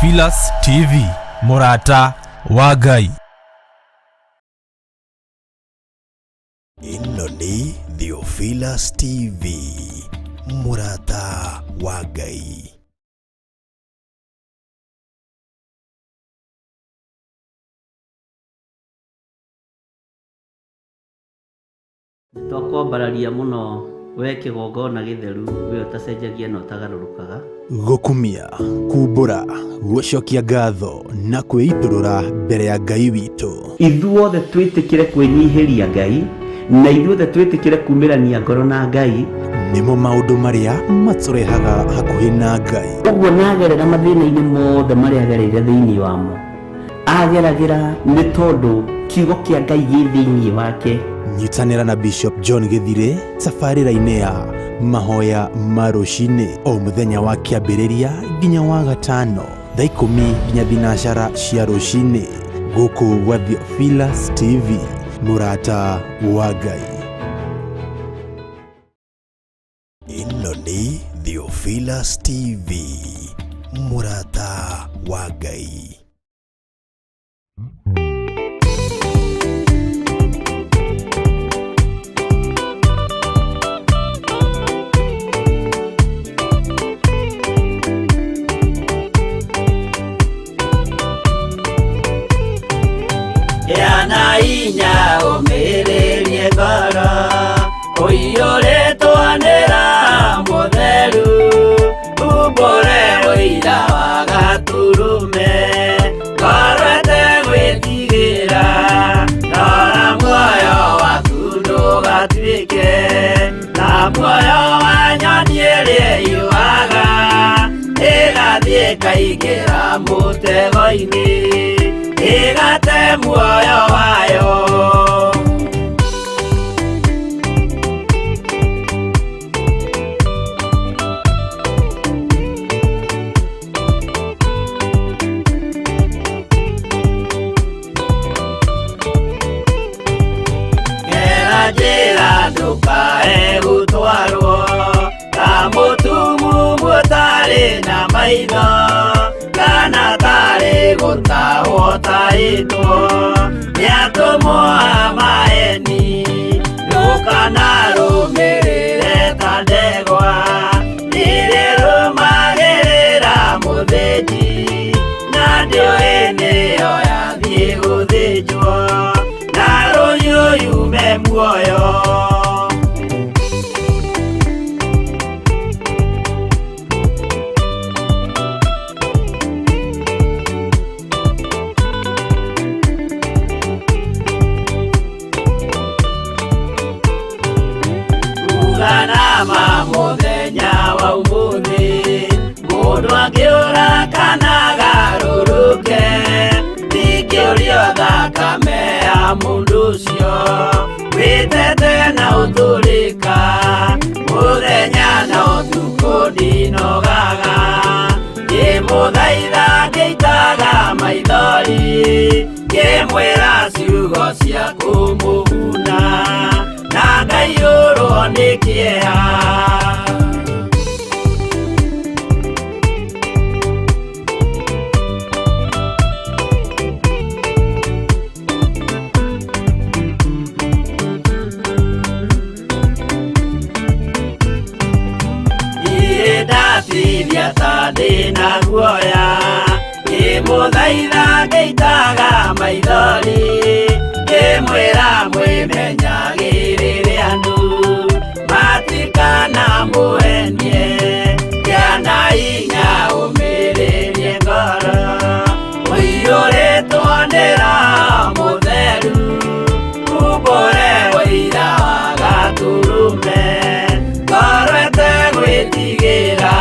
Theophilus TV, mũrata wa Ngai. Ĩno nĩ Theophilus TV, mũrata wa Ngai. Nĩtwakwambararia mũno we kĩgongona gĩtheru, we ũtacenjagia na ũtagarũrũkaga. Gũkumia, kumbũra, gũcokia ngatho na kwĩitũrũra mbere ya Ngai witũ. Ithuothe twĩtĩkĩre kwĩnyihĩria Ngai, na ithuothe twĩtĩkĩre kumĩrania ngoro na Ngai. Nĩmo maũndũ marĩa matũrehaga hakuhĩ na Ngai. Ũguo nagerera mathĩna-inĩ mothe marĩa agereire thĩinĩ wamo, ageragĩra nĩ tondũ kiugo kĩa Ngai gĩ thĩinĩ wake. Nyitanĩra na Bishop John Gĩthirĩ tabarĩra-inĩ ya mahoya ma rũcinĩ o mũthenya wa kĩambĩrĩria nginya wa gatano thaa ikũmi nginya thinacara cia rũcinĩ gũkũ gwa Theophilus TV, mũrata wa Ngai. Ĩno nĩ Theophilus TV, mũrata wa Ngai. Gĩa na hinya ũmĩrĩrie ngoro, ũiyũrĩtwo nĩ Roho Mũtheru, umbũre ũira wa Gatũrũme, ngoro ĩtegwĩtigĩra, rora muoyo waku ndũgatuĩke ta muoyo wa nyoni ĩrĩa ĩũaga, ĩgathiĩ ĩkaingĩra mũtego-inĩ, ĩgate muoyo wayo. Gera njĩra ndũkae gũtwarwo ta mũtumumu ũtarĩ na maitho, kana tarĩ gũtahwo tahĩtwo nĩ atũmwo a maeni, ndũkanarũmĩrĩre ta ndegwa ĩrĩa ĩrũmagĩrĩra mũthĩnji, na ndĩũĩ nĩyo yathiĩ gũthĩnjwo, na rũhiũ yume muoyo. Uganama mũthenya wa ũmũthĩ, mũndũ angĩũra kana agarũrũke, ndingĩũrio thakame ya mũndũ ũcio, wĩtete na ũtũrĩka, mũthenya na ũtukũ ndinogaga, ngĩmũthaitha ngĩitaga maithori, ngĩmwĩra ciugo cia kũmũguna, na ngaiyũrwo nĩ kĩeha. Niĩ ndatithia ta ndĩna guoya, ngĩmũthaitha ngĩitaga maithori, ngĩmwĩra mwĩmenyagĩrĩre andũ, matikanamũhenie, gĩa na hinya ũmĩrĩrie ngoro, ũiyũrĩtwo nĩ Roho Mũtheru, umbũre ũira wa Gatũrũme, ngoro ĩtegwĩtigĩra.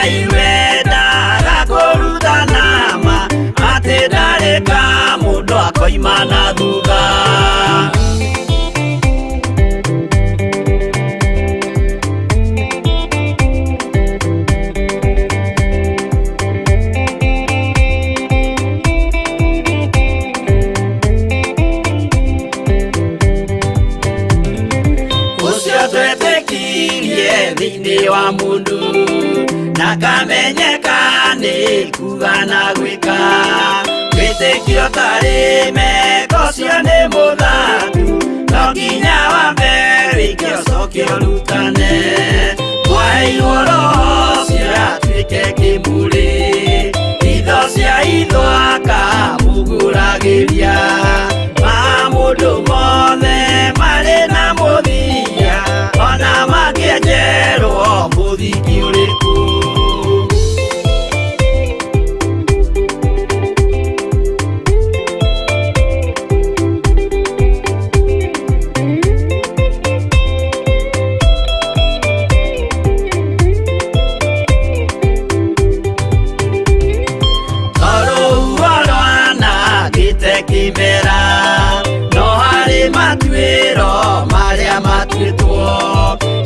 Ngai wendaga kũrutana ma atĩ ndarĩka mũndũ akoima na thutha. Ũcio twetĩkirie thĩinĩ wa mũndũ na kamenyeka nĩ kuga na gwĩka wĩtĩkio tarĩ meko ũcio nĩ mũthatu no nginya wambe wĩke ũcoke ũrutane mwaheirwo roho ũcio atuĩke kĩmũrĩ itho cia itho akamũgũragĩria ma mũndũ mothe marĩ na mũthia ona mangĩenjerwo mũthingi ũrĩkũ. Tondũ rwanangĩte kĩmera no harĩ matuĩro marĩa matuĩtwo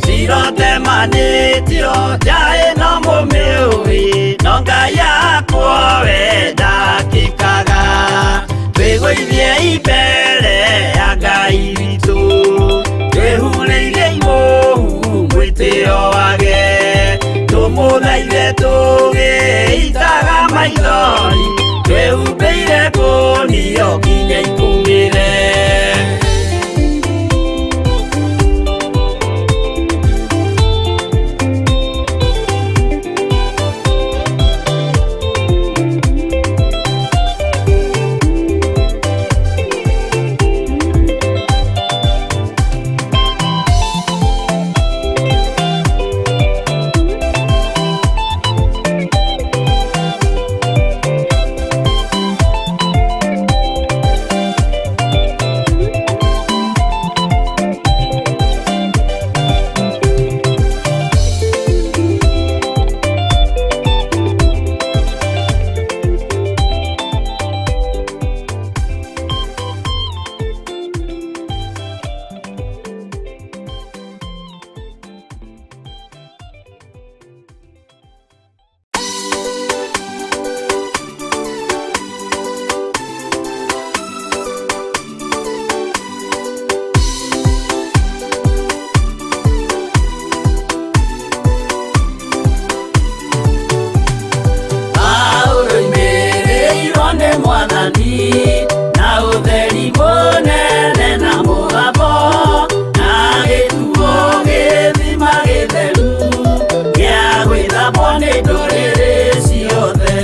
cirotemanĩtio njaĩ no mũmĩũĩ no Ngai akwo we ndakĩkaga twĩgũithie imbere ya Ngai witũ twĩhurĩire imũhu mwĩtĩo wage tũmũthaithe tũgĩitaga maithori twĩhumbĩire kũnio nginya ikũmĩre. Paulo imĩrĩirwo nĩ Mwathani na ũtheri mũnene na mũgambo na gĩtuo gĩthima gĩtheru gĩa gwĩthambwo nĩ ndũrĩrĩ ciothe.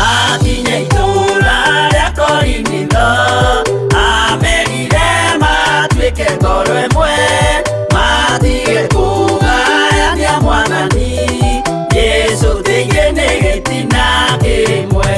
Akinya itũũra rĩa Korinitho amerire matuĩke ngoro ĩmwe matige kũgayania Mwathani Jesũ thĩinĩ nĩ gĩtina kĩmwe.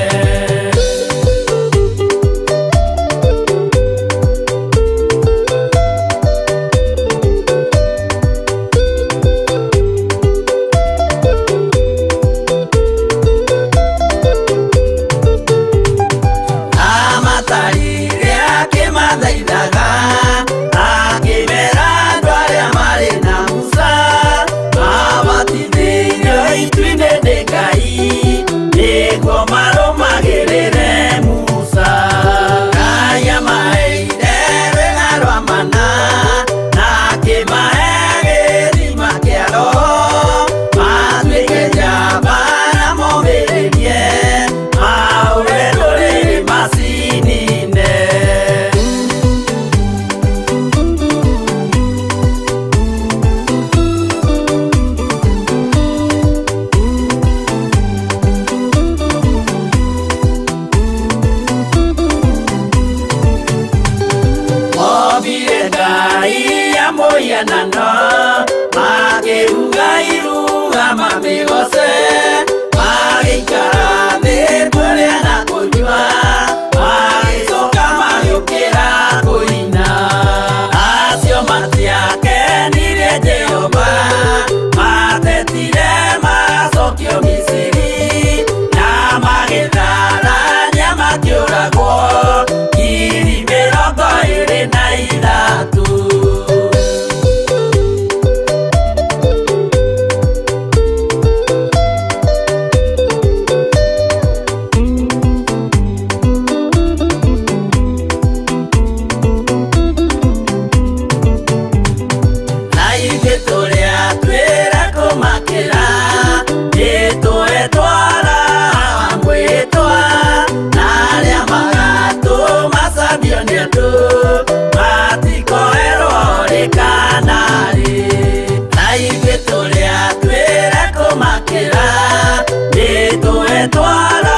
Magetwara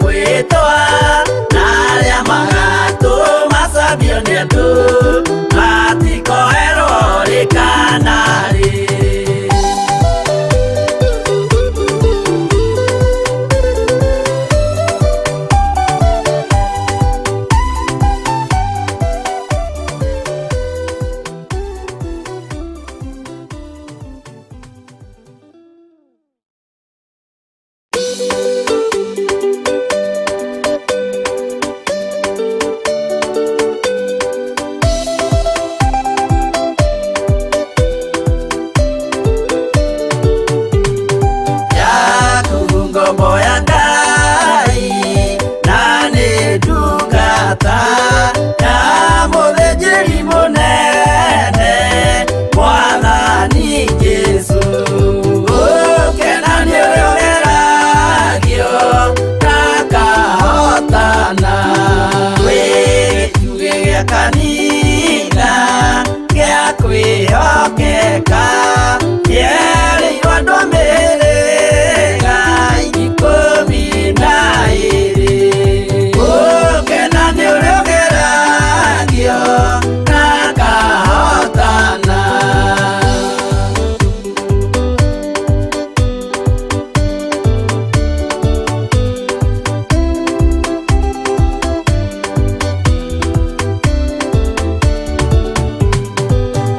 mwĩtwa na arĩa magatũma cambio nĩ andũ matikoerwo rĩ kana rĩ. Yakubu ngombo ya Ngai na nĩ ndungata ya mũthĩnjĩri mũnene Mwathani Jesũ. Gũkena nĩ ũrĩa ũgeragio na akahotana. Wĩ gĩtugĩ gĩa kanitha gĩa kwĩhokeka kĩerĩirwo andũ a mĩhĩrĩga 12. Gũkena nĩ ũrĩa ũgeragio na akahotana.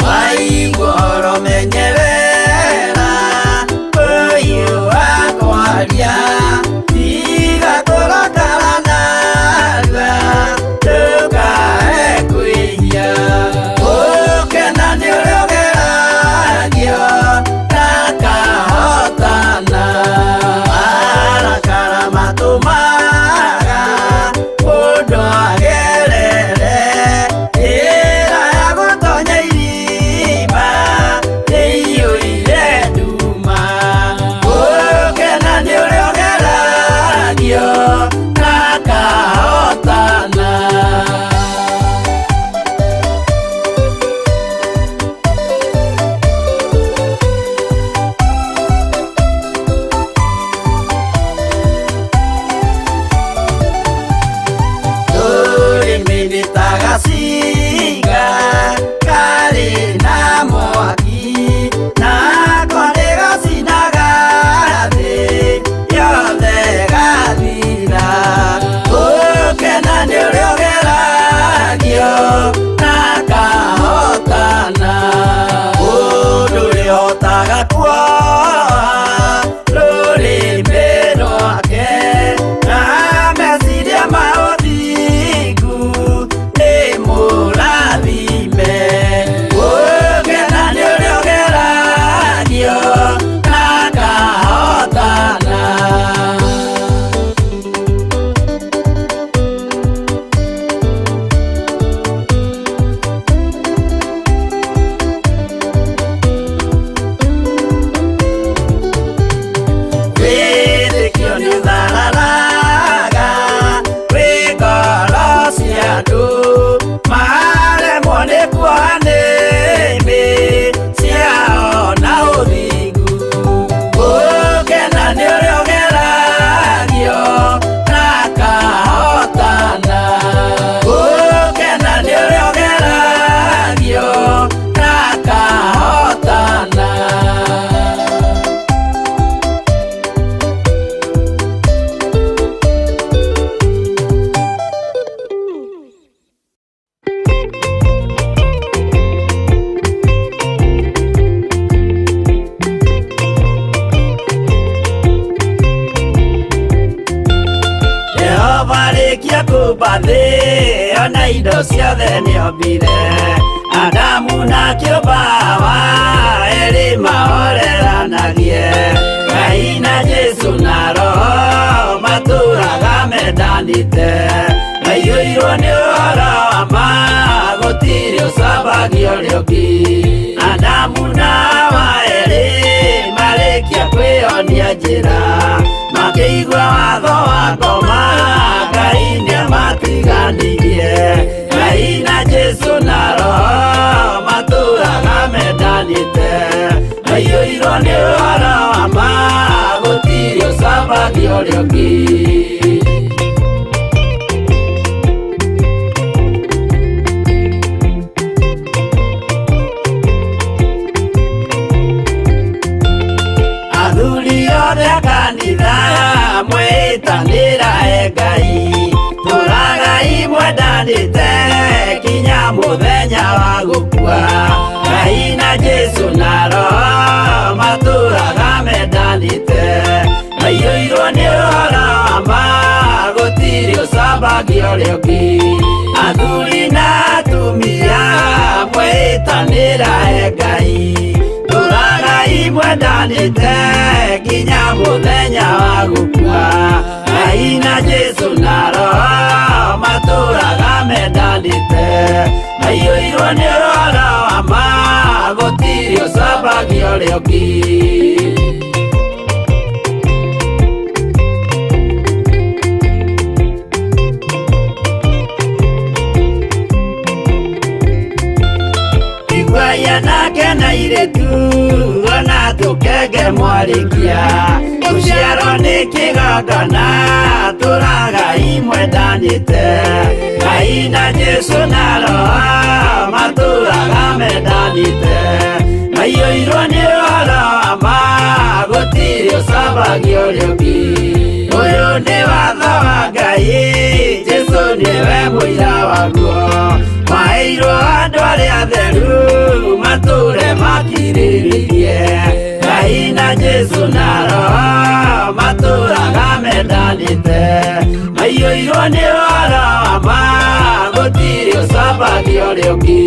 Waigua ũhoro menyerera ũyũ wa kwaria tiga kũrakara narua ndũkae kwĩhia. Gũkena nĩ ũrĩa ũgeragio na akahotana. Marakara matũmaga mũndũ agerere njĩra ya gũtonya irima ĩiyũire nduma. Gũkena nĩ ũrĩa ũgeragio na akahotana. Rũrĩmĩ nĩ ta gacinga karĩ na mwaki nako nĩ gacinaga thĩ yothe gathira. Gũkena nĩ ũrĩa ũgeragio na akahotana. Mũndũ ũrĩa ũhotaga kuoha rũrĩmĩ rwake na meciria ma ũthingu nĩ mũrathime. Gũkena nĩ ũrĩa ũgeragio na akahotana. Wĩtĩkio nĩ ũthararaga wĩ ngoro cia andũ maremwo nĩ kuoha nĩmĩ ciao na ũthingu. Gũkena nĩ ũrĩa ũgeragio na akahotana. Gũkena nĩ ũrĩa ũgeragio na akahotana. Jehova rĩkia kũmba thĩ ona indo ciothe nĩombire Adamu na kĩũmba Hawa erĩ mahoreranagie Ngai na Jesũ na Roho matũraga mendanĩte maiyũirwo nĩ ũhoro wa ma gũtirĩ ũcambagio ũrĩa ũngĩ. Adamu na Hawa erĩ marĩkia kwĩyonia njĩra makĩigua watho wa ngoma Ngai nĩamatiganirie. Ngai na Jesũ na Roho matũraga mendanĩte maiyũirwo nĩ ũhoro wa ma gũtirĩ ũcambagio ũcambagia ũrĩa ũngĩ. Athuri othe a kanitha mwĩtanĩra e Ngai, tũragai mwendanĩte kinya mũthenya wa gũkua. Ngai na Jesũ na Roho matũraga mendanĩte, maiyũirwo nĩ ũhoro wa ma, gũtirĩ ũcambagia ũrĩa ũngĩ. Athuri na atumia mwĩtanĩra e Ngai, tũragai mwendanĩte kinya mũthenya wa gũkua. Ngai na Jesũ na Roho matũraga mendanĩte, maiyũirwo nĩ ũhoro wa ma, gũtirĩ ũcambagia ũrĩa ũngĩ. Iguai anake na airĩtu ona tũkenge mwarĩkia, gũciarwo nĩ kĩgongona, tũragai mwendanĩte. Ngai na Jesũ na Roho matũraga mendanĩte, maiyũirwo nĩ ũhoro wa ma, gũtirĩ ũcambagia ũrĩa ũngĩ. Ũyũ nĩ watho wa Ngai, Jesũ nĩwe mũira waguo, maheirwo andũ arĩa atheru matũre makirĩrĩirie. Ngai na Jesũ na Roho matũraga mendanĩte, maiyũirwo nĩ ũhoro wa ma, gũtirĩ ũcambagia ũrĩa ũngĩ.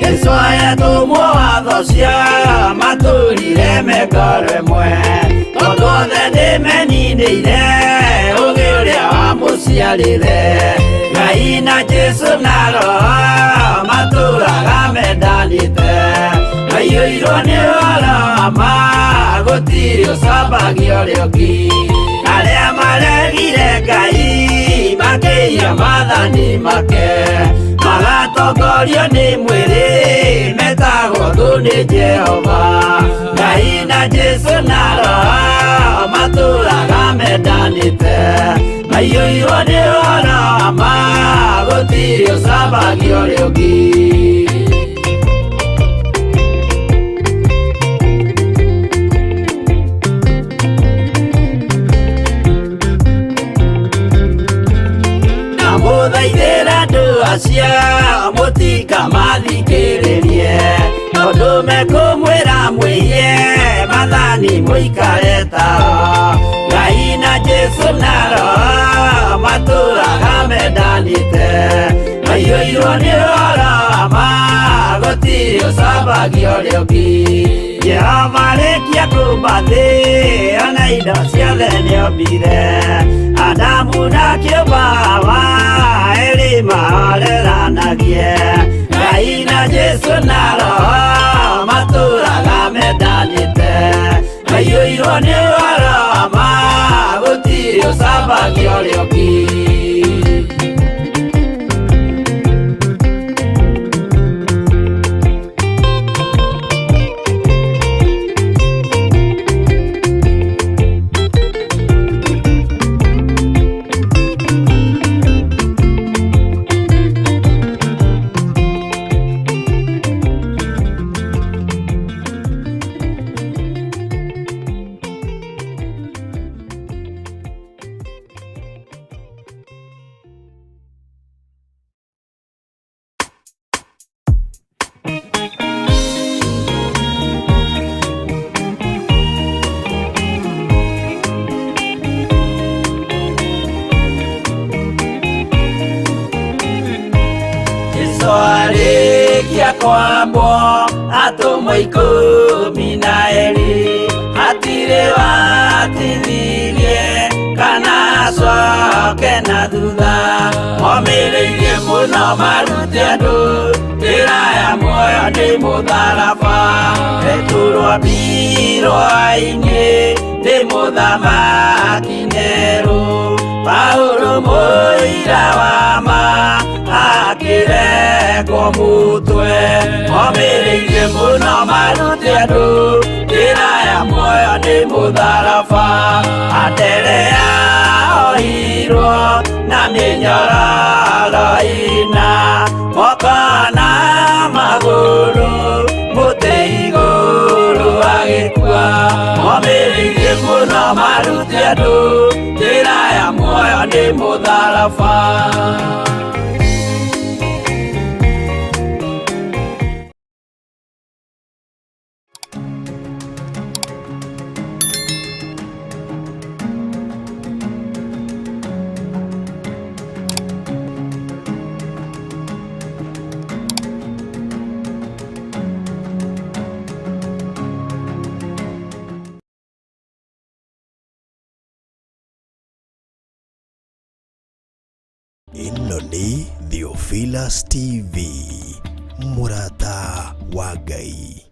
Jesũ ayatũmwo watho cia matũrire mengoro ĩmwe, tondũ othe nĩmeninĩire ũgĩ ũrĩa wamũciarire. Ngai na Jesũ na Roho matũraga mendanĩte, maiyũirwo nĩ ũhoro wa ma, gũtirĩ ũcambagia ũrĩa ũngĩ. Arĩa maregire Ngai makĩiya maathani make, magatongorio nĩ mwĩrĩ, metagwo thũ nĩ Jehova. Ngai na Jesũ na Roho matũraga mendanĩte, maiyũirwo nĩ ũhoro wa ma, gũtirĩ ũcambagia ũrĩa ũngĩ. Ndamũthaithĩra andũ acio mũtikamathikĩrĩrie, tondũ mekũmwĩra mwĩiye maathani mũikare tao. Ngai na Jesũ na Roho matũraga mendanĩte, maiyũirwo nĩ ũhoro wa ma, gũtirĩ ũcambagia ũrĩa ũngĩ. Jehova arĩkia kũũmba thĩ, ona indo ciothe nĩombire, Adamu na kĩũmba Hawa erĩ mahoreranagie. Ngai na Jesũ na Roho matũraga mendanĩte, maiyũirwo nĩ ũhoro wa ma, gũtirĩ ũcambagia ũrĩa ũngĩ. Jesũ arĩkia kwambwo atũmwo ikũmi na erĩ, hatirĩ watithirie kana acoke na thutha, momĩrĩirie mũno marute andũ njĩra ya muoyo nĩ mũtharaba. Petero ambirwo-inĩ nĩ mũthamaki Nero, Paulo mũira wa Gũtemwo mũtwe Omĩrĩirie mũno marute andũ Njĩra ya muoyo nĩ mũtharaba Anderea ohirwo na mĩnyororo ĩna Moko na magũrũ mũtĩ igũrũ agĩkua Omĩrĩirie mũno marute andũ Njĩra ya muoyo nĩ mũtharaba. Ĩno nĩ Theophilus TV, mũrata wa Ngai.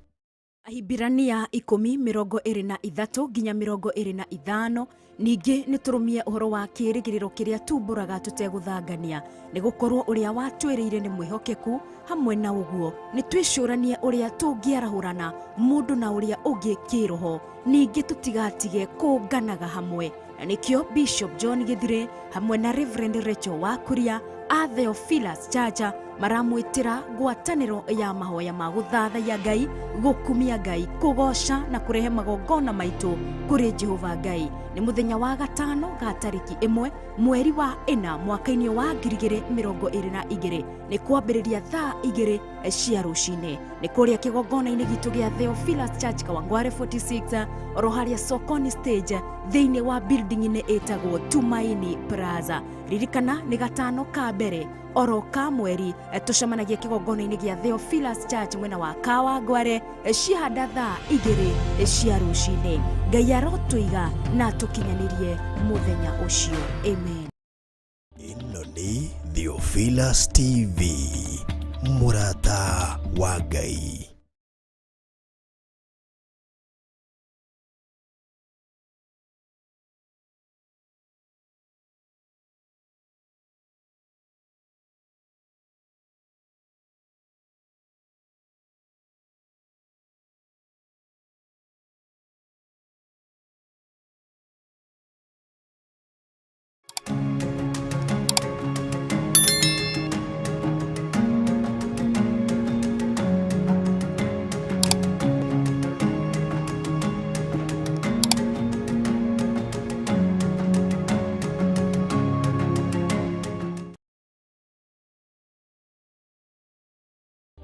Ahibirania 10:23 nginya 25. Ningĩ nĩ tũrũmie ũhoro wa kĩĩrĩgĩrĩro kĩrĩa tumbũraga tũtegũthangania, nĩ gũkorwo ũrĩa watwĩrĩire nĩ mwĩhokeku. Hamwe na ũguo nĩ twĩcũranie ũrĩa tũngĩarahũrana mũndũ na ũrĩa ũngĩ kĩĩroho, ningĩ tũtigatige kũnganaga hamwe. Na nĩkĩo Bishop John Githire hamwe na Reverend Rachel Wakuria a Theophilus Church maramwĩtĩra ngwatanĩro ya mahoya ma gũthathaiya Ngai, gũkumia Ngai, kũgoca na kũrehe magongona maitũ kũrĩ Jehova Ngai. Nĩ mũthenya wa gatano ga tarĩki 1 mweri wa 4 mwaka-inĩ wa 2022, nĩ kwambĩrĩria thaa 2 cia rũcinĩ. Nĩ kũrĩa kĩgongona-inĩ gitũ gĩa Theophilus Church Kawangware 46 oro harĩa Sokoni stage thĩinĩ wa building-inĩ ĩtagwo Tumaini Plaza. Ririkana nĩ gatano ka mbere oro ka mweri tũcemanagia kĩgongona-inĩ gĩa Theophilus Church mwena wa Kawangware cihanda thaa 2 cia rũcinĩ. Ngai arotũiga na tũkinyanĩrie mũthenya ũcio. Amen. Ĩno nĩ Theophilus TV, mũrata wa Ngai.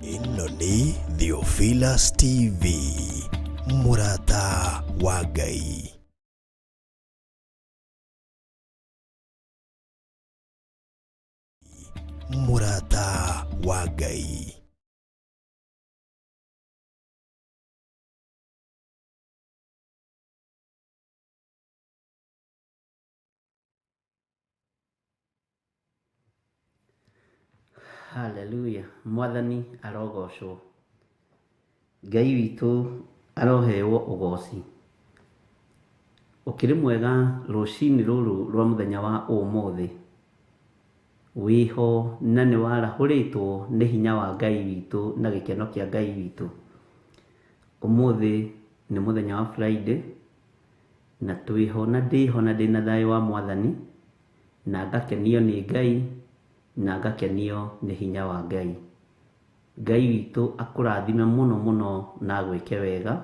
Ĩno nĩ Theophilus TV, mũrata wa Ngai. Mũrata wa Ngai. Hallelujah. Mwathani arogocwo. Ngai witũ arohewo ũgoci. Ũkĩrĩ mwega rũcinĩ rũrũ rwa mũthenya wa ũmũthĩ. Wĩho na nĩ warahũrĩtwo nĩ hinya wa Ngai witũ na gĩkeno kĩa Ngai witũ. Ũmũthĩ nĩ mũthenya wa Friday na twĩho na ndĩho na ndĩna thayũ wa Mwathani na ngakenio nĩ Ngai na ngakenio nĩ hinya wa Ngai. Ngai witũ akũrathime mũno mũno na agwĩke wega,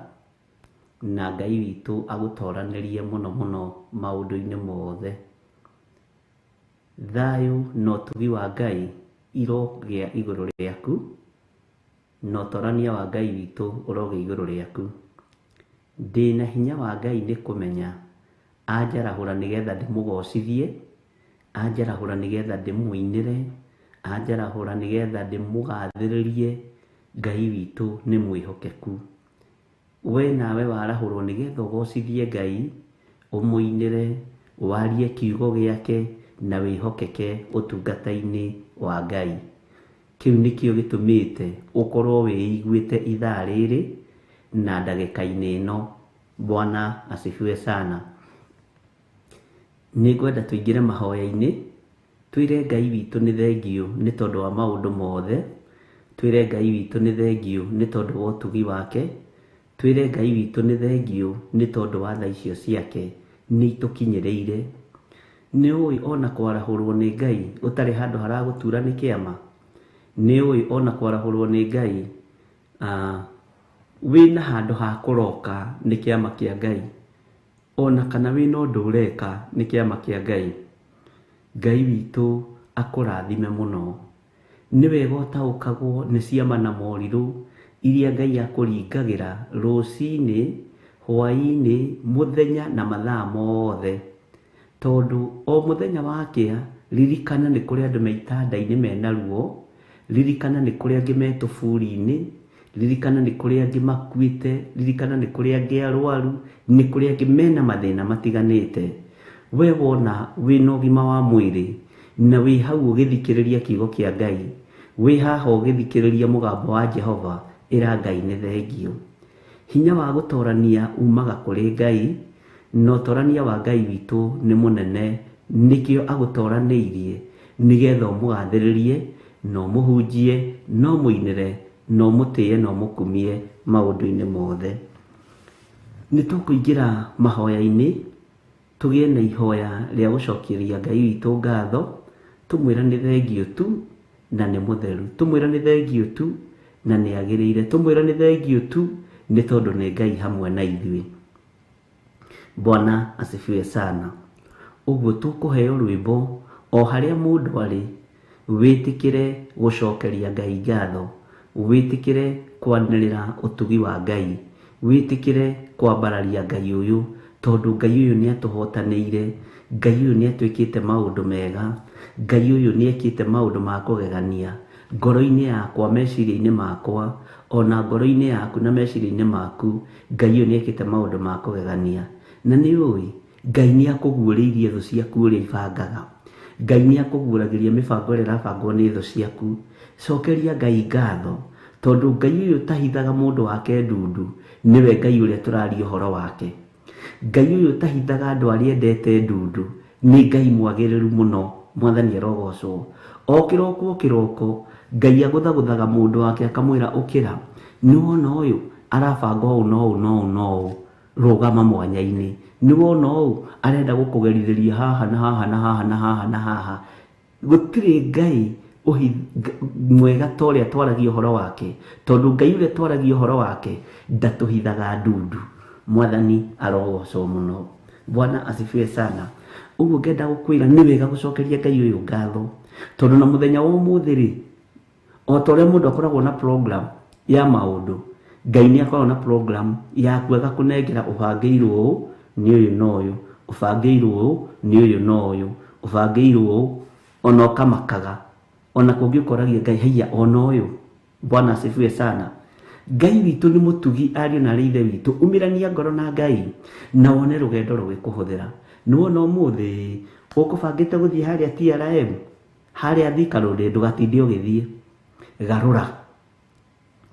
na Ngai witũ agũtoranĩrie mũno mũno maũndũ-inĩ mothe. Thayũ na ũtugi wa Ngai irogĩa igũrũ rĩaku, na ũtorania wa Ngai witũ ũrogĩa igũrũ rĩaku. Ndĩna hinya wa Ngai nĩ kũmenya anjarahũra nĩgetha ndĩmũgocithie, anjarahũra nĩgetha ndĩmũinĩre, anjarahũra nĩgetha ndĩmũgathĩrĩrie. Ngai witũ nĩ mwĩhokeku. We nawe warahũrwo nĩgetha ũgocithie Ngai, ũmũinĩre, warie kiugo gĩake na wĩhokeke ũtungata-inĩ wa Ngai. Kĩu nĩkĩo gĩtũmĩte ũkorwo wĩiguĩte ithaa rĩrĩ na ndagĩka-inĩ ĩno. Bwana asifiwe sana. Nĩngwenda tũingĩre mahoya-inĩ, twĩre Ngai witũ nĩ thengiũ nĩ tondũ wa maũndũ mothe, Twĩre Ngai witũ nĩ thengiũ nĩ tondũ wa ũtugi wake. Twĩre Ngai witũ nĩ thengiũ nĩ tondũ wa tha icio ciake nĩ itũkinyĩrĩire. Nĩ ũĩ ona kwarahũrwo nĩ Ngai ũtarĩ handũ haragũtura nĩ kĩama? Nĩ ũĩ ona kwarahũrwo nĩ Ngai wĩna handũ ha kũroka nĩ kĩama kĩa Ngai? Ona kana wĩna ũndũ ũreka nĩ kĩama kĩa Ngai? Ngai witũ akũrathime mũno. Nĩ wega ũtaũkagwo nĩ ciama na morirũ iria Ngai akũringagĩra rũcinĩ, hwaĩ-inĩ, mũthenya na mathaa mothe. Tondũ o mũthenya wakĩa, ririkana nĩ kũrĩ andũ me itanda-inĩ mena ruo, ririkana nĩ kũrĩ angĩ me tũburi-inĩ, ririkana nĩ kũrĩ angĩ makuĩte, ririkana nĩ kũrĩ angĩ arwaru, nĩ kũrĩ angĩ mena mathĩna matiganĩte. We wona wĩna ũgima wa mwĩrĩ na wĩ hau ũgĩthikĩrĩria kiugo kĩa Ngai, wĩ haha ũgĩthikĩrĩria mũgambo wa Jehova, ĩra Ngai nĩ thengiũ. Hinya wa gũtorania umaga kũrĩ Ngai, na ũtorania wa Ngai witũ nĩ mũnene, nĩkĩo agũtoranĩirie nĩgetha ũmũgathĩrĩrie na ũmũhunjie na ũmũinĩre na ũmũtĩe na ũmũkumie maũndũ-inĩ mothe. Nĩ tũkũingĩra mahoya-inĩ, tũgĩe na ihoya rĩa gũcokeria Ngai witũ ngatho, tũmwĩra nĩ thengiũ tu na nĩ mũtheru, tũmwĩra nĩ thengiũ tu na nĩ agĩrĩire, tũmwĩra nĩ thengiũ tu nĩ tondũ nĩ Ngai hamwe na ithuĩ. Bwana asifiwe sana. Ũguo tũkũheo rwĩmbo o harĩa mũndũ arĩ, wĩtĩkĩre gũcokeria Ngai ngatho, wĩtĩkĩre kwanĩrĩra ũtugi wa Ngai, wĩtĩkĩre kwambararia Ngai ũyũ, tondũ Ngai ũyũ nĩ atũhotanĩire, Ngai ũyũ nĩ atwĩkĩte maũndũ mega, Ngai ũyũ nĩ ekĩte maũndũ ma kũgegania ngoro-inĩ yakwa, meciria-inĩ makwa, ona ngoro-inĩ yaku na meciria-inĩ maku. Ngai ũyũ nĩ ekĩte maũndũ ma kũgegania. Na nĩ ũĩ Ngai nĩ akũguũrĩirie thũ ciaku ũrĩa ibangaga. Ngai nĩ akũguũragĩria mĩbango ĩrĩa ĩrabangwo nĩ thũ ciaku. Cokeria Ngai ngatho, tondũ Ngai ũyũ ũtahithaga mũndũ wake ndundu nĩwe Ngai ũrĩa tũraria ũhoro wake. Ngai ũyũ ũtahithaga andũ arĩa endete ndundu nĩ Ngai mwagĩrĩru mũno. Mwathani arogocwo. O kĩroko o kĩroko Ngai agũthagũthaga mũndũ wake akamwĩra ũkĩra, nĩ wona ũyũ arabanga ũũ na ũũ na ũũ na ũũ, rũgama mwanya-inĩ. Nĩ wona ũũ arenda gũkũgerithĩria haha na haha na haha na haha na haha. Gũtirĩ Ngai mwega ta ũrĩa twaragia ũhoro wake, tondũ Ngai ũrĩa twaragia ũhoro wake ndatũhithaga ndundu. Mwathani arogocwo mũno. Bwana asifiwe sana. Ũguo ngenda gũkwĩra nĩ wega gũcokeria Ngai ũyũ ngatho, tondũ na mũthenya wa ũmũthĩ rĩ, o ta ũrĩa mũndũ akoragwo na program ya maũndũ, Ngai nĩ akoragwo na program yaku, agakũnengera ũbangĩirwo ũũ nĩ ũyũ na ũyũ, ũbangĩirwo ũũ nĩ ũyũ na ũyũ, ũbangĩirwo ũũ, ona ũkamakaga, ona kũngĩ ũkoragia Ngai haiya ona ũyũ. Bwana asifiwe sana. Ngai witũ nĩ mũtugi, ariũ na arĩ ithe witũ. Umĩrania ngoro na Ngai na wone rũgendo rũgĩkũhũthĩra. Nĩ wona ũmũthĩ ũkũbangĩte gũthiĩ harĩa TRM, harĩa Thika Road, ndũgatinde ũgĩthiĩ, garũra,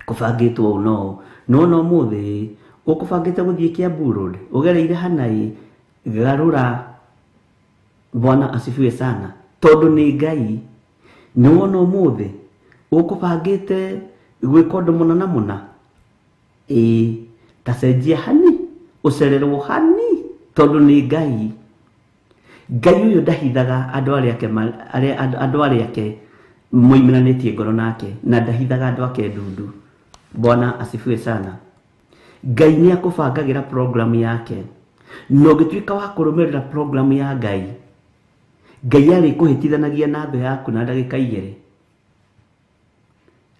kũbangĩtwo ũũ na ũũ. Nĩ wona ũmũthĩ ũkũbangĩte gũthiĩ Kiambu Road, ũgereire Hanai, garũra. Bwana asifiwe sana. Tondũ nĩ Ngai. Nĩ wona ũmũthĩ ũkũbangĩte gwĩka ũndũ mũna na mũna, ĩĩ ta cenjia hani, ũcererwo hani, tondũ nĩ Ngai. Ngai ũyũ ndahithaga andũ arĩa ake, andũ arĩa ake moimĩranĩtie ngoro nake, na ndahithaga andũ ake ndundu. Bwana asifiwe sana. Ngai nĩ akũbangagĩra program yake, na ũngĩtuĩka wa kũrũmĩrĩra program ya Ngai, Ngai arĩkũhĩtithanagia na thũ yaku na ndagĩka igĩrĩ.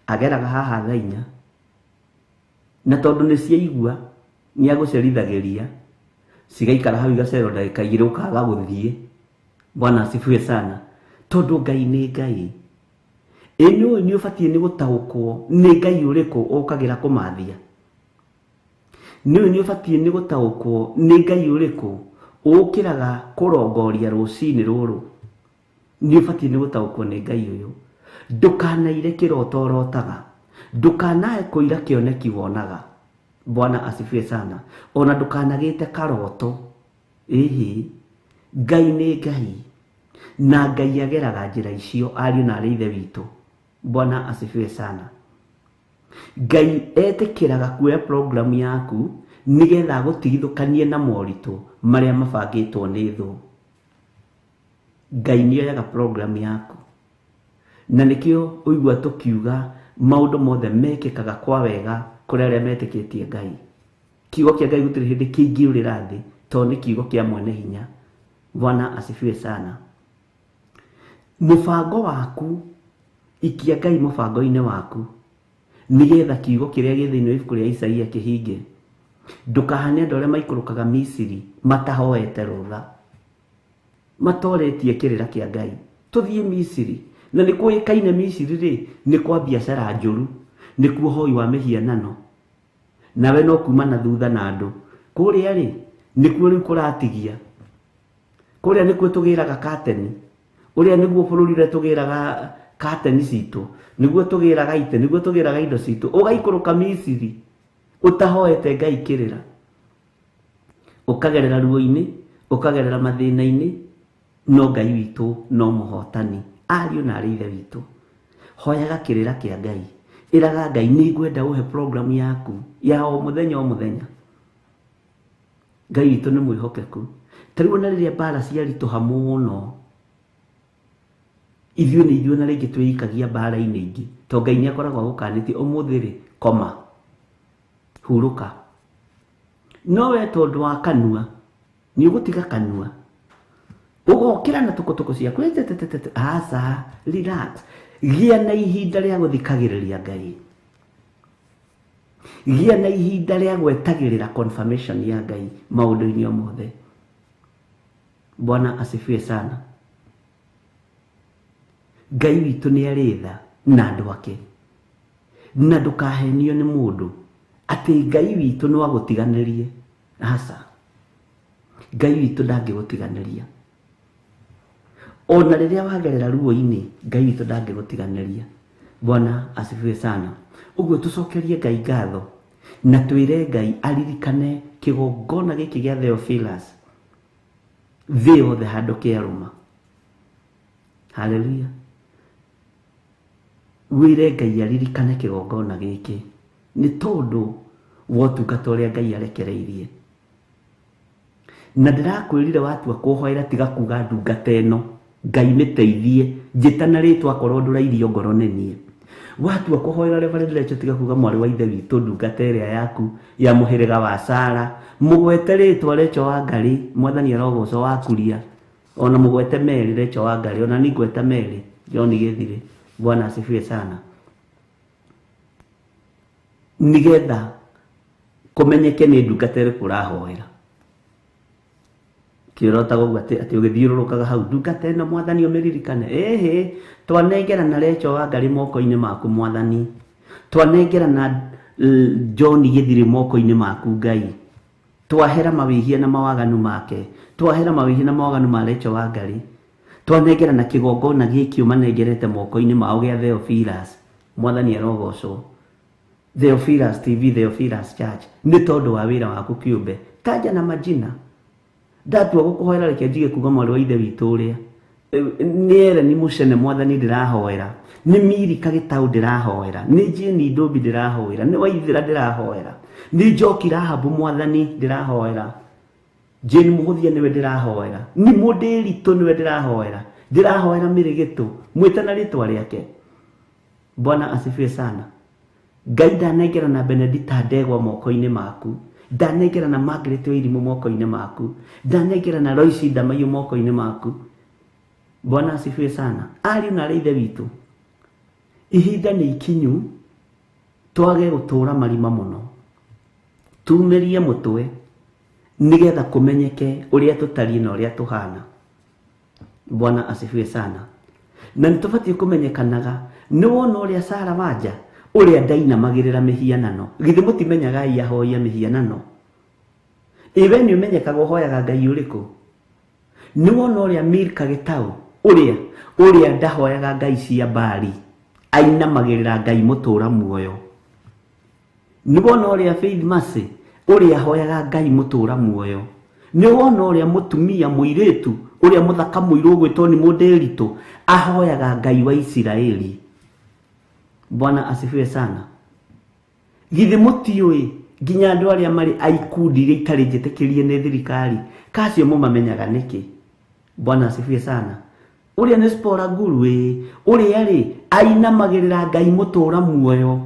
Ageraga haha thaa inya, na tondũ nĩ ciaigua nĩ agũcerithagĩria, cigaikara hau igacererwo ndagĩka igĩrĩ ũkaga gũthiĩ. Bwana asifiwe sana. Tondũ Ngai nĩ Ngai. Ĩ nĩ ũĩ nĩ ũbatiĩ nĩ gũtaũkwo nĩ Ngai ũrĩkũ ũkagĩra kũmathia? Nĩ ũĩ nĩ ũbatiĩ nĩ gũtaũkwo nĩ Ngai ũrĩkũ ũkĩraga kũrongoria rũcinĩ rũrũ? Nĩ ũbatiĩ nĩ gũtaũkwo nĩ Ngai ũyũ. Ndũkanaire kĩroto ũrotaga, ndũkanae kũira kĩoneki wonaga. Bwana asifiwe sana. Ona ndũkanagĩte karoto. Ĩhĩ, Ngai nĩ Ngai, na Ngai ageraga njĩra icio, ariũ na arĩ ithe witũ. Bwana asifiwe sana. Ngai etĩkĩraga kuoya programu yaku nĩgetha agũtigithũkanie na moritũ marĩa mabangĩtwo nĩ thũ. Ngai nĩoyaga programu yaku, na nĩkĩo ũigua tũkiuga maũndũ mothe mekĩkaga kwa wega kũrĩ arĩa metĩkĩtie Ngai. Kiugo kĩa Ngai gũtirĩ hĩndĩ kĩingĩũrĩra thĩ, tondũ nĩ kiugo kĩa mwene hinya. Bwana asifiwe sana. Mũbango waku, ikia Ngai mũbango-inĩ waku nĩgetha kiugo kĩrĩa gĩ thĩinĩ wa ibuku rĩa Isaia kĩhinge. Ndũkahane andũ arĩa maikũrũkaga Misiri matahoete rũtha, matoretie kĩrĩra kĩa Ngai. Tũthiĩ Misiri, na nĩ kũĩkaine Misiri rĩ nĩ kwa biacara njũru, nĩ kuo hoi wa mĩhianano, nawe no kuma na thutha na andũ. Kũrĩa rĩ nĩkuo rĩu kũratigia, kũrĩa nĩkuo tũgĩraga kateni, ũrĩa nĩguo bũrũri ũrĩa tũgĩraga kateni citũ, nĩguo tũgĩraga ite, nĩguo tũgĩraga indo citũ. Ũgaikũrũka Misiri ũtahoete Ngai kĩrĩra, ũkagerera ruo-inĩ, ũkagerera mathĩna-inĩ, no Ngai witũ no mũhotani. Ariũ na arĩ ithe witũ, hoyaga kĩrĩra kĩa Ngai, ĩraga Ngai nĩ ngwenda ũhe programu yaku ya o mũthenya o mũthenya. Ngai witũ nĩ mwĩhokeku. Ta rĩu ona rĩrĩa mbara ciaritũha mũno, ithuĩ nĩ ithuĩ na rĩngĩ twĩikagia mbara-inĩ ingĩ, tondũ Ngai nĩ akoragwo agũkanĩtie ũmũthĩ rĩ, koma, hurũka. No we tondũ wa kanua, nĩ ũgũtiga kanua, ũgokĩra na tũkũtũkũ ciaku, aca, relax. Gĩa na ihinda rĩa gũthikagĩrĩria Ngai, gĩa na ihinda rĩa gwetagĩrĩra confirmation ya Ngai maũndũ-inĩ o mothe. Bwana asifiwe sana. Ngai witũ nĩ arĩ tha na andũ ake, na ndũkahenio nĩ mũndũ atĩ Ngai witũ no agũtiganĩrie. Aca, Ngai witũ ndangĩgũtiganĩria. Ona rĩrĩa wagerera ruo-inĩ, Ngai witũ ndangĩgũtiganĩria. Bwana asifiwe sana. Ũguo tũcokerie Ngai ngatho na twĩre Ngai aririkane kĩgongona gĩkĩ gĩa Theophilus thĩ yothe handũ kĩarũma. Haleluya. Wĩre Ngai aririkane kĩgongona gĩkĩ nĩ tondũ wa ũtungata ũrĩa Ngai arekereirie. Na ndĩrakwĩrire watua kũhoera tiga kuga ndungata ĩno, Ngai mĩteithie, njĩta na rĩtwa akorwo ndũrairio ngoro nĩ niĩ. Watua kũhoera Reverend Rachel tiga kuga mwarĩ wa ithe witũ ndungata ĩrĩa yaku ya mũhĩrĩga wa Sara, mũgwete rĩtwa Rachel wa Ngarĩ, mwathani arogocwo wa Kuria, ona mũgwete Mary Rachel wa Ngarĩ, ona niĩ ngweta Mary John Gĩthirĩ. Bwana asifiwe sana. Nĩgetha kũmenyeke nĩ ndungata ĩrĩkũ ũrahoera. Kĩrotaga ũguo atĩ ũgĩthiũrũrũkaga hau, ndungata ĩno mwathani ũmĩririkane. Ĩhĩ, twanengerana Rachel wa Ngarĩ moko-inĩ maku mwathani, twanengerana John Gĩthirĩ moko-inĩ maku Ngai, twahera mawĩhia na mawaganu make, twahera mawĩhia na mawaganu ma Rachel wa Ngarĩ, twanengerana kĩgongona gĩkĩ ũmanengerete moko-inĩ mao gĩa Theophilus. Mwathani arogocwo. Theophilus TV, Theophilus Church, nĩ tondũ wa wĩra waku kĩũmbe. Tanja na majina. Ndatua gũkũhoera reke njige kuga mwarĩ wa ithe witũ ũrĩa nĩ Ellen Mũcene mwathani ndĩrahoera, nĩ Milika Gĩtaũ ndĩrahoera, nĩ Jane Ndũmbi ndĩrahoera, nĩ Waithĩra ndĩrahoera, nĩ Njoki Rahabu mwathani ndĩrahoera, Jane Mũhũthia nĩwe ndĩrahoera, nĩ Mũndĩritũ nĩwe ndĩrahoera, ndĩrahoera Mĩrĩgĩtũ, mwĩte na rĩtwa rĩake. Bwana asifiwe sana. Ngai ndanengerana Benedita Ndegwa moko-inĩ maku, ndanengerana Margaret Wairimu moko-inĩ maku, ndanengerana Royce Ndamaiyũ moko-inĩ maku. Bwana asifiwe sana. Ariũ na arĩ ithe witũ, ihinda nĩ ikinyu twage gũtũra marima mũno, tumĩrie mũtwe nĩgetha kũmenyeke ũrĩa tũtariĩ na ũrĩa tũhana. Bwana asifiwe sana. Na nĩ tũbatiĩ kũmenyekanaga. Nĩ wona ũrĩa Sara Wanja ũrĩa ndainamagĩrĩra mĩhianano, githĩ mũtimenyaga ai ahoia mĩhianano? Ĩ we nĩ ũmenyekaga ũhoyaga Ngai ũrĩkũ? Nĩ wona ũrĩa Milka Gĩtaũ ũrĩa ndahoyaga Ngai cia Baali, ainamagĩrĩra Ngai mũtũra muoyo. Nĩ wona ũrĩa Faith Mercy ũrĩa ahoyaga Ngai mũtũra muoyo. Nĩ wona ũrĩa mũtumia mũirĩtu ũrĩa mũthaka mũirũ ũgwĩtwo nĩ Mũndĩritũ ahoyaga Ngai wa Isiraeli. Bwana asifiwe sana. Githĩ mũtiũĩ nginya andũ arĩa marĩ a ikundi iria itarĩ njĩtĩkĩrie nĩ thirikari kacio mũmamenyaga nĩkĩ? Bwana asifiwe sana. Ũrĩa nĩ Spora Guru ĩ, ũrĩa rĩ ainamagĩrĩra Ngai mũtũra muoyo.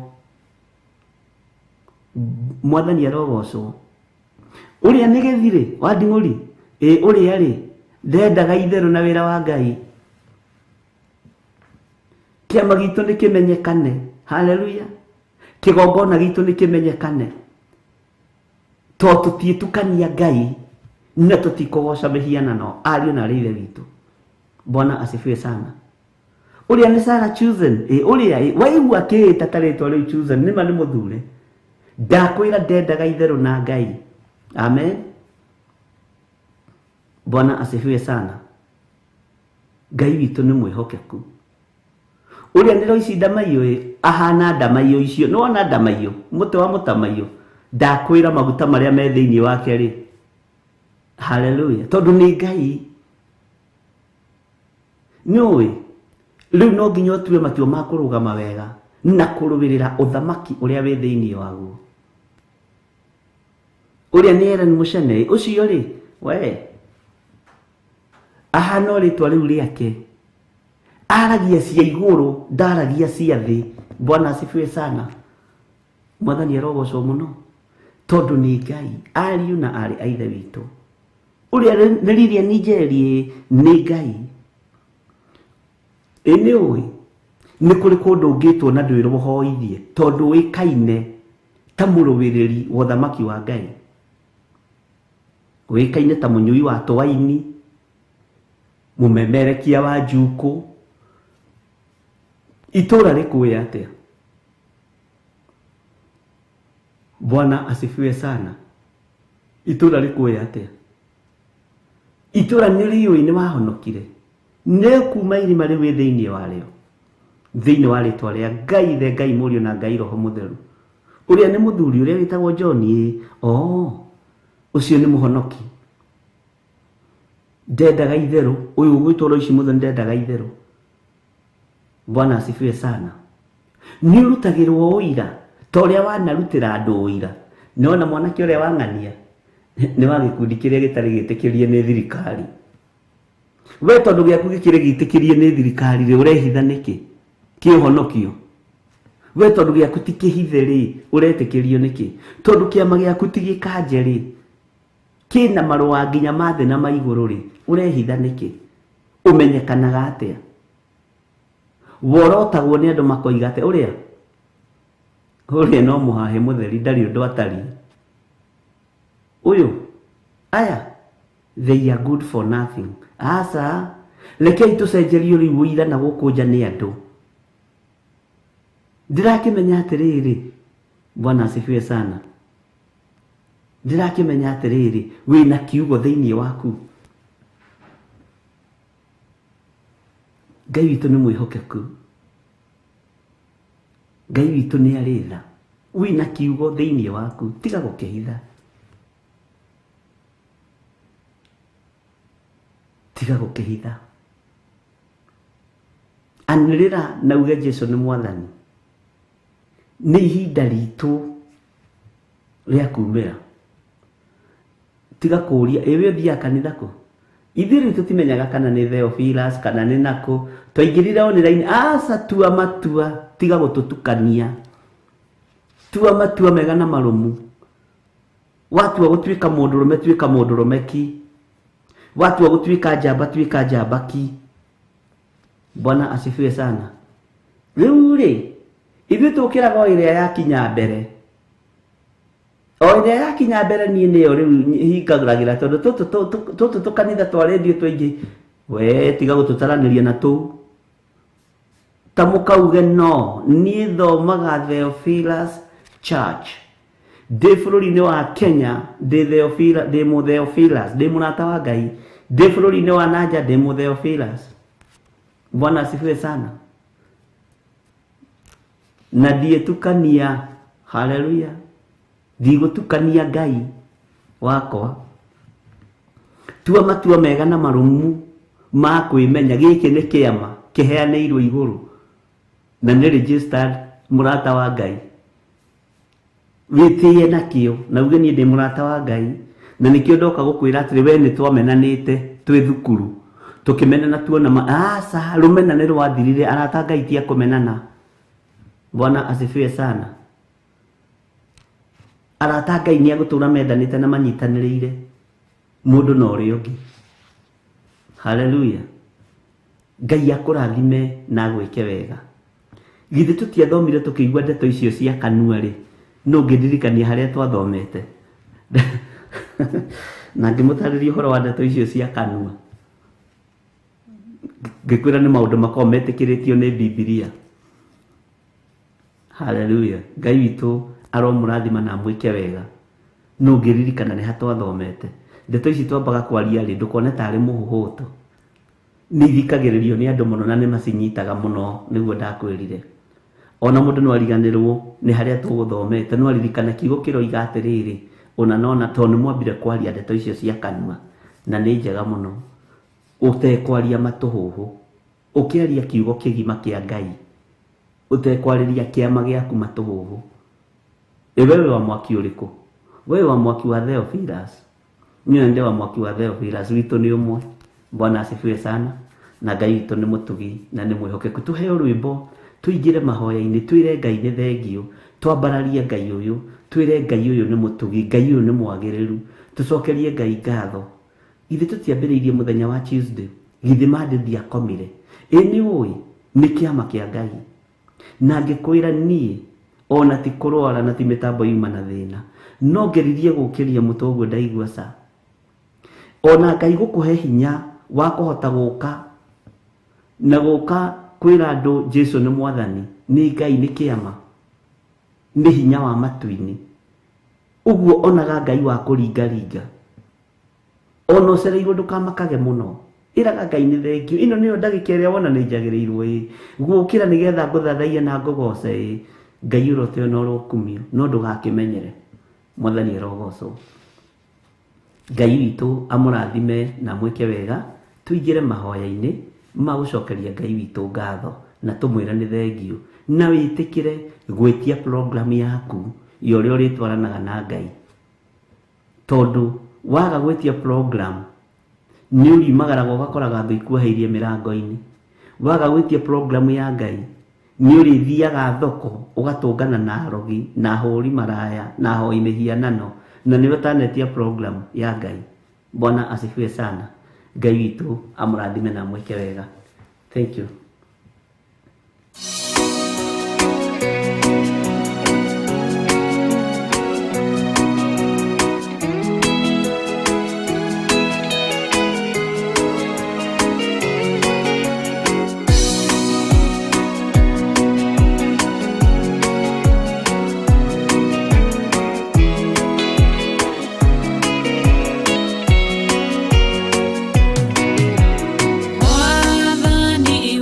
Mwathani arogocwo. Ũrĩa nĩ Gĩthirĩ wa Nding'ũri ĩ, ũrĩa rĩ ndendaga itherũ na wĩra wa Ngai. Kĩama gitũ nĩ kĩmenyekane. Haleluya. Kĩgongona gitũ nĩ kĩmenyekane. To tũtiĩtukania Ngai na tũtikũgoca mĩhianano ariũ na arĩ ithe witũ. Bwana asifiwe sana. Ũrĩa nĩ Sarah Chosen ĩ, ũrĩa ĩ, waigua akĩĩta ta rĩtwa rĩu Chosen nĩma nĩ mũthure. Ndakwĩra ndendaga itherũ na Ngai. Amen. Bwana asifiwe sana. Ngai witũ nĩ mwĩhokeku. Ũrĩa nĩ Roici Ndamaiyũ ĩ, ahana ndamaiyũ icio. Nĩ wona ndamaiyũ, mũtĩ wa mũtamaiyũ. Ndakwĩra maguta marĩa me thĩinĩ wake rĩ. Haleluya. Tondũ nĩ Ngai. Nĩ ũĩ, rĩu no nginya ũtue matua ma kũrũgama wega na kũrũĩrĩra ũthamaki ũrĩa wĩ thĩinĩ waguo. Ũrĩa nĩ Ellen Mũcene, ũcio rĩ, we ahana o rĩtwa rĩu rĩake. Aragia cia igũrũ, ndaragia cia thĩ. Bwana asifiwe sana. Mwathani arogocwo mũno. Tondũ nĩ Ngai, ariũ na aarĩ a ithe witũ. Ũrĩa nĩ Lilian Njeri nĩ Ngai. Ĩ nĩ ũĩ, nĩ kũrĩ kũndũ ũngĩtwo na ndwĩrwo hoithie, tondũ ũĩkaine ta mũrũĩrĩri wa ũthamaki wa Ngai. Ũĩkaine ta mũnyui wa twaini, mũmemerekia wa njukũ. Itũra rĩkũĩ atĩa? Bwana asifiwe sana. Itũra rĩkũĩ atĩa? Itũra nĩ rĩũĩ nĩ wahonokire. Nĩ kuma irima rĩu wĩ thĩinĩ warĩo. Thĩinĩ wa rĩtwa rĩa Ngai Ithe, Ngai Mũriũ na Ngai Roho Mũtheru. Ũrĩa nĩ mũthuri ũrĩa wĩtagwo John ĩ, oh, ũcio nĩ mũhonoki. Ndendaga itherũ, ũyũ ũgwĩtwo Roici Mũthoni ndendaga itherũ. Bwana asifiwe sana. Nĩ ũrutagĩrwo ũira ta ũrĩa wanarutĩra andũ ũira. Nĩwona mwanake ũrĩa wang'ania nĩ wa gĩkundi kĩrĩa gĩtarĩ gĩtĩkĩrie nĩ thirikari. We tondũ gĩaku gĩkĩrĩ gĩtĩkĩrie nĩ thirikari rĩ, ũrehitha nĩkĩ? Kĩũhonokio. We tondũ gĩaku ti kĩhithe rĩ, ũretĩkĩrio nĩkĩ? Tondũ kĩama gĩaku ti gĩkanje rĩ, kĩna marũa nginya ma thĩ na ma igũrũ rĩ, ũrehitha nĩkĩ? Ũmenyekanaga atĩa? Worotagwo nĩ andũ makoiga atĩ ũrĩa ũrĩa no mũhahe mũtheri ndarĩ ũndũ atariĩ. Ũyũ aya they are good for nothing. Aca, rekei tũcenjerio rĩu ũira na gũkũ nja nĩ andũ. Ndĩrakĩmenya atĩrĩrĩ, Bwana asifiwe sana. Ndĩrakĩmenya atĩrĩrĩ, wĩna kiugo thĩinĩ waku. Ngai witũ nĩ mwĩhokeku. Ngai witũ nĩ arĩ tha. Wĩna kiugo thĩinĩ waku, tiga gũkĩhitha. Tiga gũkĩhitha. Anĩrĩra na uge Jesu nĩ mwathani. Nĩ ihinda ritũ rĩa kumĩra. Tiga kũũria, ĩ we ũthiaga kanitha kũ? Ithuĩ rĩu tũtimenyaga kana nĩ Theophilus kana nĩ nakũ. Twaingĩrire online, aca tua matua, tiga gũtũtukania. Tua matua mega na marũmu. Watua gũtuĩka mũndũrũme, tuĩka mũndũrũme ki. Watua gũtuĩka njamba, tuĩka njamba ki. Bwana asifiwe sana. Rĩu rĩ, ithuĩ tũkĩraga o ĩrĩa yakinya mbere. O ĩrĩa yakinya mbere niĩ nĩyo rĩu hingagĩra tondũ tũtũ tũkanitha twa rĩndiũ tũingĩ. We tiga gũtũtaranĩria na tũu. Ta mũkauge no, niĩ thomaga Theophilus Church. Ndĩ bũrũri-inĩ wa Kenya, ndĩ Theophilus, ndĩ mũ Theophilus, ndĩ mũrata wa Ngai. Ndĩ bũrũri-inĩ wa Nanja, ndĩ mũ Theophilus. Bwana asifiwe sana. Na ndiĩtukania, haleluya. Ndigũtukania Ngai wakwa. Tua matua mega na marũmu ma kwĩmenya gĩkĩ nĩ kĩama kĩheanĩirwo igũrũ na nĩ registered mũrata wa Ngai. Wĩtĩye nakĩo na uge niĩ ndĩ mũrata wa Ngai, na nĩkĩo ndoka gũkwĩra atĩrĩ, we nĩ twamenanĩte twĩ thukuru tũkĩmenana tuona ma aca, rũmena nĩ rwathirire. Arata Ngai ti akũmenana. Bwana asifiwe sana. Arata Ngai nĩ agũtũra mendanĩte na manyitanĩrĩire mũndũ na ũrĩa ũngĩ. Haleluya. Ngai akũrathime na agwĩke wega. Githĩ tũtiathomire tũkĩigua ndeto icio cia kanua rĩ, no ngĩndirikania harĩa twathomete na ngĩmũtarĩria ũhoro wa ndeto icio cia kanua, ngĩkwĩra nĩ maũndũ makoragwo metĩkĩrĩtio nĩ Bibilia. Haleluya. Ngai witũ aromũrathima na amwĩke wega. No ngĩririkana nĩ ha twathomete ndeto ici twambaga kwaria rĩ, ndũkone tarĩ mũhũhũto, nĩ ithikagĩrĩrio nĩ andũ mũno na nĩ macinyitaga mũno. Nĩguo ndakwĩrire ona mũndũ no ariganĩrwo nĩ harĩa tũgũthomete, no aririkana kiugo kĩroiga atĩrĩrĩ, ona nona tondũ nĩ mwambire kwaria ndeto icio cia kanua na nĩ njega mũno, ũtekwaria matũhũhũ, ũkĩaria kiugo kĩgima kĩa Ngai, ũtekwarĩria kĩama gĩaku matũhũhũ. Ĩ wewe wa mwaki ũrĩkũ? Wewe wa mwaki wa Theophilus? Niĩ ndĩ wa mwaki wa Theophilus, witũ nĩ ũmwe. Bwana asifiwe sana. Na Ngai witũ nĩ mũtugi na nĩ mwĩhokeku. Tũheo rwĩmbo tũingĩre mahoya-inĩ, twĩre Ngai nĩ thengio, twambararie Ngai ũyũ, twĩre Ngai ũyũ nĩ mũtugi, Ngai ũyũ nĩ mwagĩrĩru, tũcokerie Ngai ngatho. Githĩ tũtiambĩrĩirie mũthenya wa Tuesday? Githĩ Monday ndiakomire? Ĩ nĩ ũĩ nĩ kĩama kĩa Ngai. Na ngĩkwĩra niĩ ona ti kũrwara na ti mĩtambo yuma na thĩna, no ngeririe gũkĩria mũtwe ũguo ndaigua ca. Ona Ngai gũkũhe hinya wa kũhota gũka na gũka kwĩra andũ Jesu nĩ mwathani, nĩ Ngai, nĩ kĩama, nĩ hinya wa matu-inĩ. Ũguo onaga Ngai wa kũringaringa. Ona ũcereirwo ndũkamakage mũno, ĩraga Ngai nĩ thengio. Ĩno nĩyo ndagĩka ĩrĩa wona nĩ njagĩrĩirwo ĩ gũkĩra nĩgetha ngũthathaiye na ngũgoce ĩ. Ngai ũroteo na ũrokumio, no ndũgakĩmenyere. Mwathani arogocwo. Ngai witũ amũrathime na amwĩke wega. Tũingĩre mahoya-inĩ ma gũcokeria Ngai witũ ngatho na tũmwĩre nĩ thengio, na wĩtĩkĩre gwĩtia program yaku ya ũrĩa ũrĩtwaranaga na Ngai, tondũ waga gwĩtia program nĩ ũriumagaraga ũgakoraga thũ ikuoheirie mĩrango-inĩ. Waga gwĩtia program ya Ngai nĩ ũrĩthiaga thoko ũgatũngana na arogi na ahũri maraya na ahoi mĩhianano, na nĩwe ũtanetia program ya Ngai. Bwana asifiwe sana. Ngai witũ amũrathime na amwĩke wega. Thank you. Mwathani.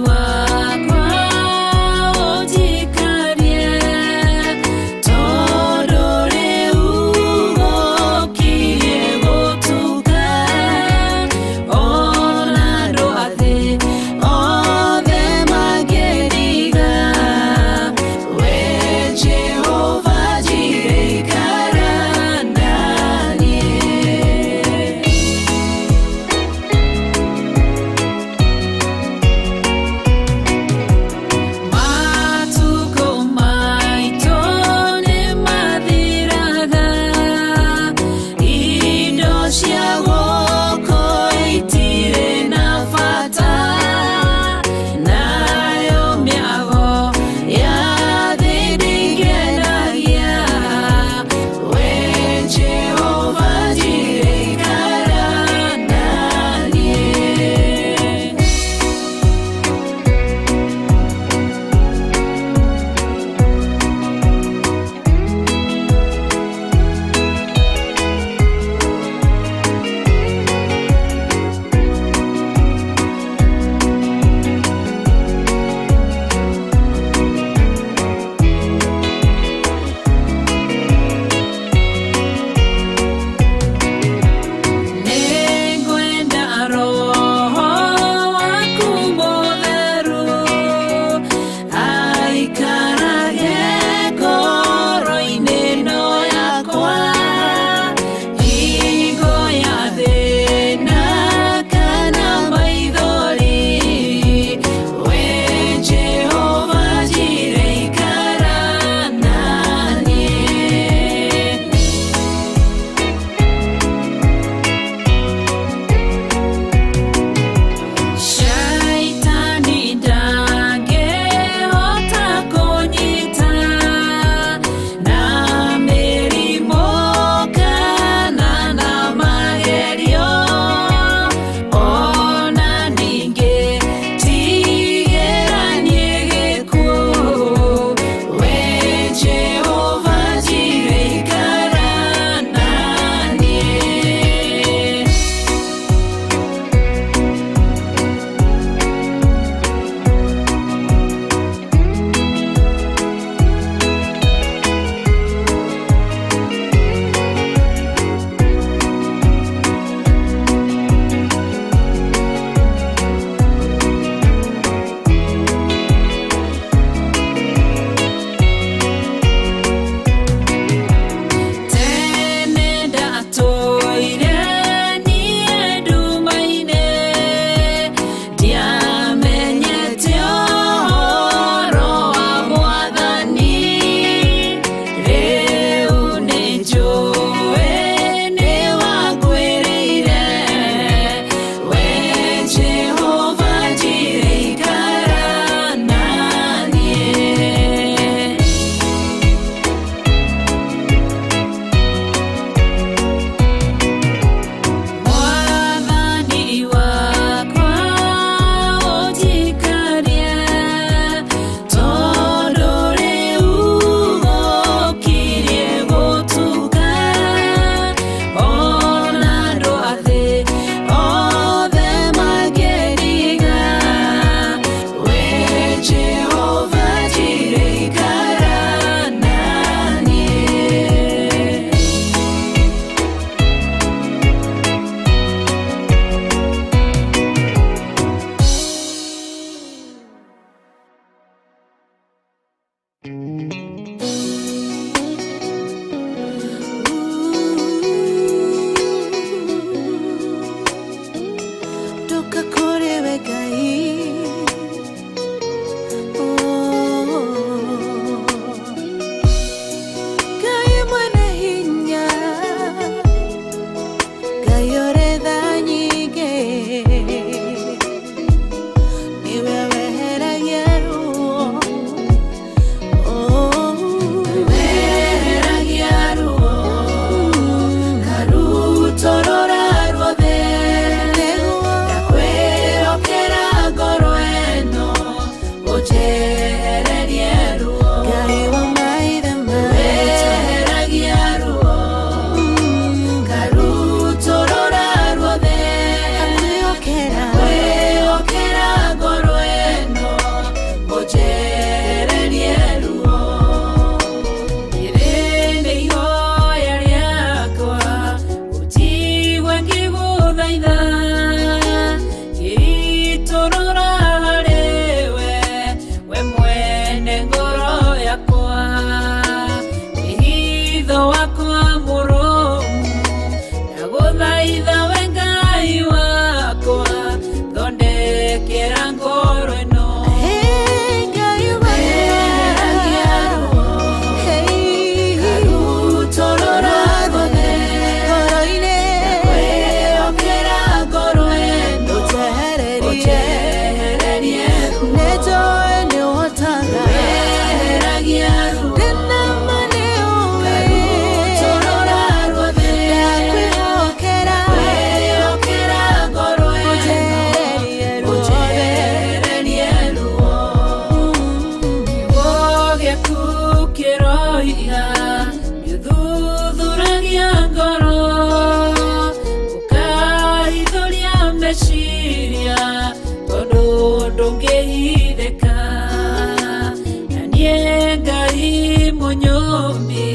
Mũmbi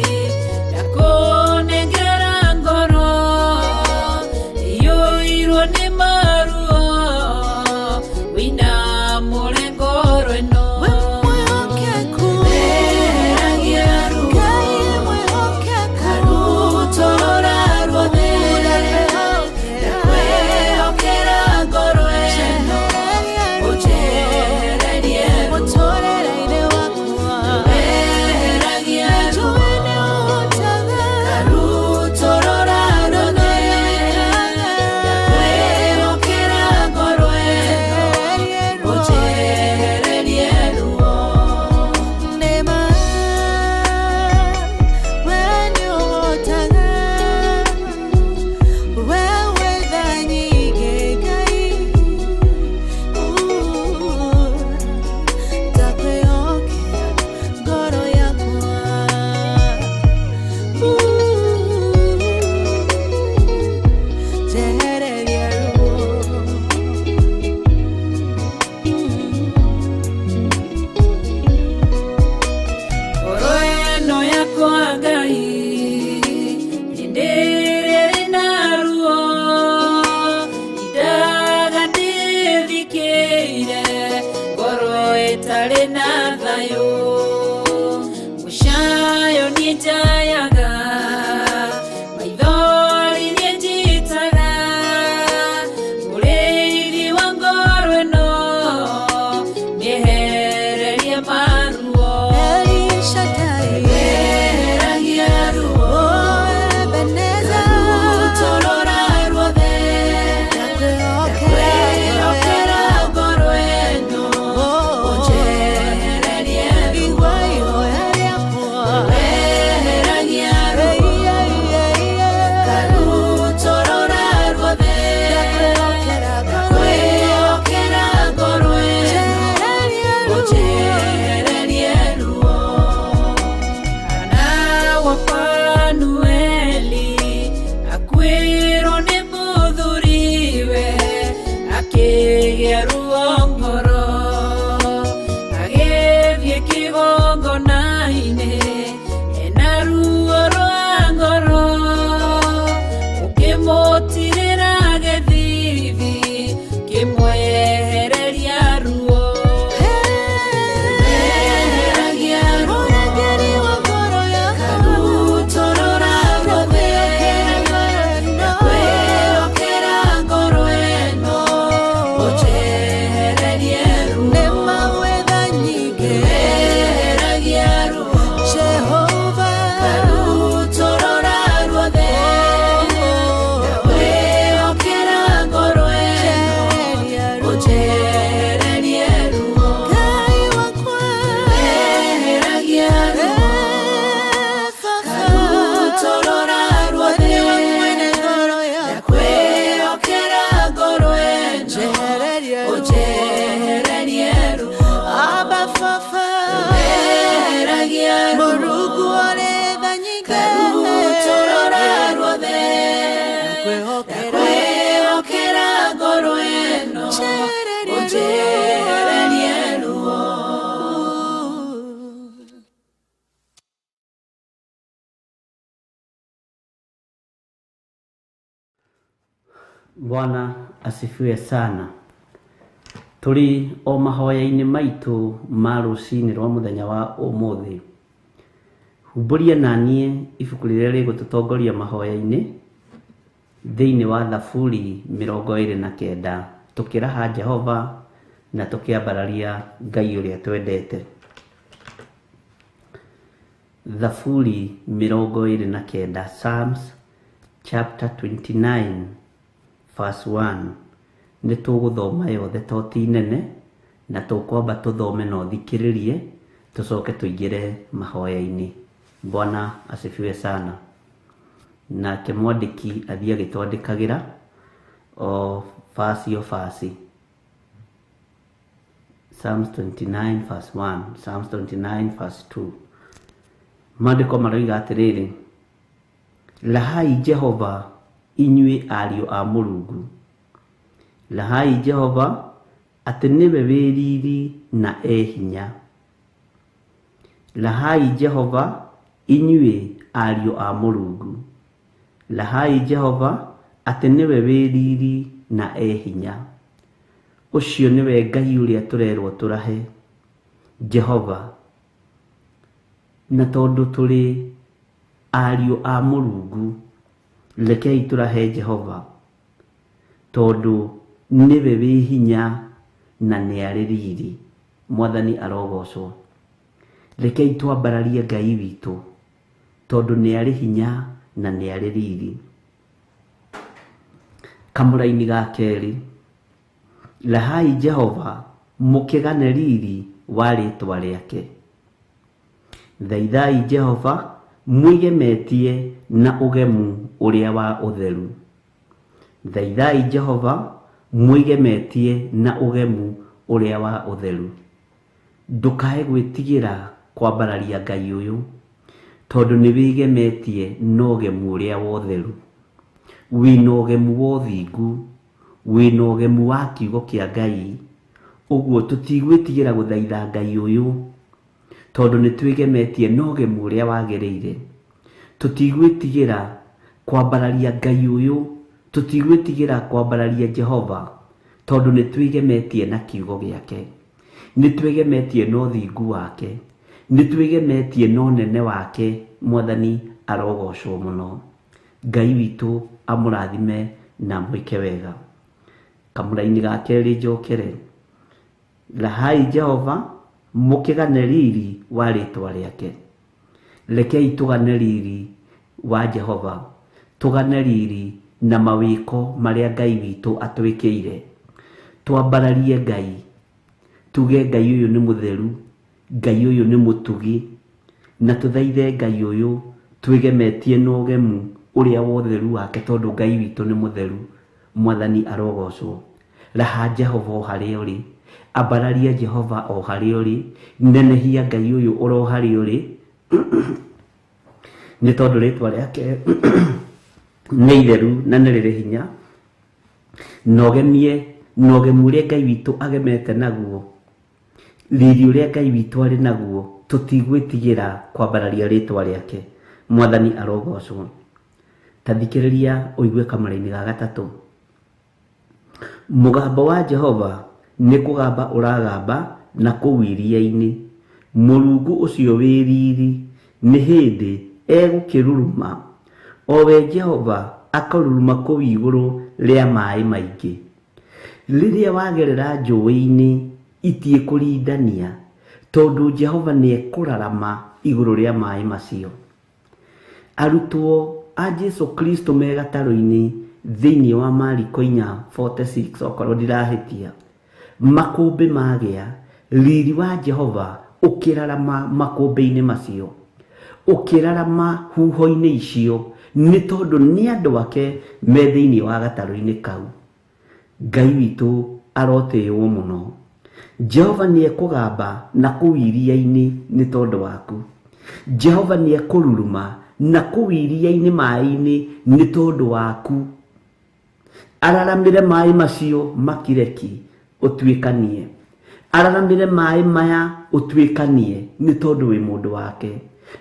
ndakũnengera ngoro iyũirwo nĩ maruo wĩna mũrengoro ĩno Eheragia ruo karutorora ruothe ndakwĩhokera ngoro ĩno ũnjehererie ruo Eheragia ruo karutorora ruothe ndakwĩhokera ngoro ĩno ũnjehererie ruo. Ngoro ĩno yakwa Ngai hĩndĩ ĩrĩa ĩrĩ na ruo indaga ndĩthikĩire ngoro ĩtarĩ na thayũ mũcayo niĩ njayaga maithori niĩ njitaga mũrĩithi wa ngoro ĩno mĩehererie maruo. Eheragia ruo karutorora ruothe ndakwĩhokera ngoro ĩno ũnjehererie ruo. Eheragia ruo karutorora ruothe ndakwĩhokera ngoro ĩno ũnjehererie ruo. Hana wa Fanueli akuĩrwo nĩ mũthuriwe akĩgĩa ruo ngoro agĩthiĩ kĩgongona-inĩ ena ruo rwa ngoro ũkĩmũtirĩra gĩthithi kĩmwehereria ruo. Eheragia ruo karutorora ruothe ndakwĩhokera ngoro ĩno ũnjehererie ruo. Eheragia ruo karutorora ruothe ndakwĩhokera ngoro ĩno ũnjehererie ruo. Eheragia ruo karutorora ruothe ndakwĩhokera ngoro ĩno ũnjehererie ruo. Eheragia ruo karutorora ruothe ndakwĩhokera ngoro ĩno ũnjehererie ruo. Bwana asifiwe sana. Tũrĩ o mahoya-inĩ maitũ ma rũcinĩ rwa mũthenya wa ũmũthĩ. Humbũria naniĩ ibuku rĩrĩa rĩgũtũtongoria mahoya-inĩ thĩinĩ wa Thaburi 29 tũkĩraha Jehova na tũkĩambararia Ngai ũrĩa twendete. Thaburi 29, Psalms chapter 29 verse 1. Nĩ tũgũthoma yothe to ti nene na tũkwamba tũthome na ũthikĩrĩrie tũcoke tũingĩre mahoya-inĩ. Bwana asifiwe sana. Nake mwandĩki athiĩ agĩtwandĩkagĩra o verse o verse. Psalms 29 verse 1, Psalms 29 verse 2. Maandĩko maroiga atĩrĩrĩ, rahai Jehova inyuĩ ariũ a Mũrungu, rahai Jehova atĩ nĩwe wĩ riri na e hinya. Rahai Jehova Inyuĩ ariũ a Mũrungu. Rahai Jehova atĩ nĩwe wĩ riri na e hinya. Ũcio nĩwe Ngai ũrĩa tũrerwo tũrahe, Jehova. Na tondũ tũrĩ ariũ a Mũrungu, rekei tũrahe Jehova, tondũ nĩwe wĩ hinya na nĩ arĩ riri. Mwathani arogocwo. Rekei twambararie Ngai witũ, tondũ nĩ arĩ hinya na nĩ arĩ riri. Kamũraini ga kerĩ, rahai Jehova mũkĩgane riri wa rĩtwa rĩake. Thaithai Jehova mwĩgemetie na ũgemu ũrĩa wa ũtheru. Thaithai Jehova mwĩgemetie na ũgemu ũrĩa wa ũtheru. Ndũkae gwĩtigĩra kwambararia Ngai ũyũ, tondũ nĩ wĩgemetie na ũgemu ũrĩa wa ũtheru. Wĩna ũgemu wa ũthingu, wĩna ũgemu wa kiugo kĩa Ngai. Ũguo tũtigwĩtigĩra gũthaitha Ngai ũyũ, tondũ nĩ twĩgemetie na ũgemu ũrĩa wagĩrĩire. Tũtigwĩtigĩra kwambararia Ngai ũyũ, tũtigwĩtigĩra kwambararia Jehova, tondũ nĩ twĩgemetie na kiugo gĩake. Nĩ twĩgemetie na ũthingu wake, nĩ twĩgemetie na ũnene wake. Mwathani arogocwo mũno. Ngai witũ amũrathime na mwĩke wega. Kamũraini ga kerĩ njokere, rahai Jehova mũkĩgane riri wa rĩtwa rĩake. Rekei tũgane riri wa Jehova, tũgane riri na mawĩko marĩa Ngai witũ atwĩkĩire. Twambararie Ngai, tuge Ngai ũyũ nĩ mũtheru, Ngai ũyũ nĩ mũtugi, na tũthaithe Ngai ũyũ twĩgemetie na ũgemu ũrĩa wa ũtheru wake, tondũ Ngai witũ nĩ mũtheru. Mwathani arogocwo. Raha Jehova o harĩa ũrĩ, ambararia Jehova o harĩa ũrĩ, nenehia Ngai ũyũ oro harĩa ũrĩ, nĩ tondũ rĩtwa rĩake nĩ itheru na nĩ rĩrĩ hinya. Na ũgemie na ũgemu ũrĩa Ngai witũ agemete naguo, riri ũrĩa Ngai witũ arĩ naguo, tũtigwĩtigĩra kwambararia rĩtwa rĩake. Mwathani arogocwo. Ta thikĩrĩria ũigue kamũraini ga gatatũ. Mũgambo wa Jehova nĩ kũgamba ũragamba na kũu iria-inĩ. Mũrungu ũcio wĩ riri nĩ hĩndĩ egũkĩruruma, o we Jehova akaruruma kũu igũrũ rĩa maĩ maingĩ. Rĩrĩa wagerera njũĩ-inĩ itiĩkũrindania, tondũ Jehova nĩ ekũrarama igũrũ rĩa maĩ macio. Arutwo a Jesu Kristo me gatarũ-inĩ thĩinĩ wa Mariko 4:46, okorwo ndirahĩtia, makũmbĩ magĩa, riri wa Jehova ũkĩrarama makũmbĩ-inĩ macio, ũkĩrarama huho-inĩ icio, nĩ tondũ nĩ andũ ake me thĩinĩ wa gatarũ-inĩ kau. Ngai witũ arotĩĩwo mũno. Jehova nĩ ekũgamba na kũu iria-inĩ nĩ tondũ waku. Jehova nĩ ekũruruma na kũu iria-inĩ maĩ-inĩ nĩ tondũ waku. Araramĩre maĩ macio makireki ũtuĩkanie. Araramĩre maĩ maya ũtuĩkanie nĩ tondũ wĩ mũndũ wake,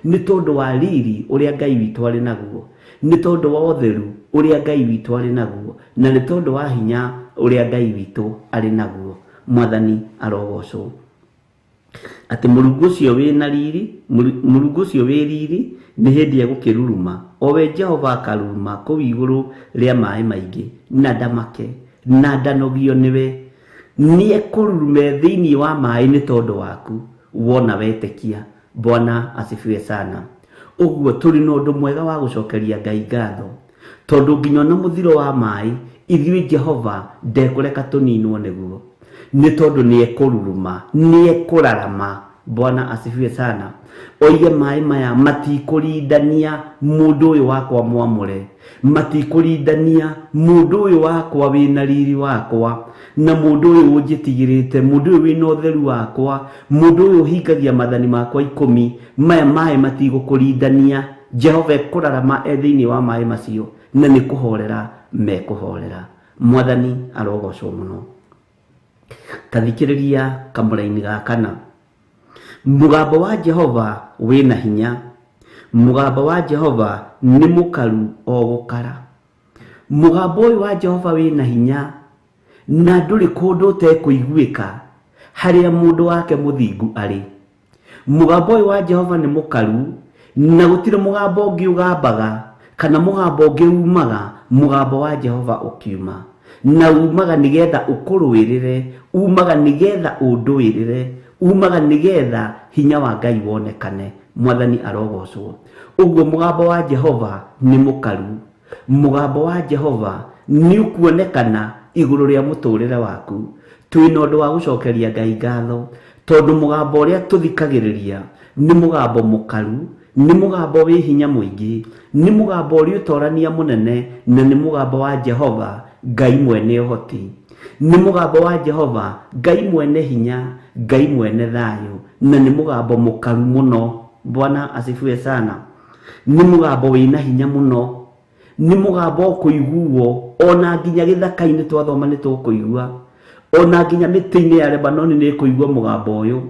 nĩ tondũ wa riri ũrĩa Ngai witũ arĩ naguo, nĩ tondũ wa ũtheru ũrĩa Ngai witũ arĩ naguo, na nĩ tondũ wa hinya ũrĩa Ngai witũ arĩ naguo. Mwathani arogocwo. Atĩ Mũrungu ũcio wĩ na riri, Mũrungu ũcio wĩ riri nĩ hĩndĩ egũkĩruruma, o we Jehova akaruruma kũu igũrũ rĩa maĩ maingĩ, na ndamake na ndanogio nĩwe. Nĩ ekũrurume thĩinĩ wa maĩ nĩ tondũ waku, wona wetĩkia. Bwana asifiwe sana. Ũguo tũrĩ na ũndũ mwega wa gũcokeria Ngai ngatho, tondũ nginya ona mũthiro wa maĩ ithuĩ Jehova ndekũreka tũninwo nĩguo, nĩ tondũ nĩ ekũruruma, nĩ ekũrarama. Bwana asifiwe sana. Oige maĩ maya matikũrindania mũndũ ũyũ wakwa mwamũre, matikũrindania mũndũ ũyũ wakwa wĩna riri wakwa, na mũndũ ũyũ ũnjĩtigĩrĩte, mũndũ ũyũ wĩna ũtheru wakwa, mũndũ ũyũ ũhingagia mathani makwa 10. Maya maĩ matigũkũrindania. Jehova ekũrarama e thĩinĩ wa maĩ macio, na nĩ kũhorera mekũhorera. Mwathani arogocwo mũno. Ta thikĩrĩria kamũraini ga kana. Mũgambo wa Jehova wĩna hinya, Mũgambo wa Jehova nĩ mũkaru o gũkara. Mũgambo ũyũ wa Jehova wĩna hinya na ndũrĩ kũndũ ũtekũiguĩka harĩa mũndũ wake mũthingu arĩ. Mũgambo ũyũ wa Jehova nĩ mũkaru na gũtirĩ mũgambo ũngĩ ũgambaga kana mũgambo ũngĩ umaga, mũgambo wa Jehova ũkiuma. Na umaga nĩgetha ũkũrũĩrĩre, umaga nĩgetha ũndũĩrĩre, umaga nĩgetha hinya wa Ngai wonekane. Mwathani arogocwo. Ũguo mũgambo wa Jehova nĩ mũkaru. Mũgambo wa Jehova nĩ ũkuonekana igũrũ rĩa mũtũrĩre waku. Twĩna ũndũ wa gũcokeria Ngai ngatho tondũ mũgambo ũrĩa tũthikagĩrĩria nĩ mũgambo mũkaru, nĩ mũgambo wĩ hinya mũingĩ, nĩ mũgambo ũrĩ ũtorania mũnene, na nĩ mũgambo wa Jehova Ngai mwene ũhoti. Nĩ mũgambo wa Jehova Ngai mwene hinya, Ngai mwene thayũ, na nĩ mũgambo mũkaru mũno. Bwana asifiwe sana. Nĩ mũgambo wĩna hinya mũno, nĩ mũgambo ũkũiguo ona nginya gĩthaka-inĩ twathoma nĩ tũkũigua, ona nginya mĩtĩ-inĩ ya Lebanoni nĩ ĩkũigua mũgambo ũyũ.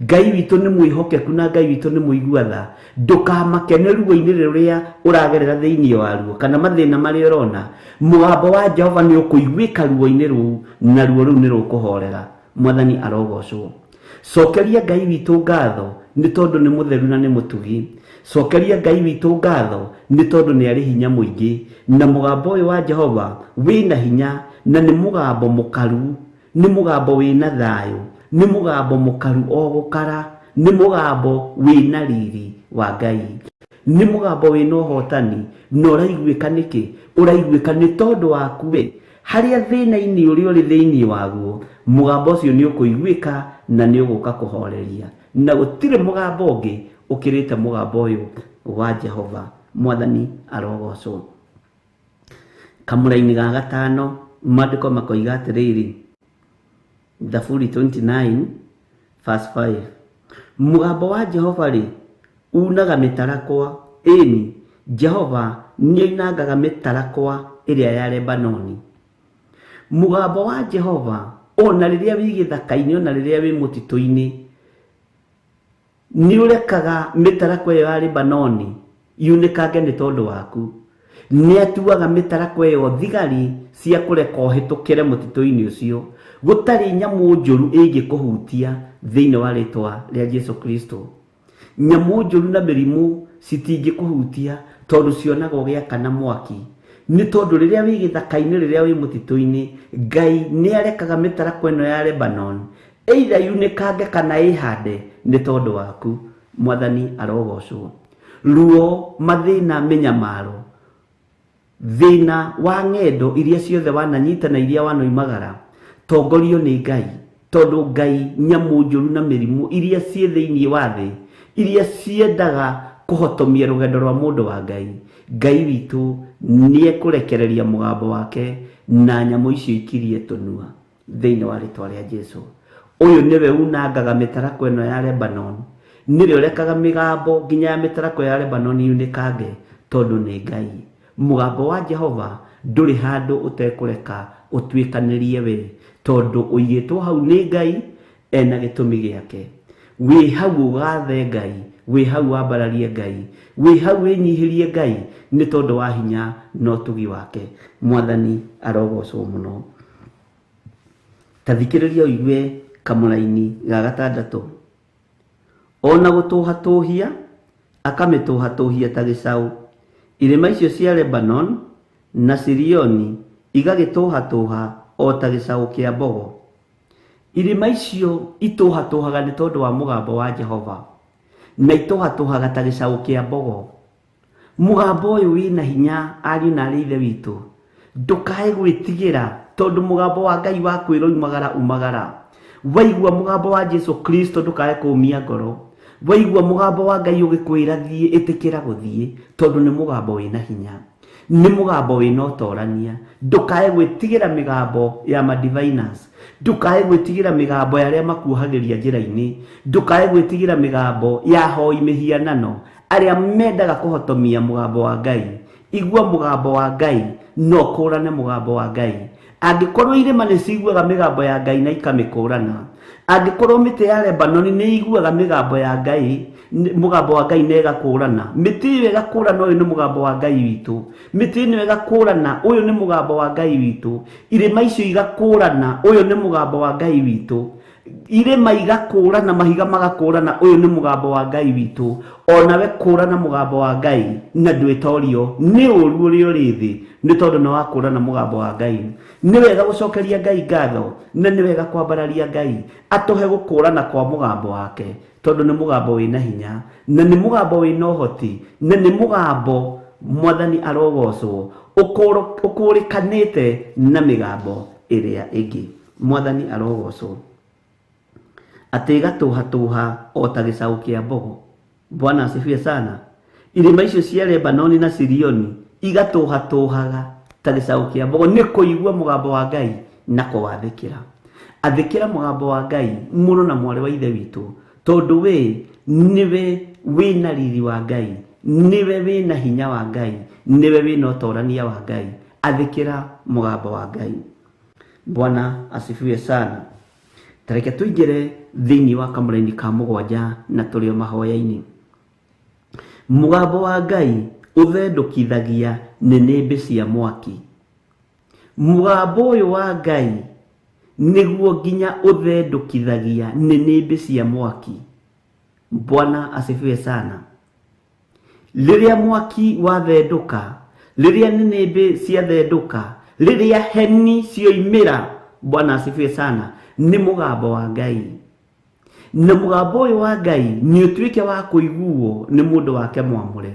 Ngai witũ nĩ mwĩhokeku na Ngai witũ nĩ mũigua tha. Ndũkamake nĩ ruo-inĩ rũrĩa ũragerera thĩinĩ waruo kana mathĩna marĩa ũrona. Mũgambo wa Jehova nĩ ũkũiguĩka ruo-inĩ rũu, na ruo rũu nĩ rũkũhorera. Mwathani arogocwo. Cokeria Ngai witũ ngatho nĩ tondũ nĩ mũtheru na nĩ mũtugi. Cokeria Ngai witũ ngatho nĩ tondũ nĩ arĩ hinya mũingĩ, na mũgambo ũyũ wa Jehova wĩna hinya na nĩ mũgambo mũkaru, nĩ mũgambo wĩna thayũ, nĩ mũgambo mũkaru o gũkara, nĩ mũgambo wĩna riri wa Ngai, nĩ mũgambo wĩna ũhotani. Na ũraiguĩka nĩkĩ? Ũraiguĩka nĩ tondũ waku we harĩa thĩna-inĩ ũrĩa ũrĩ thĩinĩ waguo, mũgambo ũcio nĩ ũkũiguĩka na nĩ ũgũka kũhoreria, na gũtirĩ mũgambo ũngĩ ũkĩrĩte mũgambo ũyũ wa Jehova. Mwathani arogocwo. Kamũraini ga gatano maandĩko makoiga atĩrĩrĩ, Thaburi 29 verse 5, mũgambo wa Jehova rĩ unaga mĩtarakwa, ĩni Jehova nĩoinangaga mĩtarakwa ĩrĩa ya Lebanoni. Mũgambo wa Jehova ona rĩrĩa wĩ gĩthaka-inĩ, ona rĩrĩa wĩ mũtitũ-inĩ, nĩ ũrekaga mĩtarakwa ĩyo ya Lebanoni yunĩkange nĩ tondũ waku. Nĩ atuaga mĩtarakwa ĩyo thigari cia kũreka ũhĩtũkĩre mũtitũ-inĩ ũcio, gũtarĩ nyamũ njũru ĩngĩkũhutia thĩinĩ wa rĩtwa rĩa Jesu Kristo. Nyamũ njũru na mĩrimũ citingĩkũhutia tondũ cionaga ũgĩakana mwaki. Nĩ tondũ rĩrĩa wĩ gĩthaka-inĩ, rĩrĩa wĩ mũtitũ-inĩ, Ngai nĩ arekaga mĩtarakwa ĩno ya Lebanon either yunĩkange kana ĩhande nĩ tondũ waku. Mwathani arogocwo. Ruo, mathĩna, mĩnyamaro, thĩna wa ng'endo iria ciothe wananyita na iria wanoimagara, tongorio nĩ Ngai, tondũ Ngai nyamũ njũru na mĩrimũ iria ciĩ thĩinĩ wa thĩ, iria ciendaga kũhotomia rũgendo rwa mũndũ wa Ngai, Ngai witũ nĩ ekũrekereria mũgambo wake na nyamũ icio ikirie tũnua thĩinĩ wa rĩtwa rĩa Jesu. Ũyũ nĩwe unangaga mĩtarakwa ĩno ya Lebanon, nĩwe ũrekaga mĩgambo nginya ya mĩtarakwa ya Lebanon yunĩkange, tondũ nĩ Ngai. Mũgambo wa Jehova ndũrĩ handũ ũtekũreka ũtuĩkanĩrie we, tondũ ũigĩtwo hau nĩ Ngai ena gĩtũmi gĩake. Wĩ hau ũgathe Ngai, wĩ hau wambararie Ngai, wĩ hau wĩnyihĩrie Ngai nĩ tondũ wa hinya na ũtugi wake. Mwathani arogocwo mũno. Ta thikĩrĩria ũigue kamũraini ga gatandatũ. Ona gũtũhatũhia akamĩtũhatũhia ta gĩcaũ, irĩma icio cia Lebanon na Sirioni igagĩtũhatũha o ta gĩcaũ kĩa mbogo. Irĩma icio itũhatũhaga nĩ tondũ wa mũgambo wa Jehova, na itũhatũhaga ta gĩcaũ kĩa mbogo. Mũgambo ũyũ wĩna hinya, ariũ na arĩ ithe witũ, ndũkae gwĩtigĩra, tondũ mũgambo wa Ngai wa kwĩra umagara umagara. Waigua mũgambo wa Jesu Kristo ndũkae kũũmia ngoro. Waigua mũgambo wa Ngai ũgĩkwĩra thiĩ, ĩtĩkĩra gũthiĩ, tondũ nĩ mũgambo wĩna hinya, nĩ mũgambo wĩna ũtorania. Ndũkae gwĩtigĩra mĩgambo ya madiviners, ndũkae gwĩtigĩra mĩgambo ya arĩa makuohagĩria njĩra-inĩ, ndũkae gwĩtigĩra mĩgambo ya hoi mĩhianano arĩa mendaga kũhotomia mũgambo wa Ngai. Igua mũgambo wa Ngai no kũrane mũgambo wa Ngai. Angĩkorwo irĩma nĩ ciguaga mĩgambo ya Ngai na ikamĩkũrana, angĩkorwo mĩtĩ ya Lebanoni nĩ iguaga mĩgambo ya Ngai Mũgambo wa Ngai nĩ ĩgakũrana, mĩtĩ ĩyo ĩgakũrana, ũyũ nĩ mũgambo wa Ngai witũ. Mĩtĩ ĩno ĩgakũrana, ũyũ nĩ mũgambo wa Ngai witũ. Irĩma icio igakũrana, ũyũ nĩ mũgambo wa Ngai witũ. Irĩma igakũrana, mahiga magakũrana, ũyũ nĩ mũgambo wa Ngai witũ. Onawe kũrana mũgambo wa Ngai na ndwĩtorio nĩ ũru ũrĩa ũrĩ thĩ, nĩ tondũ nĩ wakũrana mũgambo wa Ngai. Nĩ wega gũcokeria Ngai ngatho na nĩ wega kwambararia Ngai atũhe gũkũrana kwa mũgambo wake, tondũ nĩ mũgambo wĩna hinya na nĩ mũgambo wĩna ũhoti na nĩ mũgambo Mwathani arogocwo ũkũrĩkanĩte na mĩgambo ĩrĩa ĩngĩ. Mwathani arogocwo atĩ ĩgatũhatũha o ta gĩcaũ kĩa mbogo. Bwana asifiwe sana. Irĩma icio cia Lebanoni na Sirioni igatũhatũhaga ta gĩcaũ kĩa mbogo nĩ kũigua mũgambo wa Ngai na kũwathĩkĩra. Athĩkĩra mũgambo wa Ngai mũrũ na mwarĩ wa ithe witũ, tondũ we nĩwe wĩna riri wa Ngai, nĩwe wĩna hinya wa Ngai, nĩwe wĩna ũtorania wa Ngai. Athĩkĩra mũgambo wa Ngai. Bwana asifiwe sana. Tareke tũingĩre thĩinĩ wa kamũraini ka mũgwanja na tũrĩ o mahoya-inĩ. Mũgambo wa Ngai ũthendũkithagia nĩnĩmbĩ cia mwaki. Mũgambo ũyũ wa Ngai nĩguo nginya ũthendũkithagia nĩnĩmbĩ cia mwaki. Bwana asifiwe sana. Rĩrĩa mwaki wathendũka, rĩrĩa nĩnĩmbĩ ciathendũka, rĩrĩa heni cioimĩra, Bwana asifiwe sana, nĩ mũgambo wa Ngai. Na mũgambo ũyũ wa Ngai nĩ ũtuĩke wa kũiguo nĩ mũndũ wake mwamũre,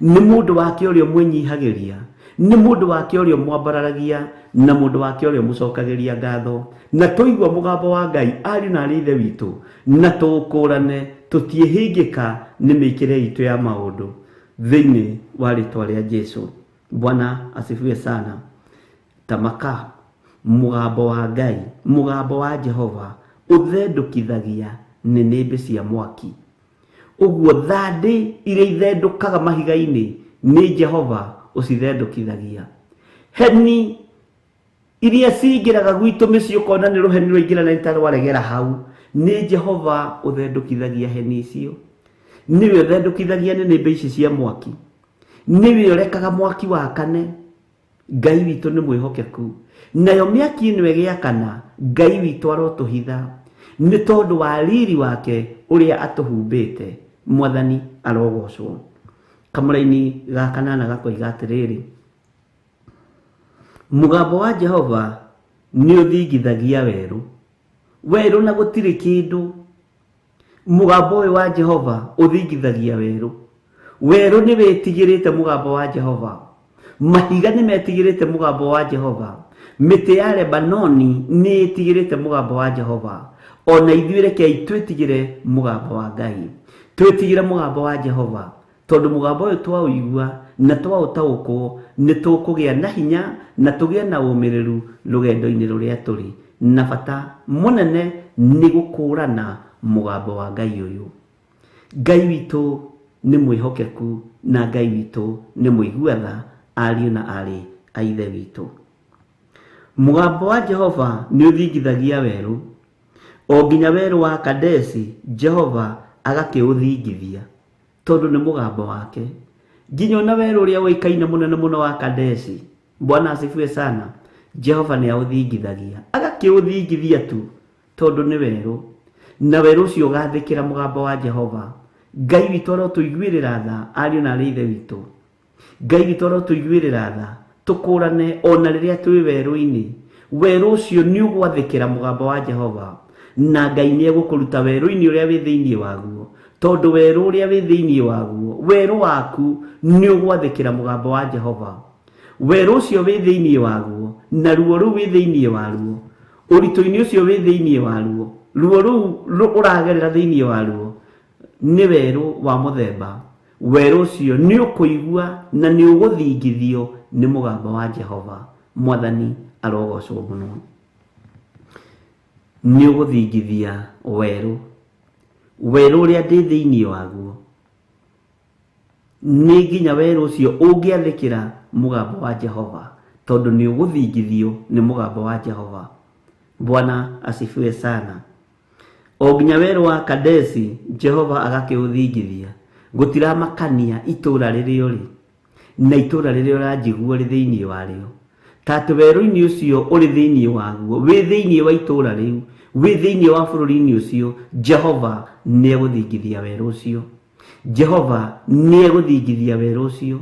nĩ mũndũ wake ũrĩa mwĩnyihagĩria, nĩ mũndũ wake ũrĩa mwambararagia, na mũndũ wake ũrĩa mũcokagĩria ngatho. Na tũigua mũgambo wa Ngai, ariũ na arĩ ithe witũ, na tũũkũrane, tũtiĩhĩngĩka nĩ mĩkĩre itũ ya maũndũ thĩinĩ wa rĩtwa rĩa Jesu. Bwana asifiwe sana. Tamaka mũgambo wa Ngai, mũgambo wa Jehova ũthendũkithagia nĩnĩmbĩ cia mwaki. Ũguo thandĩ iria ithendũkaga mahiga-inĩ nĩ Jehova ũcithendũkithagia. Heni iria cingĩraga gwitũ mĩciĩ ũkona nĩ rũheni rwaingĩra na nĩ rwaregera hau, nĩ Jehova ũthendũkithagia heni icio. Nĩwe ũthendũkithagia nĩnĩmbĩ ici cia mwaki, nĩwe ũrekaga mwaki wakane. Ngai witũ nĩ mwĩhokeku, nayo mĩaki ĩno ĩgĩakana, Ngai witũ arotũhitha nĩ tondũ wa riri wake ũrĩa atũhumbĩte. Mwathani arogocwo. Kamũraini ga kanana gakoiga atĩrĩrĩ, mũgambo wa Jehova nĩ ũthingithagia werũ, werũ na gũtirĩ kĩndũ. Mũgambo ũyũ wa Jehova ũthingithagia werũ, werũ nĩ wĩtigĩrĩte mũgambo wa Jehova, mahiga nĩ metigĩrĩte mũgambo wa Jehova, mĩtĩ ya Lebanoni nĩ ĩtigĩrĩte mũgambo wa Jehova. Ona ithuĩ rekei twĩtigĩre mũgambo wa Ngai, twĩtigĩre mũgambo wa Jehova, tondũ mũgambo ũyũ twaũigua na twaũtaũkwo nĩ tũkũgĩa na hinya na tũgĩe na ũmĩrĩru rũgendo-inĩ rũrĩa tũrĩ. Na bata mũnene nĩ gũkũrana mũgambo wa Ngai ũyũ. Ngai witũ nĩ mwĩhokeku na Ngai witũ nĩ mũigua tha, ariũ na aarĩ a ithe witũ. Mũgambo wa Jehova nĩ ũthingithagia werũ, o nginya werũ wa Kadesi Jehova agakĩũthingithia, tondũ nĩ mũgambo wake. Nginya ona werũ ũrĩa ũĩkaine mũnene mũno wa Kadesi, Bwana asifiwe sana, Jehova nĩ aũthingithagia, agakĩũthingithia tu tondũ nĩ werũ, na werũ ũcio ũgathĩkĩra mũgambo wa Jehova. Ngai witũ arotũiguĩrĩra tha, ariũ na arĩ ithe witũ. Ngai witũ arotũiguĩrĩra tha, tũkũrane ona rĩrĩa twĩ werũ-inĩ. Werũ ũcio nĩ ũgwathĩkĩra mũgambo wa Jehova, na Ngai nĩ egũkũruta werũ-inĩ ũrĩa wĩ thĩinĩ waguo, tondũ werũ ũrĩa wĩ thĩinĩ waguo, werũ waku nĩ ũgwathĩkĩra mũgambo wa Jehova. Werũ ũcio wĩ thĩinĩ waguo, na ruo rũu wĩ thĩinĩ waruo, ũritũ-inĩ ũcio wĩ thĩinĩ waruo, ruo rũu ũragerera thĩinĩ waruo nĩ werũ wa mũthemba. Werũ ũcio nĩ ũkũigua na nĩ ũgũthingithio nĩ mũgambo wa Jehova. Mwathani arogocwo mũno. Nĩ ũgũthingithia werũ, werũ ũrĩa ndĩ thĩinĩ waguo, nĩ nginya werũ ũcio ũngĩathĩkĩra mũgambo wa Jehova, tondũ nĩ ũgũthingithio nĩ mũgambo wa Jehova. Bwana asifiwe sana. O nginya werũ wa Kadesi Jehova agakĩũthingithia. Gũtiramakania itũũra rĩrĩa ũrĩ na itũũra rĩrĩa ũranjigua ũrĩ thĩinĩ warĩo, ta atĩ werũ-inĩ ũcio ũrĩ thĩinĩ waguo, wĩ thĩinĩ wa itũũra rĩu, wĩ thĩinĩ wa bũrũri-inĩ ũcio, Jehova nĩegũthingithia werũ ũcio. Jehova nĩegũthingithia werũ ũcio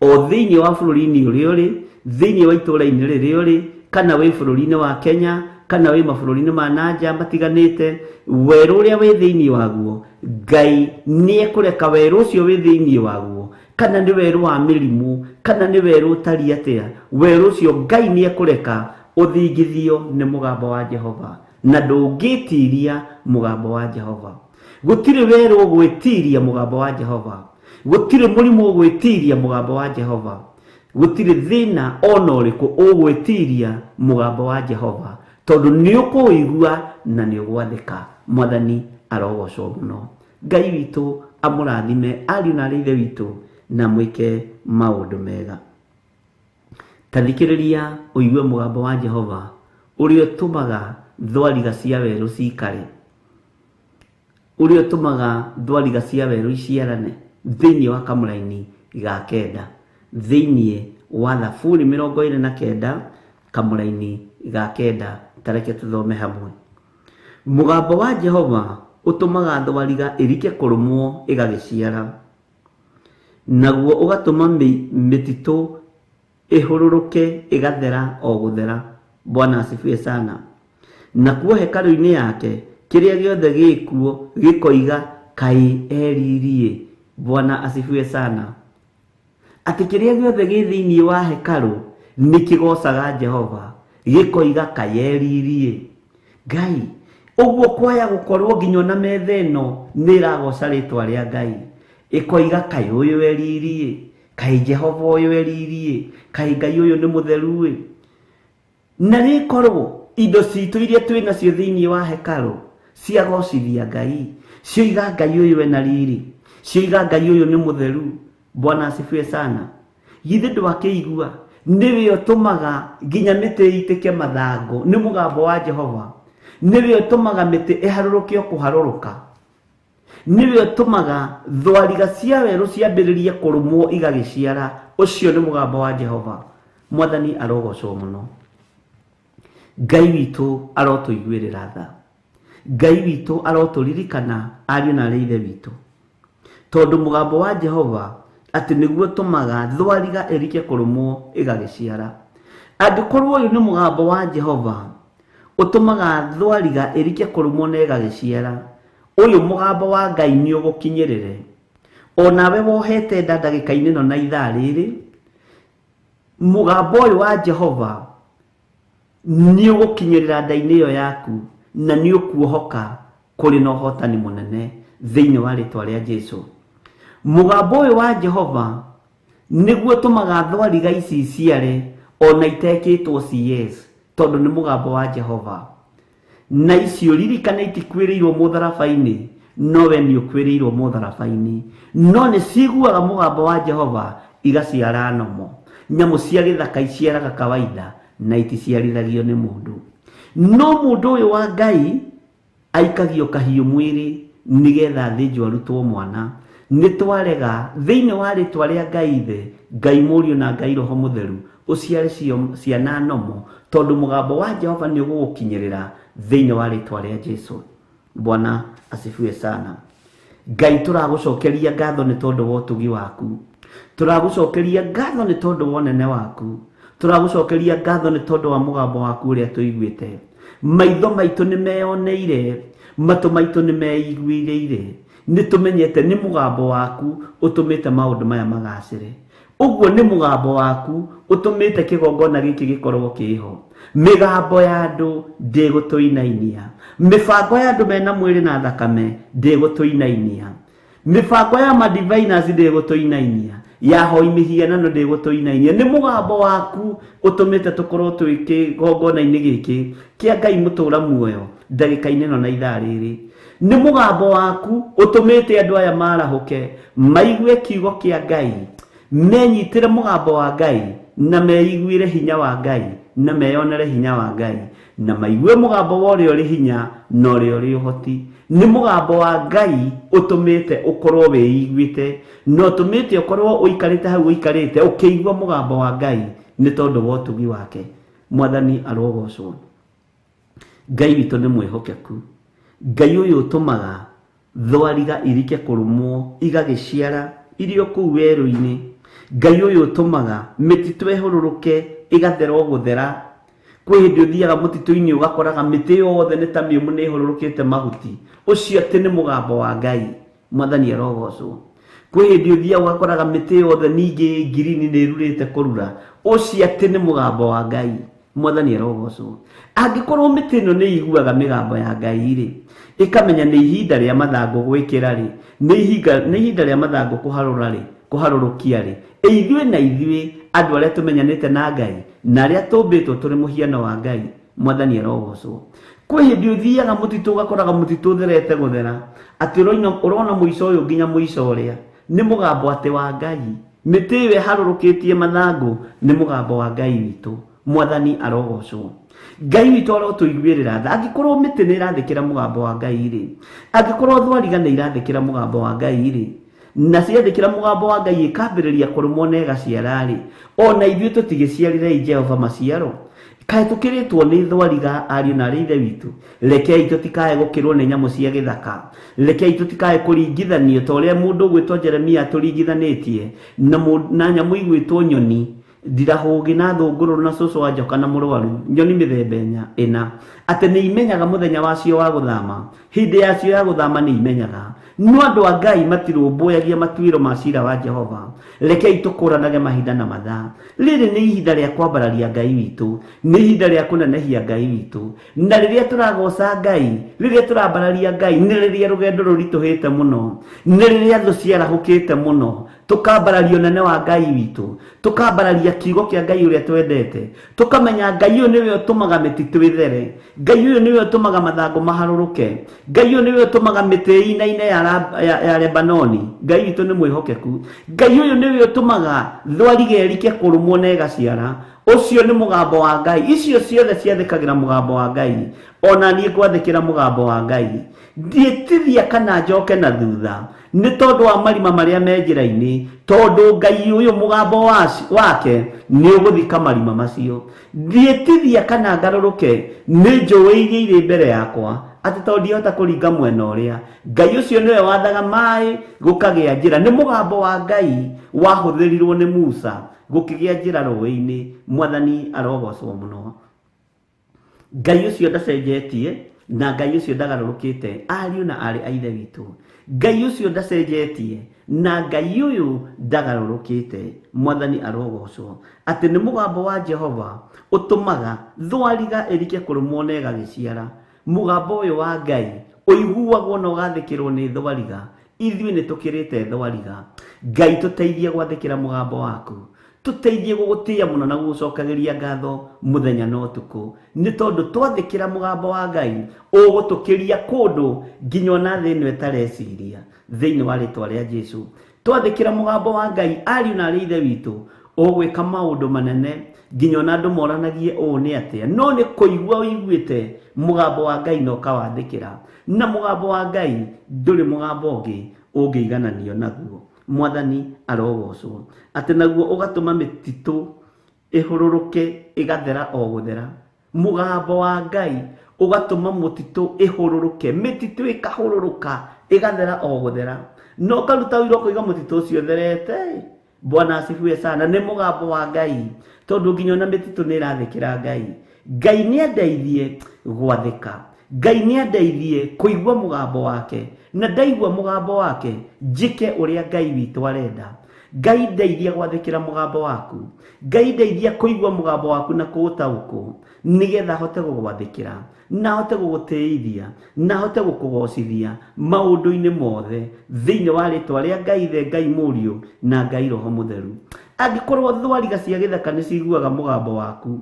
o thĩinĩ wa bũrũri-inĩ ũrĩa ũrĩ, thĩinĩ wa itũũra-inĩ rĩrĩa ũrĩ, kana wĩ bũrũri-inĩ wa Kenya, kana wĩ mabũrũri-inĩ ma nanja matiganĩte, werũ ũrĩa wĩ thĩinĩ waguo, Ngai nĩekũreka werũ ũcio wĩ thĩinĩ waguo, kana nĩ werũ wa mĩrimũ, kana nĩ werũ ũtariĩ atĩa, werũ ũcio Ngai nĩekũreka ũthingithio nĩ mũgambo wa Jehova, na ndũngĩtiria mũgambo wa Jehova. Gũtirĩ werũ ũgwĩtiria mũgambo wa Jehova, gũtirĩ mũrimũ ũgwĩtiria mũgambo wa Jehova, gũtirĩ thĩna ona ũrĩkũ ũgwĩtiria mũgambo wa Jehova, tondũ nĩũkũũigua na nĩũgwathĩka. Mwathani arogocwo mũno. Ngai witũ amũrathime ariũ na arĩ ithe witũ na mwĩke maũndũ mega. Ta thikĩrĩria ũigue mũgambo wa Jehova ũrĩa ũtũmaga thwariga cia werũ cikare, ũrĩa ũtũmaga thwariga cia werũ iciarane thĩinĩ wa kamũraini ga kenda, thĩinĩ wa Thaburi 29 kamũraini ga kenda. Tareke tũthome hamwe. Mũgambo wa Jehova ũtũmaga thwariga ĩrike kũrũmwo ĩgagĩciara, naguo ũgatũma mĩtitũ ĩhũrũrũke ĩgathera o gũthera. Bwana asifiwe sana. Nakuo hekarũ-inĩ yake kĩrĩa gĩothe gĩkuo gĩkoiga kaĩ eririe. Bwana asifiwe sana. Atĩ kĩrĩa gĩothe gĩ thĩinĩ wa hekarũ nĩkĩgocaga Jehova, gĩkoiga kaĩ eririe. Ngai ũguo kwaya gũkorwo nginya ona metha ĩno nĩĩragoca rĩtwa rĩa Ngai, ĩkoiga kaĩ ũyũ eririe, kaĩ Jehova ũyũ eririe, kaĩ Ngai ũyũ nĩ mũtheru ĩ. Na rĩkorwo indo citũ iria twĩ nacio thĩinĩ wa hekarũ ciagocithia Ngai, cioiga Ngai ũyũ ena riri, cioiga Ngai ũyũ nĩ mũtheru. Bwana asifiwe sana. Githĩ ndwakĩigua nĩwe ũtũmaga nginya mĩtĩ ĩitĩke mathangũ nĩ mũgambo wa Jehova, nĩwe ũtũmaga mĩtĩ ĩharũrũke o kũharũrũka, nĩwe ũtũmaga thwariga cia werũ ciambĩrĩrie kũrũmwo igagĩciara. Ũcio nĩ mũgambo wa Jehova. Mwathani arogocwo mũno. Ngai witũ arotũiguĩrĩra tha, Ngai witũ arotũririkana ariũ na arĩ ithe witũ, tondũ mũgambo wa Jehova atĩ nĩguo ũtũmaga thwariga ĩrike kũrũmwo ĩgagĩciara. Angĩkorwo ũyũ nĩ mũgambo wa Jehova ũtũmaga thwariga ĩrike kũrũmwo na ĩgagĩciara, ũyũ mũgambo wa Ngai nĩ ũgũkinyĩrĩre. Onawe wohete nda ndagĩka-inĩ ĩno na ithaa rĩrĩ, mũgambo ũyũ wa Jehova nĩ ũgũkinyĩrĩra nda-inĩ ĩyo yaku, na nĩ ũkuohoka kũrĩ na ũhotani mũnene thĩinĩ wa rĩtwa rĩa Jesũ. Mũgambo ũyũ wa Jehova nĩguo ũtũmaga thwariga ici iciare ona itekĩtwo CS, tondũ nĩ mũgambo wa Jehova. Na icio ririkana itikwĩrĩirwo mũtharaba-inĩ, no we nĩ ũkwĩrĩirwo mũtharaba-inĩ. No nĩ ciguaga mũgambo wa Jehova igaciara nomo. Nyamũ cia gĩthaka iciaraga kawaida na iticiarithagio nĩ mũndũ. No mũndũ ũyũ wa Ngai aikagio kahiũ mwĩrĩ nĩgetha athĩnjwo arutwo mwana. Nĩ twarega thĩinĩ wa rĩtwa rĩa Ngai Ithe, Ngai Mũriũ na Ngai Roho Mũtheru ũciare ciana nomo, tondũ mũgambo wa Jehova nĩ ũgũgũkinyĩrĩra thĩinĩ wa rĩtwa rĩa Jesũ. Bwana asifiwe sana. Ngai tũragũcokeria ngatho nĩ tondũ wa ũtugi waku, tũragũcokeria ngatho nĩ tondũ wa ũnene waku, tũragũcokeria ngatho nĩ tondũ wa mũgambo waku ũrĩa tũiguĩte. Maitho maitũ nĩ meyoneire, matũ maitũ nĩ meiguĩrĩire, nĩ tũmenyete nĩ mũgambo waku ũtũmĩte maũndũ maya magacĩre. Ũguo nĩ mũgambo waku ũtũmĩte kĩgongona gĩkĩ gĩkorwo kĩho. Mĩgambo ya andũ ndĩgũtũinainia, mĩbango ya andũ mena mwĩrĩ na thakame ndĩgũtũinainia, mĩbango ya madiviners ndĩgũtũinainia, ya hoi mĩhianano ndĩgũtũinainia. Nĩ mũgambo waku ũtũmĩte tũkorwo twĩ kĩgongona-inĩ gĩkĩ kĩa Ngai mũtũra muoyo ndagĩka-inĩ ĩno na ithaa rĩrĩ. Nĩ mũgambo waku ũtũmĩte andũ aya marahũke maigue kiugo kĩa Ngai, menyitĩre mũgambo wa Ngai na meiguĩre hinya wa Ngai na meyonere hinya wa Ngai, na maigue mũgambo wa ũrĩa ũrĩ hinya na ũrĩa ũrĩ ũhoti. Nĩ mũgambo wa Ngai ũtũmĩte ũkorwo wĩiguĩte, na ũtũmĩte ũkorwo ũikarĩte hau ũikarĩte ũkĩigua mũgambo wa Ngai nĩ tondũ wa ũtugi wake. Mwathani arogocwo. Ngai witũ nĩ mwĩhokeku. Ngai ũyũ ũtũmaga thwariga irike kũrũmwo igagĩciara irio kũu werũ-inĩ. Ngai ũyũ ũtũmaga mĩtitũ ĩhũrũrũke ĩgathera o gũthera. Kwĩ hĩndĩ ũthiaga mũtitũ-inĩ ũgakoraga mĩtĩ yothe nĩ ta mĩũmũ nĩ ĩhũrũrũkĩte mahuti. Ũcio atĩ nĩ mũgambo wa Ngai. Mwathani arogocwo. Kwĩ hĩndĩ ũthiaga ũgakoraga mĩtĩ yothe ningĩ ngirini nĩ ĩrurĩte kũrura. Ũcio atĩ nĩ mũgambo wa Ngai. Mwathani arogocwo. Angĩkorwo mĩtĩ ĩno nĩ ĩiguaga mĩgambo ya Ngai rĩ, ĩkamenya nĩ ihinda rĩa mathangũ gwĩkĩra rĩ, nĩ ihinda rĩa mathangũ kũharũra rĩ, kũharũrũkia rĩ, ithuĩ na ithuĩ andũ arĩa tũmenyanĩte na Ngai na arĩa tũmbĩtwo tũrĩ mũhiano wa Ngai, Mwathani arogocwo. Kwĩ hĩndĩ ũthiaga mũtitũ ũgakoraga mũtitũ ũtherete gũthera, atĩ ũrona mũico ũyũ nginya mũico ũrĩa, nĩ mũgambo atĩ wa Ngai. Mĩtĩ ĩyo ĩharũrũkĩtie mathangũ nĩ mũgambo wa Ngai witũ. Mwathani arogocwo. Ngai witũ arotũiguĩrĩra tha. Angĩkorwo mĩtĩ nĩ ĩrathĩkĩra mũgambo wa Ngai rĩ, angĩkorwo thwariga nĩ irathĩkĩra mũgambo wa Ngai rĩ, na ciathĩkĩra mũgambo wa Ngai ĩkambĩrĩria kũrũmwo na ĩgaciara rĩ, ona ithuĩ tũtigĩciarĩrei Jehova maciaro. Kaĩ tũkĩrĩtwo nĩ thwariga ariũ na arĩ ithe witũ? Rekei tũtikae gũkĩrwo nĩ nyamũ cia gĩthaka. Rekei tũtikae kũringithanio ta ũrĩa mũndũ ũgwĩtwo Jeremia atũringithanĩtie na nyamũ igwĩtwo nyoni, ndirahũgĩ na thũngũrũrũ na cũcũ wa njoka na mũrwaru, nyoni mĩthemba ĩna, atĩ nĩ imenyaga mũthenya wacio wa gũthama, hĩndĩ yacio ya gũthama nĩ imenyaga. No andũ a Ngai matirũmbũyagia matuĩro ma ciira wa Jehova. Rekei tũkũranage mahinda na mathaa. Rĩrĩ nĩ ihinda rĩa kwambararia Ngai witũ, nĩ ihinda rĩa kũnenehia Ngai witũ. Na rĩrĩa tũragoca Ngai, rĩrĩa tũrambararia Ngai, nĩ rĩrĩa rũgendo rũritũhĩte mũno, nĩ rĩrĩa thũ ciarahũkĩte mũno, tũkambararia ũnene wa Ngai witũ, tũkambararia kiugo kĩa Ngai ũrĩa twendete, tũkamenya Ngai ũyũ nĩwe ũtũmaga mĩtitũ ĩthere, Ngai ũyũ nĩwe ũtũmaga mathangũ maharũrũke, Ngai ũyũ nĩwe ũtũmaga mĩtĩ ĩinaine ya Lebanoni. Ngai witũ nĩ mwĩhokeku. Ngai ũyũ nĩwe ũtũmaga thwariga ĩrike kũrũmwo na ĩgaciara. Ũcio nĩ mũgambo wa Ngai. Icio ciothe ciathĩkagĩra mũgambo wa Ngai. Ona niĩ ngwathĩkĩra mũgambo wa Ngai. Ndiĩtithia kana njoke na thutha nĩ tondũ wa marima marĩa me njĩra-inĩ, tondũ Ngai ũyũ mũgambo wake nĩ ũgũthika marima macio. Ndiĩtithia kana ngarũrũke nĩ njũĩ iria irĩ mbere yakwa, atĩ tondũ ndihota kũringa mwena ũrĩa. Ngai ũcio nĩwe wathaga maĩ gũkagĩa njĩra. Nĩ mũgambo wa Ngai wahũthĩrirwo nĩ Musa gũkĩgĩa njĩra rũĩ-inĩ. Mwathani arogocwo mũno. Ngai ũcio ndacenjetie na Ngai ũcio ndagarũrũkĩte, ariũ na aarĩ a ithe witũ. Ngai ũcio ndacenjetie na Ngai ũyũ ndagarũrũkĩte. Mwathani arogocwo. Atĩ nĩ mũgambo wa Jehova ũtũmaga thwariga ĩrike kũrũmwo na ĩgagĩciara. Mũgambo ũyũ wa Ngai ũiguagwo na ũgathĩkĩrwo nĩ thwariga. Ithuĩ nĩ tũkĩrĩte thwariga. Ngai tũteithie gwathĩkĩra mũgambo waku, tũteithie gũgũtĩĩa mũno na gũgũcokagĩria ngatho mũthenya na ũtukũ, nĩ tondũ twathĩkĩra mũgambo wa Ngai ũgũtũkĩria kũndũ nginya ona thĩ ĩno ĩtareciria. Thĩinĩ wa rĩtwa rĩa Jesũ, twathĩkĩra mũgambo wa Ngai, ariũ na arĩ ithe witũ, ũgwĩka maũndũ manene nginya ona andũ moranagie ũũ nĩ atĩa. No nĩ kũigua ũiguĩte mũgambo wa Ngai na ũkawathĩkĩra. Na mũgambo wa Ngai ndũrĩ mũgambo ũngĩ ũngĩigananio naguo. Mwathani arogocwo. Atĩ naguo ũgatũma mĩtitũ ĩhũrũrũke ĩgathera o gũthera. Mũgambo wa Ngai ũgatũma mũtitũ ĩhũrũrũke, mĩtitũ ĩkahũrũrũka ĩgathera o gũthera. No ũkaruta ũira ũkoiga mũtitũ ũcio ũtherete. Bwana asifiwe sana. Nĩ mũgambo wa Ngai, tondũ nginya ona mĩtitũ nĩ ĩrathĩkĩra Ngai. Ngai nĩ andeithie gwathĩka. Ngai nĩ andeithie kũigua mũgambo wake, na ndaigua mũgambo wake njĩke ũrĩa Ngai witũ arenda. Ngai ndeithia gwathĩkĩra mũgambo waku. Ngai ndeithia kũigua mũgambo waku na kũũtaũkwo, nĩgetha hote gũgwathĩkĩra, na hote gũgũtĩithia, na hote gũkũgocithia maũndũ-inĩ mothe, thĩinĩ wa rĩtwa rĩa Ngai Ithe, Ngai Mũriũ na Ngai Roho Mũtheru. Angĩkorwo thwariga cia gĩthaka nĩ ciguaga mũgambo waku,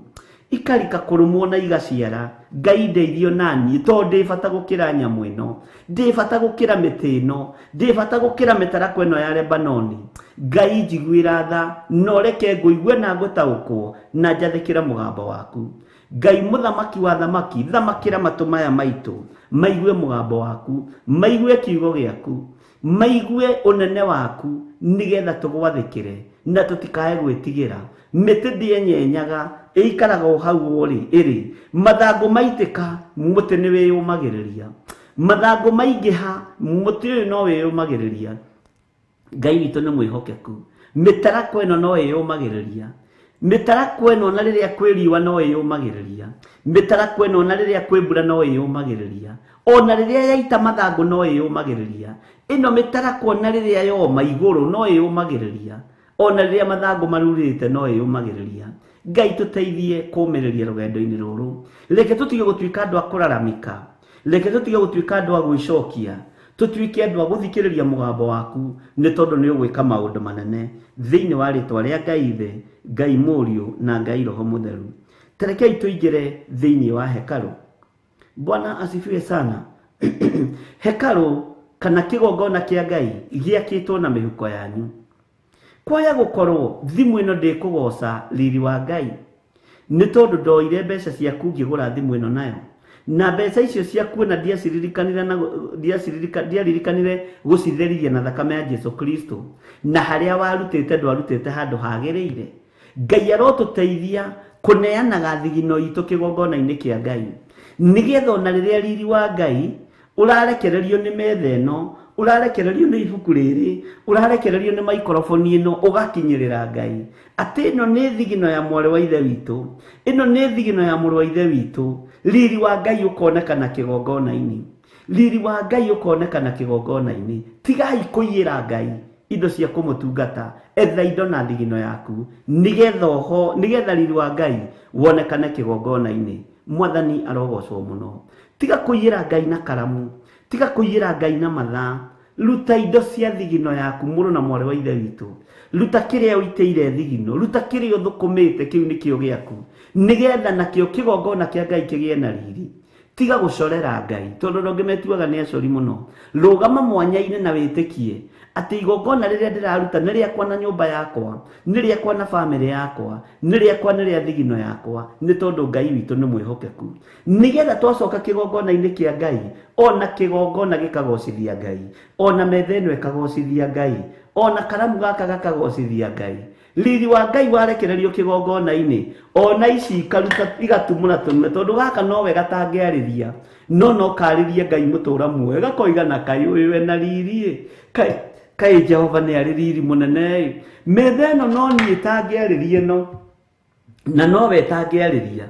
ikarika kũrũmwo na igaciara, Ngai ndeithio naniĩ, tondũ ndĩ bata gũkĩra nyamũ ĩno, ndĩ bata gũkĩra mĩtĩ ĩno, ndĩ bata gũkĩra mĩtarakwa ĩno ya Lebanoni. Ngai njiguĩra tha, na ũreke ngũigue na ngũtaũkwo, na njathĩkĩre mũgambo waku. Ngai mũthamaki wa thamaki, thamakĩra matũ maya maitũ, maigue mũgambo waku, maigue kiugo gĩaku, maigue ũnene waku, nĩgetha tũgwathĩkĩre na tũtikae gwĩtigĩra. Mĩtĩ ndĩenyenyaga, ĩikaraga o hau ũrĩ ĩrĩ. Mathangũ maitĩka, mũtĩ nĩ wĩyũmagĩrĩria. Mathangũ maingĩha, mũtĩ ũyũ no wĩyũmagĩrĩria. Ngai witũ nĩ mwĩhokeku. Mĩtarakwa ĩno no ĩyũmagĩrĩria. Mĩtarakwa ĩno na rĩrĩa kwĩ riũa no ĩyũmagĩrĩria. Mĩtarakwa ĩno na rĩrĩa kwĩ mbura no ĩyũmagĩrĩria. Ona rĩrĩa yaita mathangũ no ĩyũmagĩrĩria. Ĩno mĩtarakwa na rĩrĩa yoma igũrũ no ĩyũmagĩrĩria. Ona rĩrĩa mathangũ marurĩte no ĩyũmagĩrĩria. Ngai tũteithie kũmĩrĩria rũgendo-inĩ rũrũ. Reke tũtige gũtuĩka andũ a kũraramika. Reke tũtige gũtuĩka andũ a gwĩcokia. Tũtuĩke andũ a gũthikĩrĩria mũgambo waku, nĩ tondũ nĩ ũgwĩka maũndũ manene thĩinĩ wa rĩtwa rĩa Ngai Ithe, Ngai Mũriũ na Ngai Roho Mũtheru. Tarekei tũingĩre thĩinĩ wa hekarũ. Bwana asifiwe sana. Hekarũ kana kĩgongona kĩa Ngai gĩakĩtwo na mĩhuko yanyu. Kwaya gũkorwo thimũ ĩno ndĩkũgoca riri wa Ngai, nĩ tondũ ndoire mbeca ciaku ngĩgũra thimũ ĩno nayo, na mbeca icio ciaku na ndiaciririkanire na ndiaririkanire gũcitheriria na thakame ya Jesu Kristo, na harĩa warutĩte ndwarutĩte handũ hagĩrĩire. Ngai arotũteithia kũneanaga thigino itũ kĩgongona-inĩ kĩa Ngai, nĩgetha ona rĩrĩa riri wa Ngai ũrarekererio nĩ metha ĩno, ũrarekererio nĩ ibuku rĩrĩ, ũrarekererio nĩ maikoroboni ĩno, ũgakinyĩrĩra Ngai atĩ ĩno nĩ thigino ya mwarĩ wa ithe witũ, ĩno nĩ thigino ya mũrũ wa ithe witũ. Riri wa Ngai ũkonekana kĩgongona-inĩ. Riri wa Ngai ũkonekana kĩgongona-inĩ. Tigai kũiyĩra Ngai indo cia kũmũtungata, etha indo na thigino yaku, nĩgetha oho, nĩgetha riri wa Ngai wonekane kĩgongona-inĩ. Mwathani arogocwo mũno. Tiga kũiyĩra Ngai na karamu, tiga kũiyĩra Ngai na mathaa. Ruta indo cia thigino yaku, mũrũ na mwarĩ wa ithe witũ. Ruta kĩrĩa ũitĩire thigino, ruta kĩrĩa ũthũkũmĩte, kĩu nĩkĩo gĩaku, nĩgetha nakĩo kĩgongona kĩa Ngai kĩgĩe na riri. Tiga gũcorera Ngai, tondũ andũ angĩ metuaga nĩ acori mũno. Rũgama mwanya-inĩ na wĩtĩkie atĩ igongona rĩrĩa ndĩraruta nĩ rĩakwa na nyũmba yakwa, nĩ rĩakwa na bamĩrĩ yakwa, nĩ rĩakwa nĩ rĩa thigino yakwa, nĩ tondũ Ngai witũ nĩ mwĩhokeku. Nĩgetha twacoka kĩgongona-inĩ kĩa Ngai, ona kĩgongona gĩkagocithia Ngai, ona metha ĩno ĩkagocithia Ngai, ona karamu gaka gakagocithia Ngai. Riri wa Ngai warekererio kĩgongona-inĩ, ona ici ikaruta igatumũra tũnua, tondũ gaka nowe gatangĩarĩria, no no karĩrie Ngai mũtũra muoyo, gakoiga na kaĩ ũyũ ena riri, kaĩ Jehova nĩ arĩ riri mũnene. Metha ĩno no niĩ tangĩarĩria ĩno, na nowe tangĩarĩria,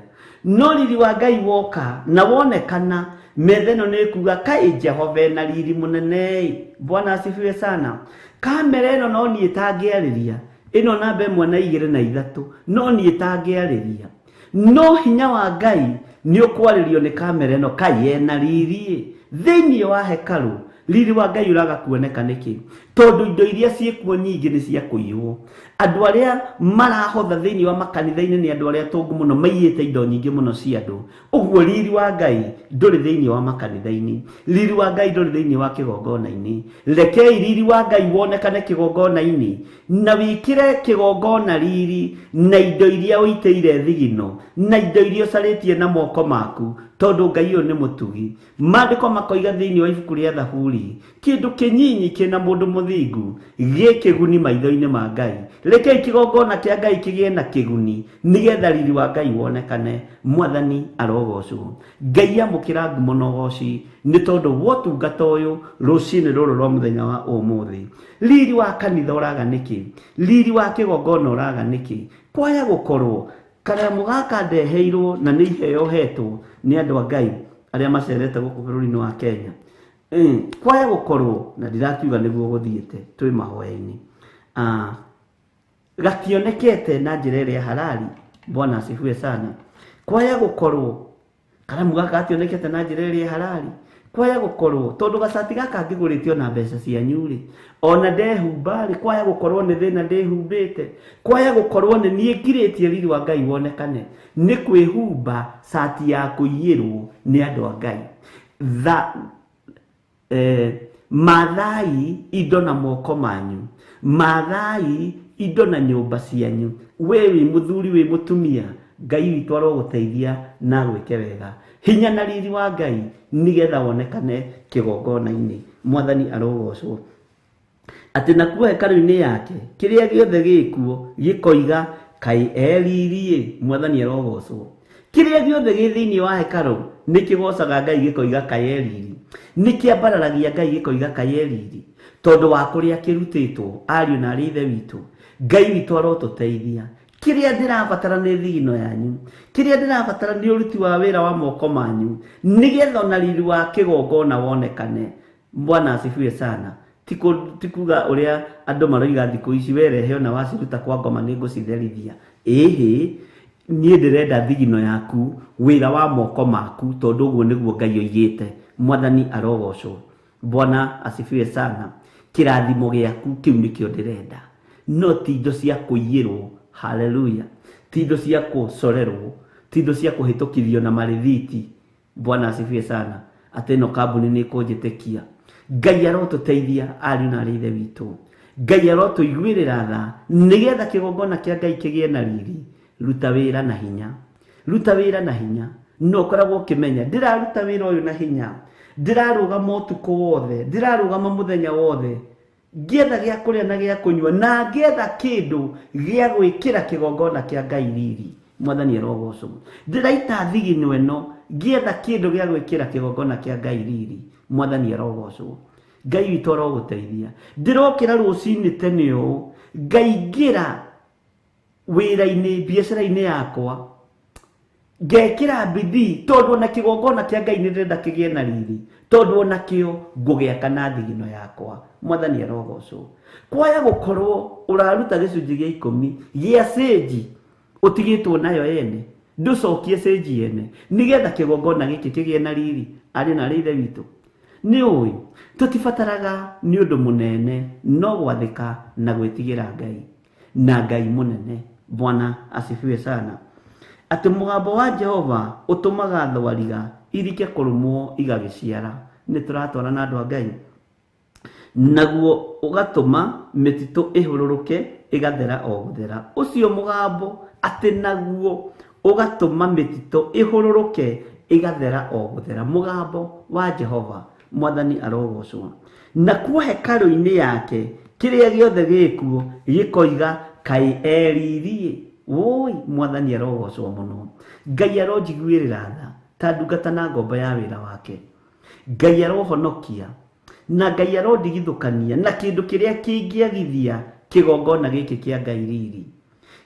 no riri wa Ngai woka na wonekana, metha ĩno nĩ ĩkuga kaĩ Jehova ena riri mũnene. Bwana asifiwe sana. Kamera ĩno no niĩ tangĩarĩria, ĩno namba 1 na 2 na 3 no niĩ tangĩarĩria, no hinya wa Ngai nĩ ũkwarĩrio nĩ kamera ĩno, kaĩ ena riri thĩinĩ wa hekarũ. Riri wa Ngai ũraga kuoneka nĩkĩ? Tondũ indo iria ciĩkuo nyingĩ nĩ cia kũiywo. Andũ arĩa marahotha thĩinĩ wa makanitha-inĩ nĩ andũ arĩa atongu mũno, maiyĩte indo nyingĩ mũno cia andũ. Ũguo riri wa Ngai ndũrĩ thĩinĩ wa makanitha-inĩ, riri wa Ngai ndũrĩ thĩinĩ wa kĩgongona-inĩ. Rekei riri wa Ngai wonekane kĩgongona-inĩ, na wĩkĩre kĩgongona riri na indo iria ũitĩire thigino, na indo iria ũcarĩtie na moko maku, tondũ Ngai ũyũ nĩ mũtugi. Maandĩko makoiga thĩinĩ wa ibuku rĩa Thaburi, kĩndũ kĩnyinyi kĩna mũndũ mũthingu gĩ kĩguni maitho-inĩ ma Ngai. Rekei kĩgongona kĩa Ngai kĩgĩe na kĩguni, nĩgetha riri wa Ngai wonekane. Mwathani arogocwo. Ngai amũkĩra ngumo na ũgoci, nĩ tondũ wa ũtungata ũyũ rũcinĩ rũrũ rwa mũthenya wa ũmũthĩ. Riri wa kanitha ũraga nĩkĩ? Riri wa kĩgongona ũraga nĩkĩ? Kwaya gũkorwo karamu gaka ndeheirwo na nĩ iheo hetwo nĩ andũ a Ngai arĩa macerete gũkũ bũrũri-inĩ wa Kenya. Kwaya gũkorwo na ndirakiuga nĩguo gũthiĩte, twĩ mahoya-inĩ, gationekete na njĩra ĩrĩa halali. Bwana asifiwe sana. Kwaya gũkorwo karamu gaka gationekete na njĩra ĩrĩa halali, kwaya gũkorwo tondũ gacati gaka ngĩgũrĩte ona mbeca cianyu rĩ, ona ndehumba rĩ, kwaya gũkorwo nĩ thĩna ndĩhumbĩte, kwaya gũkorwo nĩ niĩ ngirĩtie riri wa Ngai wonekane, nĩ kwĩhumba cati ya kũiyĩrwo nĩ andũ a Ngai. Mathai indo na moko manyu, mathai indo na nyũmba cianyu. We wĩ mũthuri, wĩ mũtumia, Ngai witũ arogũteithia na agwĩke wega. Hinya na riri wa Ngai nĩgetha wonekane kĩgongona-inĩ. Mwathani arogocwo. Atĩ nakuo hekarũ-inĩ yake kĩrĩa gĩothe gĩkuo gĩkoiga kaĩ eririe. Mwathani arogocwo. Kĩrĩa gĩothe gĩ thĩinĩ wa hekarũ nĩ kĩgocaga Ngai gĩkoiga kaĩ eriri. Nĩ kĩambararagia Ngai gĩkoiga kaĩ eriri. Tondũ wa kũrĩa kĩrutĩtwo ariũ na arĩ ithe witũ. Ngai witũ arotũteithia. Kĩrĩa ndĩrabatara nĩ thigino yanyu. Kĩrĩa ndĩrabatara nĩ ũruti wa wĩra wa moko manyu. Nĩgetha ona riri wa kĩgongona wonekane. Bwana asifiwe sana. Ti kuga ũrĩa andũ maroiga thikũ ici werehe ona waciruta kwa ngoma nĩ ngũcitherithia. Ĩhĩ, niĩ ndĩrenda thigino yaku, wĩra wa moko maku, tondũ ũguo nĩguo Ngai oigĩte. Mwathani arogocwo. Bwana asifiwe sana. Kĩrathimo gĩaku kĩu nĩkĩo ndĩrenda. No ti indo cia kũiyĩrwo. Haleluya. Ti indo cia kũcorerwo, ti indo cia kũhĩtũkithio na marĩthiti. Bwana asifiwe sana. Atĩ ĩno kambuni nĩ ĩkũnjĩtĩkia. Ngai arotũteithia ariũ na arĩ ithe witũ. Ngai arotũiguĩrĩra tha nĩgetha kĩgongona kĩa Ngai kĩgĩe na riri. Ruta wĩra na hinya. Ruta wĩra na hinya. No ũkoragwo ũkĩmenya ndĩraruta wĩra ũyũ na hinya. Ndĩrarũgama ũtukũ wothe, ndĩrarũgama mũthenya wothe. Ngĩetha gĩa kũrĩa na gĩa kũnyua na ngĩetha kĩndũ gĩa gwĩkĩra kĩgongona kĩa Ngai riri. Mwathani arogocwo. Ndĩraita thigino ĩno ngĩetha kĩndũ gĩa gwĩkĩra kĩgongona kĩa Ngai riri. Mwathani arogocwo. Ngai witũ arogũteithia. Ndĩrokĩra rũcinĩ tene ũũ ngaingĩra wĩra-inĩ biacara-inĩ yakwa ngekĩra bidii tondũ ona kĩgongona kĩa Ngai nĩ ndĩrenda kĩgĩe na riri, tondũ ona kĩo ngũgĩaka na thigino yakwa. Mwathani arogocwo. Kwaya gũkorwo ũraruta gĩcunjĩ gĩa 10 gĩa cĩnji ũtigĩtwo nayo ene, ndũcokie cĩnji ene nĩgetha kĩgongona gĩkĩ kĩgĩe na riri. Arĩ na arĩ ithe witũ, nĩ ũĩ tũtibataraga nĩ ũndũ mũnene no gwathĩka na gwĩtigĩra Ngai na Ngai mũnene. Bwana asifiwe sana. Atĩ mũgambo wa Jehova ũtũmaga thwariga irike kũrũmwo igagĩciara. Nĩ tũratwara na andũ a Ngai. Naguo ũgatũma mĩtitũ ĩhũrũrũke ĩgathera o gũthera. Ũcio mũgambo atĩ naguo ũgatũma mĩtitũ ĩhũrũrũke ĩgathera o gũthera. Mũgambo wa Jehova. Mwathani arogocwo. Nakuo hekarũ-inĩ yake kĩrĩa gĩothe gĩkuo gĩkoiga kaĩ eririe. Woi, Mwathani arogocwo mũno. Ngai aronjiguĩrĩra tha ta ndungata na ngombo ya wĩra wake. Ngai arohonokia na Ngai arondigithũkania na kĩndũ kĩrĩa kĩngĩagithia kĩgongona gĩkĩ kĩa Ngai riri.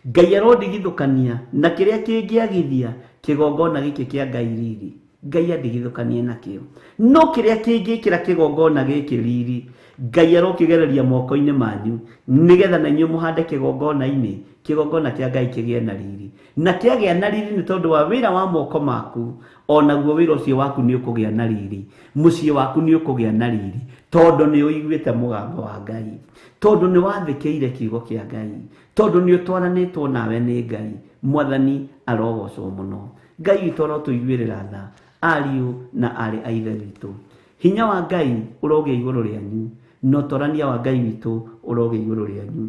Ngai arondigithũkania na kĩrĩa kĩngĩagithia kĩgongona gĩkĩ kĩa Ngai riri. Ngai andigithũkanie nakĩo. No kĩrĩa kĩngĩkĩra kĩgongona gĩkĩ riri, Ngai arokĩgereria moko-inĩ manyu nĩgetha na inyuĩ mũhande kĩgongona-inĩ, kĩgongona kĩa Ngai kĩgĩe na riri. Na kĩagĩa na riri nĩ tondũ wa wĩra wa moko maku, onaguo wĩra ũcio waku nĩ ũkũgĩa na riri, mũciĩ waku nĩ ũkũgĩa na riri, tondũ nĩ ũiguĩte mũgambo wa Ngai, tondũ nĩ wathĩkĩire kiugo kĩa Ngai, tondũ nĩ ũtwaranĩtwo nawe nĩ Ngai. Mwathani arogocwo mũno. Ngai witũ arotũiguĩrĩra tha, ariũ na arĩ a ithe witũ. Hinya wa Ngai ũrogĩa igũrũ rĩanyu, na ũtorania wa Ngai witũ ũrogĩa igũrũ rĩanyu.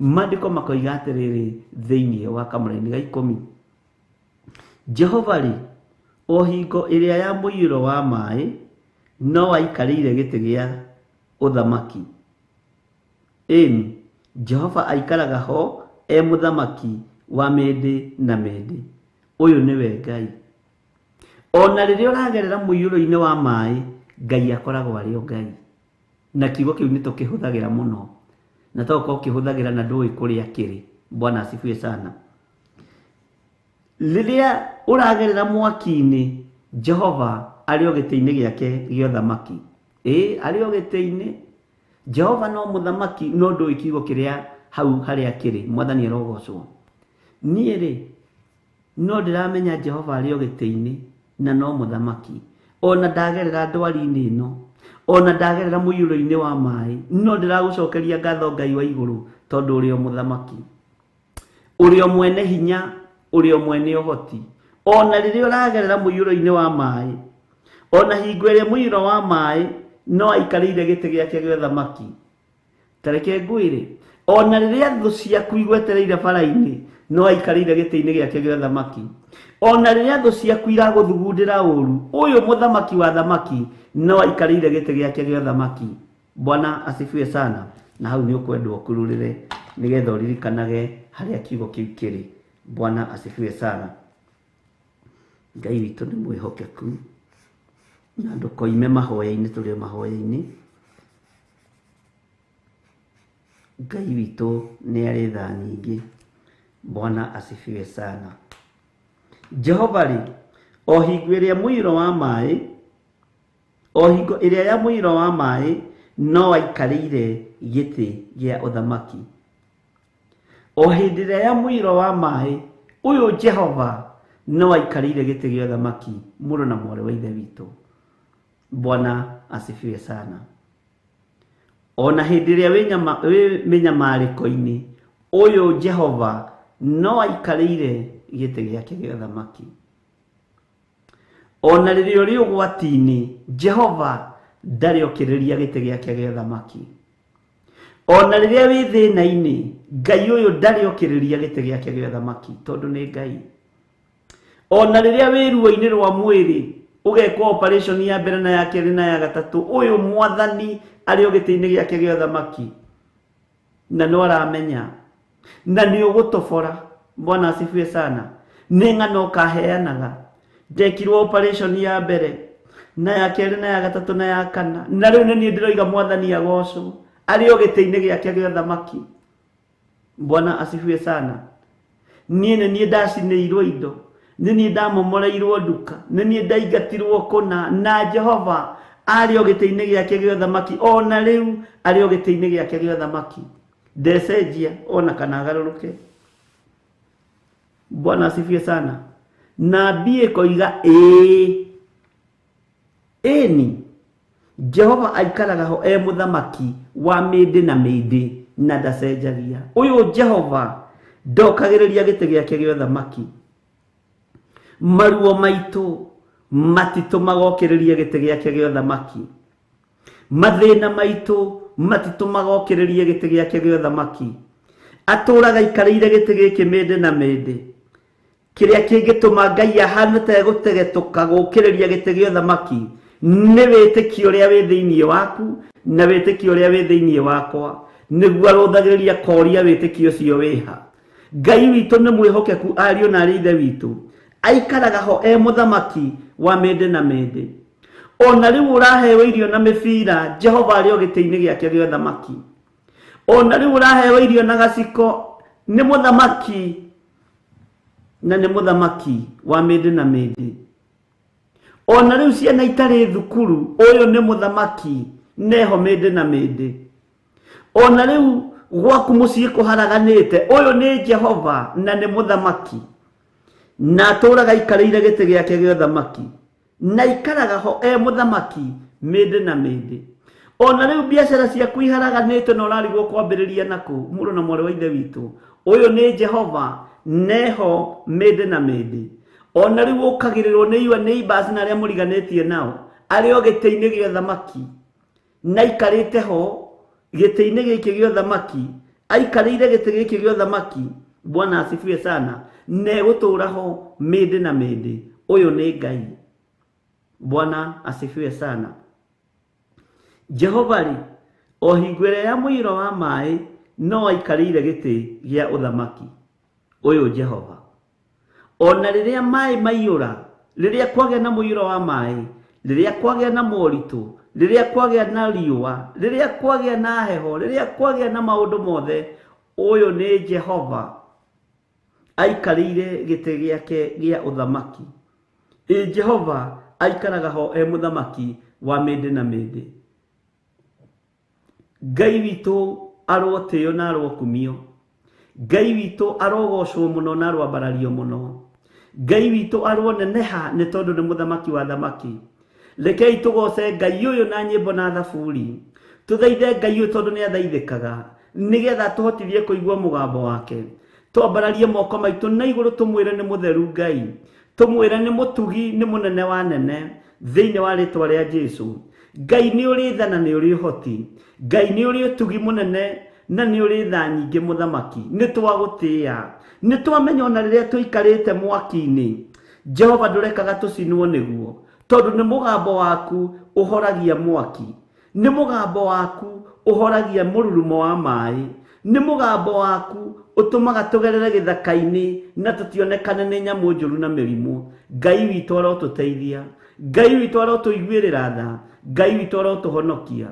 Maandĩko makoiga atĩrĩrĩ thĩinĩ wa kamũraini ga 10. Jehova rĩ, o hingo ĩrĩa ya mũiyũro wa maĩ, no aikarĩire gĩtĩ gĩa ũthamaki. Ĩni, Jehova aikaraga ho e mũthamaki wa mĩndĩ na mĩndĩ. Ũyũ nĩwe Ngai. Ona rĩrĩa ũragerera mũiyũro-inĩ wa maĩ, Ngai akoragwo arĩ o Ngai. Na kiugo kĩu nĩ tũkĩhũthagĩra mũno. Na tokorwo ũkĩhũthagĩra na ndũĩ kũrĩa kĩrĩ. Bwana asifiwe sana. Rĩrĩa ũragerera mwaki-inĩ, Jehova arĩ o gĩtĩ-inĩ gĩake gĩa ũthamaki. Ĩĩ, arĩ o gĩtĩ-inĩ. Jehova no mũthamaki, no ndũĩ kiugo kĩrĩa hau harĩa kĩrĩ. Mwathani arogocwo. Niĩ rĩ, no ndĩramenya Jehova arĩ o gĩtĩ-inĩ na no mũthamaki. Ona ndagerera ndwari-inĩ ĩno, ona ndagerera mũiyũro-inĩ wa maĩ, no ndĩragũcokeria ngatho Ngai wa igũrũ, tondũ ũrĩ o mũthamaki, ũrĩ o mwene hinya, ũrĩ o mwene ũhoti. Ona rĩrĩa ũragerera mũiyũro-inĩ wa maĩ, ona hingo ĩrĩa mũiyũro wa maĩ no aikarĩire gĩtĩ gĩake gĩa ũthamaki. Tareke ngwĩre, ona rĩrĩa thũ ciaku igwetereire bara-inĩ, no aikarĩire gĩtĩ-inĩ gĩake gĩa ũthamaki. Ona rĩrĩa thũ ciaku iragũthugundĩra ũru, ũyũ mũthamaki wa thamaki no aikarĩire gĩtĩ gĩake gĩa ũthamaki. Bwana asifiwe sana. Na hau nĩ ũkwendwo ũkururĩre nĩgetha ũririkanage harĩa kiugo kĩu kĩrĩ. Bwana asifiwe sana. Ngai witũ nĩ mwĩhokeku, na ndũkoime mahoya-inĩ, tũrĩ o mahoya-inĩ. Ngai witũ nĩ arĩ tha nyingĩ. Bwana asifiwe sana. Jehova rĩ, o hingo ĩrĩa mũiyũro wa maĩ, o hingo ĩrĩa ya mũiyũro wa maĩ, no aikarĩire gĩtĩ gĩa ũthamaki. O hĩndĩ ĩrĩa ya mũiyũro wa maĩ, ũyũ Jehova no aikarĩire gĩtĩ gĩa ũthamaki, mũrũ na mwarĩ wa Ithe witũ. Bwana asifiwe sana. Ona hĩndĩ ĩrĩa wĩ mĩnyamarĩko-inĩ, ũyũ Jehova no aikarĩire gĩtĩ gĩake gĩa ũthamaki. Ona rĩrĩa ũrĩ ũgwati-inĩ, Jehova ndarĩ okĩrĩria gĩtĩ gĩake gĩa ũthamaki. Ona rĩrĩa wĩ thĩna-inĩ, Ngai ũyũ ndarĩ okĩrĩria gĩtĩ gĩake gĩa ũthamaki, tondũ nĩ Ngai. Ona rĩrĩa wĩ ruo-inĩ rwa mwĩrĩ, ũgekwo operation ya mbere na ya kerĩ na ya gatatũ, ũyũ mwathani arĩ o gĩtĩ-inĩ gĩake gĩa ũthamaki, na no aramenya, na nĩ ũgũtobora. Bwana asifiwe sana. Nĩ ng'ano ũkaheanaga, ndekirwo operation ya mbere na ya kerĩ na ya gatatũ na ya kana, na rĩu nĩ niĩ ndĩroiga mwathani agocwo, arĩ o gĩtĩ-inĩ gĩake gĩa ũthamaki. Bwana asifiwe sana. Niĩ nĩ niĩ ndacinĩirwo indo, nĩ niĩ ndamomoreirwo nduka, nĩ niĩ ndaingatirwo kũna, na Jehova arĩ o gĩtĩ-inĩ gĩake gĩa ũthamaki. Ona rĩu arĩ o gĩtĩ-inĩ gĩake gĩa ũthamaki, ndecenjia ona kana agarũrũke. Bwana asifiwe sana. Nabii ĩkoiga ĩĩ, ĩni Jehova aikaraga ho e mũthamaki wa mĩndĩ na mĩndĩ, na ndacenjagia. Ũyũ Jehova ndokagĩrĩria gĩtĩ gĩake gĩa ũthamaki. Maruo maitũ matitũmaga okĩrĩrie gĩtĩ gĩake gĩa ũthamaki. Mathĩna maitũ matitũmaga okĩrĩrie gĩtĩ gĩake gĩa ũthamaki. Atũraga aikarĩire gĩtĩ gĩkĩ mĩndĩ na mĩndĩ. Kĩrĩa kĩngĩtũma Ngai ahane ta egũtegetũka gũkĩrĩria gĩtĩ gĩa ũthamaki nĩ wĩtĩkio ũrĩa wĩ thĩinĩ waku na wĩtĩkio ũrĩa wĩ thĩinĩ wakwa, nĩguo arũthagĩrĩria koria wĩtĩkio ũcio wĩha. Ngai witũ nĩ mwĩhokeku, ariũ na arĩ Ithe witũ, aikaraga ho e mũthamaki wa mĩndĩ na mĩndĩ. Ona rĩu ũraheo irio na mĩbira, Jehova arĩ o gĩtĩ-inĩ gĩake gĩa ũthamaki. Ona rĩu ũraheo irio na gaciko, nĩ mũthamaki, na nĩ mũthamaki wa mĩndĩ na mĩndĩ. Ona rĩu ciana itarĩ thukuru, ũyũ nĩ mũthamaki, neho mĩndĩ na mĩndĩ. Ona rĩu gwaku mũciĩ kũharaganĩte, ũyũ nĩ Jehova na nĩ mũthamaki, na atũraga aikarĩire gĩtĩ gĩake gĩa ũthamaki, na aikaraga ho e mũthamaki mĩndĩ na mĩndĩ. Ona rĩu biacara ciaku iharaganĩte na ũrarigwo kwambĩrĩria nakũ, mũrũ na mwarĩ wa Ithe witũ, ũyũ nĩ Jehova neho mĩndĩ na mĩndĩ. Ona rĩu ũkagĩrĩrwo nĩ your neighbors na arĩa mũriganĩtie nao, arĩ o gĩtĩ-inĩ gĩa ũthamaki, na aikarĩte ho gĩtĩ-inĩ gĩkĩ gĩa ũthamaki, aikarĩire gĩtĩ gĩkĩ gĩa ũthamaki. Bwana asifiwe sana. Na egũtũũra ho mĩndĩ na mĩndĩ. Ũyũ nĩ Ngai. Bwana asifiwe sana. Jehova rĩ, o hingo ĩrĩa ya mũiyũro wa maĩ, no aikarĩire gĩtĩ gĩa ũthamaki. Ũyũ Jehova. Ona rĩrĩa maĩ maiyũra, rĩrĩa kwagĩa na mũiyũro wa maĩ, rĩrĩa kwagĩa na moritũ, rĩrĩa kwagĩa na riũa, rĩrĩa kwagĩa na heho, rĩrĩa kwagĩa na maũndũ mothe, ũyũ nĩ Jehova aikarĩire gĩtĩ gĩake gĩa ũthamaki. Ĩ Jehova aikaraga ho e mũthamaki wa mĩndĩ na mĩndĩ. Ngai witũ arotĩo na arokumio. Ngai witũ arogocwo mũno na aroambarario mũno. Ngai witũ aroneneha nĩ tondũ nĩ mũthamaki wa thamaki. Rekei tũgoce Ngai ũyũ na nyĩmbo na thaburi. Tũthaithe Ngai ũyũ tondũ nĩ athaithĩkaga, nĩgetha tũhotithie kũigua mũgambo wake. Twambararie moko maitũ na igũrũ, tũmwĩre nĩ mũtheru Ngai, tũmwĩre nĩ mũtugi, nĩ mũnene wa nene, thĩinĩ wa rĩtwa rĩa Jesũ. Ngai nĩ ũrĩ tha na nĩ ũrĩ ũhoti. Ngai nĩ ũrĩ ũtugi mũnene na nĩ ũrĩ tha nyingĩ mũthamaki. Nĩ twagũtĩĩa. Nĩ twamenya ona rĩrĩa tũikarĩte mwaki-inĩ, Jehova ndũrekaga tũcinwo nĩguo, tondũ nĩ mũgambo waku ũhoragia mwaki, nĩ mũgambo waku ũhoragia mũrurumo wa maĩ, nĩ mũgambo waku ũtũmaga tũgerere gĩthaka-inĩ na tũtionekane nĩ nyamũ njũru na mĩrimũ. Ngai witũ arotũteithia, Ngai witũ arotũiguĩrĩra tha, Ngai witũ arotũhonokia.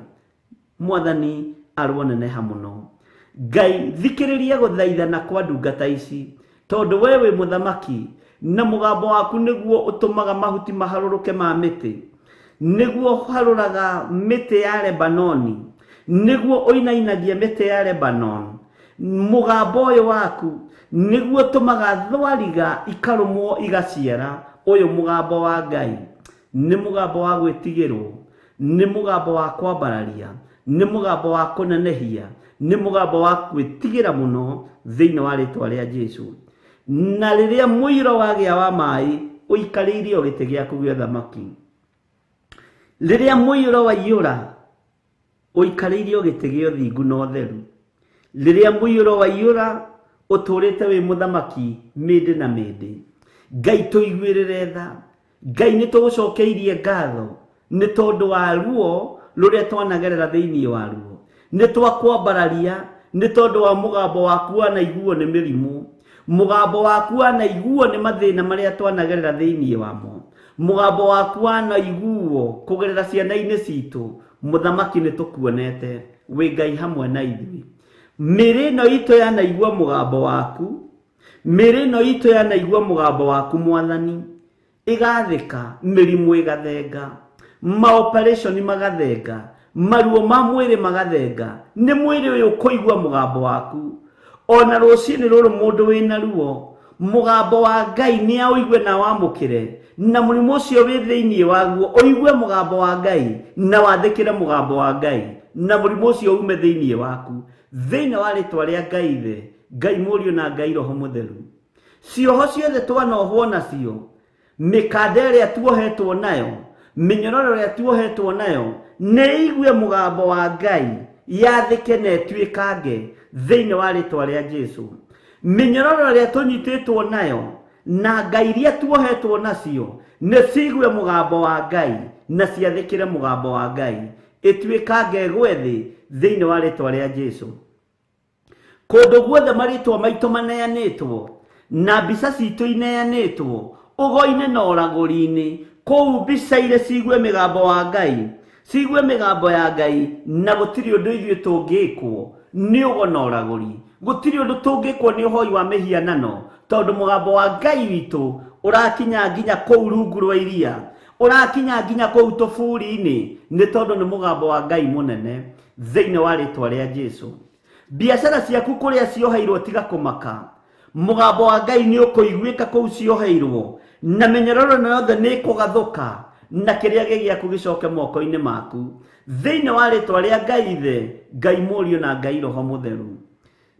Mwathani aroneneha mũno. Ngai thikĩrĩria gũthaithana kwa ndungata ici, tondũ we wĩ mũthamaki na mũgambo waku nĩguo ũtũmaga mahuti maharũrũke ma mĩtĩ, nĩguo ũharũraga mĩtĩ ya Lebanoni, nĩguo ũinainagia mĩtĩ ya Lebanon. Mũgambo ũyũ waku nĩguo ũtũmaga thwariga ikarũmwo igaciara. Ũyũ mũgambo wa Ngai nĩ mũgambo wa gwĩtigĩrwo, nĩ mũgambo wa kwambararia, nĩ mũgambo wa kũnenehia, nĩ mũgambo wa gwĩtigĩra mũno thĩinĩ wa rĩtwa rĩa Jesũ. Na rĩrĩa mũiyũro wagĩa wa maĩ ũikarĩire o gĩtĩ gĩaku gĩa ũthamaki, rĩrĩa mũiyũro waiyũra ũikarĩire o gĩtĩ gĩa ũthingu na ũtheru, rĩrĩa mũiyũro waiyũra ũtũrĩte wĩ mũthamaki mĩndĩ na mĩndĩ. Ngai tũiguĩrĩre tha. Ngai nĩ tũgũcokeirie ngatho nĩ tondũ wa ruo rũrĩa twanagerera thĩinĩ wa ruo. Nĩ twakwambararia nĩ tondũ wa mũgambo waku wanaiguo nĩ mĩrimũ, mũgambo waku wanaiguo nĩ mathĩna marĩa twanagerera thĩinĩ wamo, mũgambo waku wanaiguo kũgerera ciana-inĩ citũ. Mũthamaki nĩ tũkuonete wĩ Ngai hamwe na ithuĩ. Mĩĩrĩ ĩno itũ yanaigua mũgambo waku, mĩĩrĩ ĩno itũ yanaigua mũgambo waku Mwathani, ĩgathĩka, mĩrimũ ĩgathenga, maoperation magathenga, maruo ma mwĩrĩ magathenga. Nĩ mwĩrĩ ũyũ ũkũigua mũgambo waku. Ona rũcinĩ rũrũ mũndũ wĩna ruo, mũgambo wa Ngai nĩ aũigue na wamũkĩre, na mũrimũ ũcio wĩ thĩinĩ waguo ũigue mũgambo wa Ngai na wathĩkĩre mũgambo wa Ngai, na mũrimũ ũcio ume thĩinĩ waku, thĩinĩ wa rĩtwa rĩa Ngai Ithe, Ngai Mũriũ na Ngai Roho Mũtheru. Cioho ciothe twanohwo nacio, mĩkanda ĩrĩa tuohetwo nayo, mĩnyororo ĩrĩa tuohetwo nayo, nĩ igue mũgambo wa Ngai yathĩke na ĩtuĩkange thĩinĩ wa rĩtwa rĩa Jesũ. Mĩnyororo ĩrĩa tũnyitĩtwo nayo na ngai iria tuohetwo nacio nĩ ciigue mũgambo wa Ngai na ciathĩkĩre mũgambo wa Ngai, ĩtuĩkange ĩgwe thĩ thĩinĩ wa rĩtwa rĩa Jesũ. Kũndũ guothe marĩtwa maitũ maneanĩtwo na mbica citũ ineanĩtwo ũgo-inĩ na ũragũri-inĩ, kũu mbica irĩ ciigue mĩgambo wa Ngai, ciigue mĩgambo ya Ngai, na gũtirĩ ũndũ ithuĩ tũngĩkwo nĩ ũgo na ũragũri, gũtirĩ ũndũ tũngĩkwo nĩ ũhoi wa mĩhianano, tondũ mũgambo wa Ngai witũ ũrakinya nginya kũu rungu rwa iria, ũrakinya nginya kũu tũburi-inĩ, nĩ tondũ nĩ mũgambo wa Ngai mũnene thĩinĩ wa rĩtwa rĩa Jesũ. Biacara ciaku kũrĩa cioheirwo tiga kũmaka, mũgambo wa Ngai nĩ ũkũiguĩka kũu cioheirwo, na mĩnyororo ĩno yothe nĩ ĩkũgathũka, na kĩrĩa gĩ gĩaku gĩcoke moko-inĩ maku, thĩinĩ wa rĩtwa rĩa Ngai Ithe, Ngai Mũriũ na Ngai Roho Mũtheru.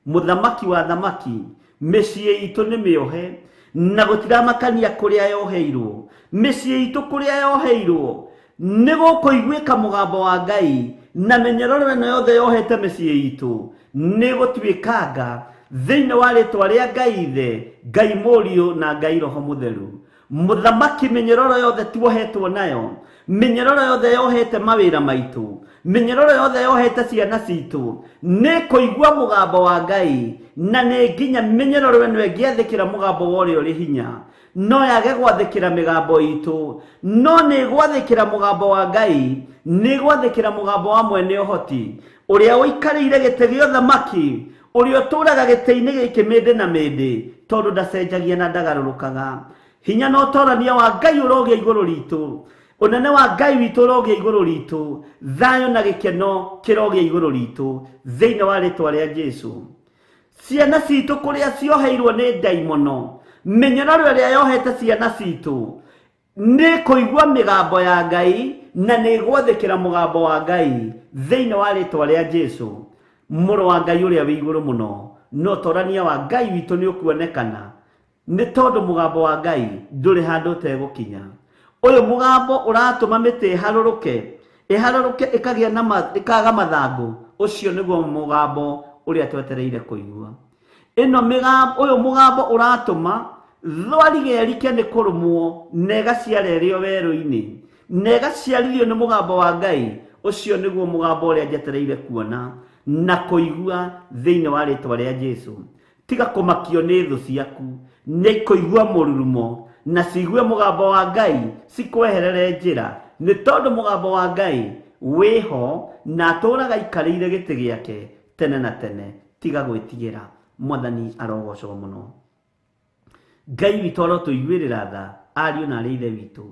Mũthamaki wa thamaki, mĩciĩ itũ nĩ mĩohe na gũtiramakania kũrĩa yoheirwo. Mĩciĩ itũ kũrĩa yoheirwo nĩ gũkũiguĩka mũgambo wa Ngai, na mĩnyororo ĩno yothe yohete mĩciĩ itũ nĩ gũtuĩkanga thĩinĩ wa rĩtwa rĩa Ngai Ithe, Ngai Mũriũ na Ngai Roho Mũtheru. Mũthamaki, mĩnyororo yothe tuohetwo nayo, mĩnyororo yothe yohete mawĩra maitũ, mĩnyororo yothe yohete ciana citũ, nĩ kũigua mũgambo wa Ngai, na nĩ nginya mĩnyororo ĩno ĩngĩathĩkĩra mũgambo wa ũrĩa ũrĩ hinya, no yage gwathĩkĩra mĩgambo itũ, no nĩ gwathĩkĩra mũgambo wa Ngai, nĩ gwathĩkĩra mũgambo wa mwene ũhoti, ũrĩa ũikarĩire gĩtĩ gĩa ũthamaki, ũrĩa ũtũraga gĩtĩ-inĩ gĩkĩ mĩndĩ na mĩndĩ, tondũ ndacenjagia na ndagarũrũkaga. Hinya na ũtorania wa Ngai ũrogĩa igũrũ ritũ, ũnene wa Ngai witũ ũrogĩa igũrũ ritũ, thayũ na gĩkeno kĩrogĩa igũrũ ritũ, thĩinĩ wa rĩtwa rĩa Jesũ. Ciana citũ kũrĩa cioheirwo nĩ ndaimono, mĩnyororo ĩrĩa yohete ciana citũ nĩ kũigua mĩgambo ya Ngai na nĩ gwathĩkĩra mũgambo wa Ngai, thĩinĩ wa rĩtwa rĩa Jesũ. Mũrũ wa Ngai ũrĩa wĩ igũrũ mũno, no ũtorania wa Ngai witũ nĩ ũkuonekana, nĩ tondũ mũgambo wa Ngai ndũrĩ handũ ũtegũkinya. Ũyũ mũgambo ũratũma mĩtĩ ĩharũrũke, Ĩharũrũke ĩkagĩa na ĩkaga mathangũ. Ũcio nĩguo mũgambo ũrĩa twetereire kũigua. Ĩno mĩgambo, ũyũ mũgambo ũratũma thwariga ĩrike nĩ kũrũmwo na ĩgaciara ĩrĩ o werũ-inĩ na ĩgaciarithio nĩ mũgambo wa Ngai. Ũcio nĩguo mũgambo ũrĩa njetereire kuona na kũigua thĩinĩ wa rĩtwa rĩa Jesu. Tiga kũmakio nĩ thũ ciaku, nĩ kũigua mũrurumo na ciigue mũgambo wa Ngai cikweherere njĩra, nĩ tondũ mũgambo wa Ngai wĩho na atũũraga aikarĩire gĩtĩ gĩake tene na tene. Tiga gwĩtigĩra. Mwathani arogocwo mũno. Ngai witũ arotũiguĩrĩra tha, ariũ na arĩ ithe witũ.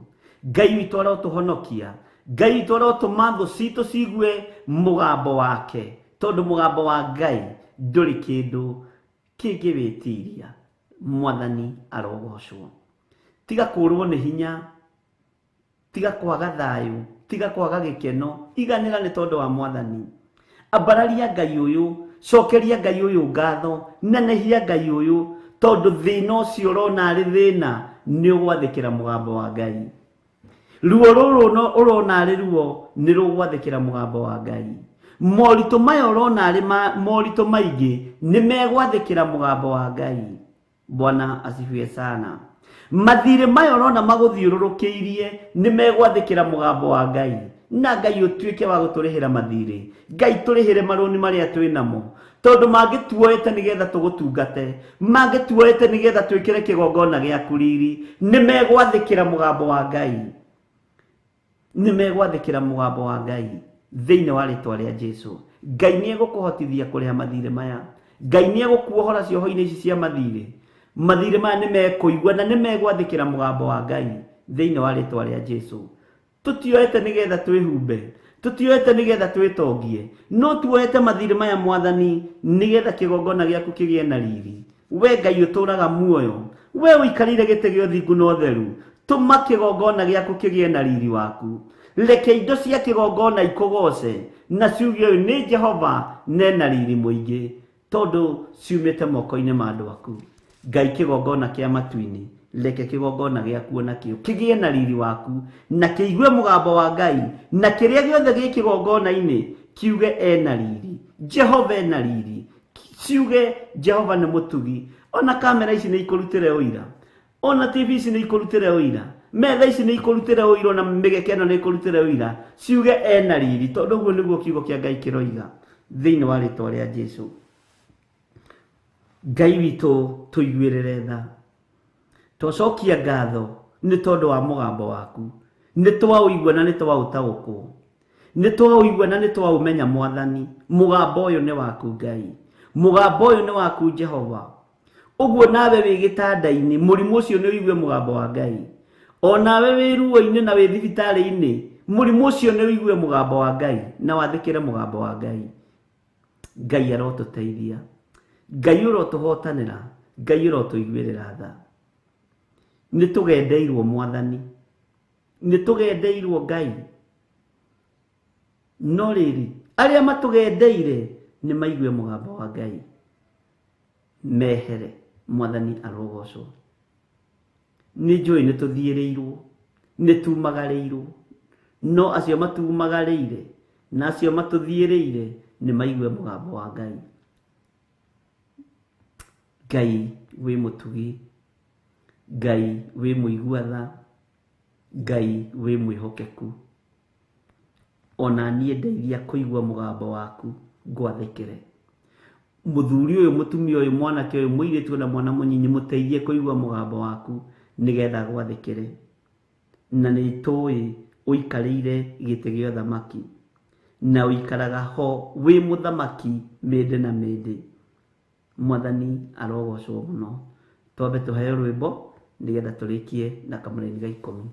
Ngai witũ arotũhonokia. Ngai witũ arotũma thũ citũ ciigue mũgambo wake, tondũ mũgambo wa Ngai ndũrĩ kĩndũ kĩngĩwĩtiria. Mwathani arogocwo. Tiga kũrwo nĩ hinya, tiga kwaga thayũ, tiga kwaga gĩkeno, iganĩra nĩ tondũ wa Mwathani. Ambararia Ngai ũyũ, cokeria Ngai ũyũ ngatho, nenehia Ngai ũyũ, tondũ thĩna ũcio ũrona arĩ thĩna nĩ ũgwathĩkĩra mũgambo wa Ngai. Ruo rũrũ ũrona arĩ ruo nĩ rũgwathĩkĩra mũgambo wa Ngai. Moritũ maya ũrona arĩ moritũ maingĩ nĩ megwathĩkĩra mũgambo wa Ngai. Bwana asifiwe sana. Mathirĩ maya ũrona magũthiũrũrũkĩirie nĩ megwathĩkĩra mũgambo wa Ngai. Na Ngai ũtuĩke wa gũtũrĩhĩra mathirĩ. Ngai tũrĩhĩre marũni marĩa twĩ namo, tondũ mangĩtuoete nĩgetha tũgũtungate, mangĩtuoete nĩgetha twĩkĩre kĩgongona gĩaku riri, nĩ megwathĩkĩra mũgambo wa Ngai. Nĩ megwathĩkĩra mũgambo wa Ngai thĩinĩ wa rĩtwa rĩa Jesu. Ngai nĩ egũkũhotithia kũrĩha mathirĩ maya. Ngai nĩ egũkuohora cioho-inĩ ici cia mathirĩ. Mathirĩ maya nĩ mekũigua na nĩ megwathĩkĩra mũgambo wa Ngai thĩinĩ wa rĩtwa rĩa Jesu. Tũtioete nĩgetha twĩhumbe, tũtioete nĩgetha twĩtongie, no tuoete mathirĩ maya Mwathani nĩgetha kĩgongona gĩaku kĩgĩe na riri. We Ngai ũtũũraga muoyo, we ũikarĩire gĩtĩ gĩa ũthingu na ũtheru, tũma kĩgongona gĩaku kĩgĩe na riri waku. Reke indo cia kĩgongona ikũgoce na ciuge ũyũ nĩ Jehova nena riri mũingĩ, tondũ ciumĩte moko-inĩ ma andũ aku. Ngai kĩgongona kĩa matu-inĩ, reke kĩgongona gĩaku ona kĩo kĩgĩe na riri waku, na kĩigue mũgambo wa Ngai, na kĩrĩa gĩothe gĩ kĩgongona-inĩ kiuge ena riri, Jehova ena riri, ciuge Jehova nĩ mũtugi. Ona kamera ici nĩ ikũrutĩre ũira, ona TV ici nĩ ikũrutĩre ũira, metha ici nĩ ikũrutĩre ũira, ona mĩgeke ĩno nĩ ikũrutĩre ũira, ciuge ena riri, tondũ ũguo nĩguo kiugo kĩa Ngai kĩroiga thĩinĩ wa rĩtwa rĩa Jesu. Ngai witũ tũiguĩrĩre tha, twacokia ngatho nĩ tondũ wa mũgambo waku, nĩ twaũigua na nĩ twaũtaũkwo, nĩ twaũigua na nĩ twaũmenya Mwathani. Mũgambo ũyũ nĩ waku Ngai, mũgambo ũyũ nĩ waku Jehova. Ũguo nawe wĩ gĩtanda-inĩ, mũrimũ ũcio nĩ ũigue mũgambo wa Ngai. O nawe wĩ ruo-inĩ na wĩ thibitarĩ-inĩ, mũrimũ ũcio nĩ ũigue mũgambo wa Ngai na wathĩkĩre mũgambo wa Ngai. Ngai arotũteithia, Ngai ũrotũhotanĩra, Ngai ũrotũiguĩrĩra tha. Nĩ tũgendeirwo Mwathani, nĩ tũgendeirwo Ngai. No rĩrĩ, arĩa matũgendeire nĩ maigue mũgambo wa Ngai, mehere. Mwathani arogocwo. Nĩ njũĩ nĩ tũthiĩrĩirwo, nĩ tumagarĩirwo, no acio matumagarĩire na acio matũthiĩrĩire nĩ maigue mũgambo wa Ngai. Ngai wĩ mũtugi, Ngai wĩ mũigua tha, Ngai wĩ mwĩhokeku. Ona niĩ ndeithia kũigua mũgambo waku ngwathĩkĩre. Mũthuri ũyũ, mũtumia ũyũ, mwanake ũyũ, mũirĩtu na mwana mũnyinyi, mũteithie kũigua mũgambo waku nĩgetha gwathĩkĩre. Na nĩ tũĩ ũikarĩire gĩtĩ gĩa ũthamaki na ũikaraga ho wĩ mũthamaki mĩndĩ na mĩndĩ. Mwathani arogocwo mũno. Twambe tũheo rwĩmbo nĩgetha tũrĩkie na kamũraini ga 10.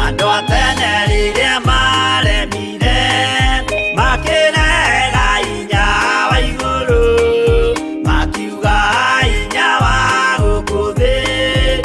Andũ a tene rĩrĩa maremire, makĩrega hinya wa igũrũ, makiuga hinya wa gũkũ thĩ.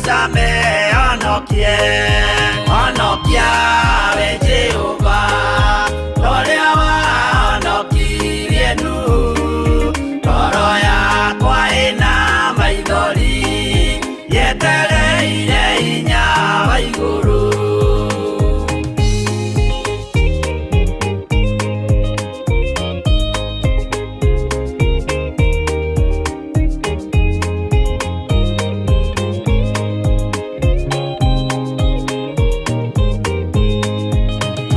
Ũcame honokie, honokia we Jehova, torĩa wahonokirie Nuhu. Ngoro yakwa ĩna maithori, yetereire hinya wa igũrũ.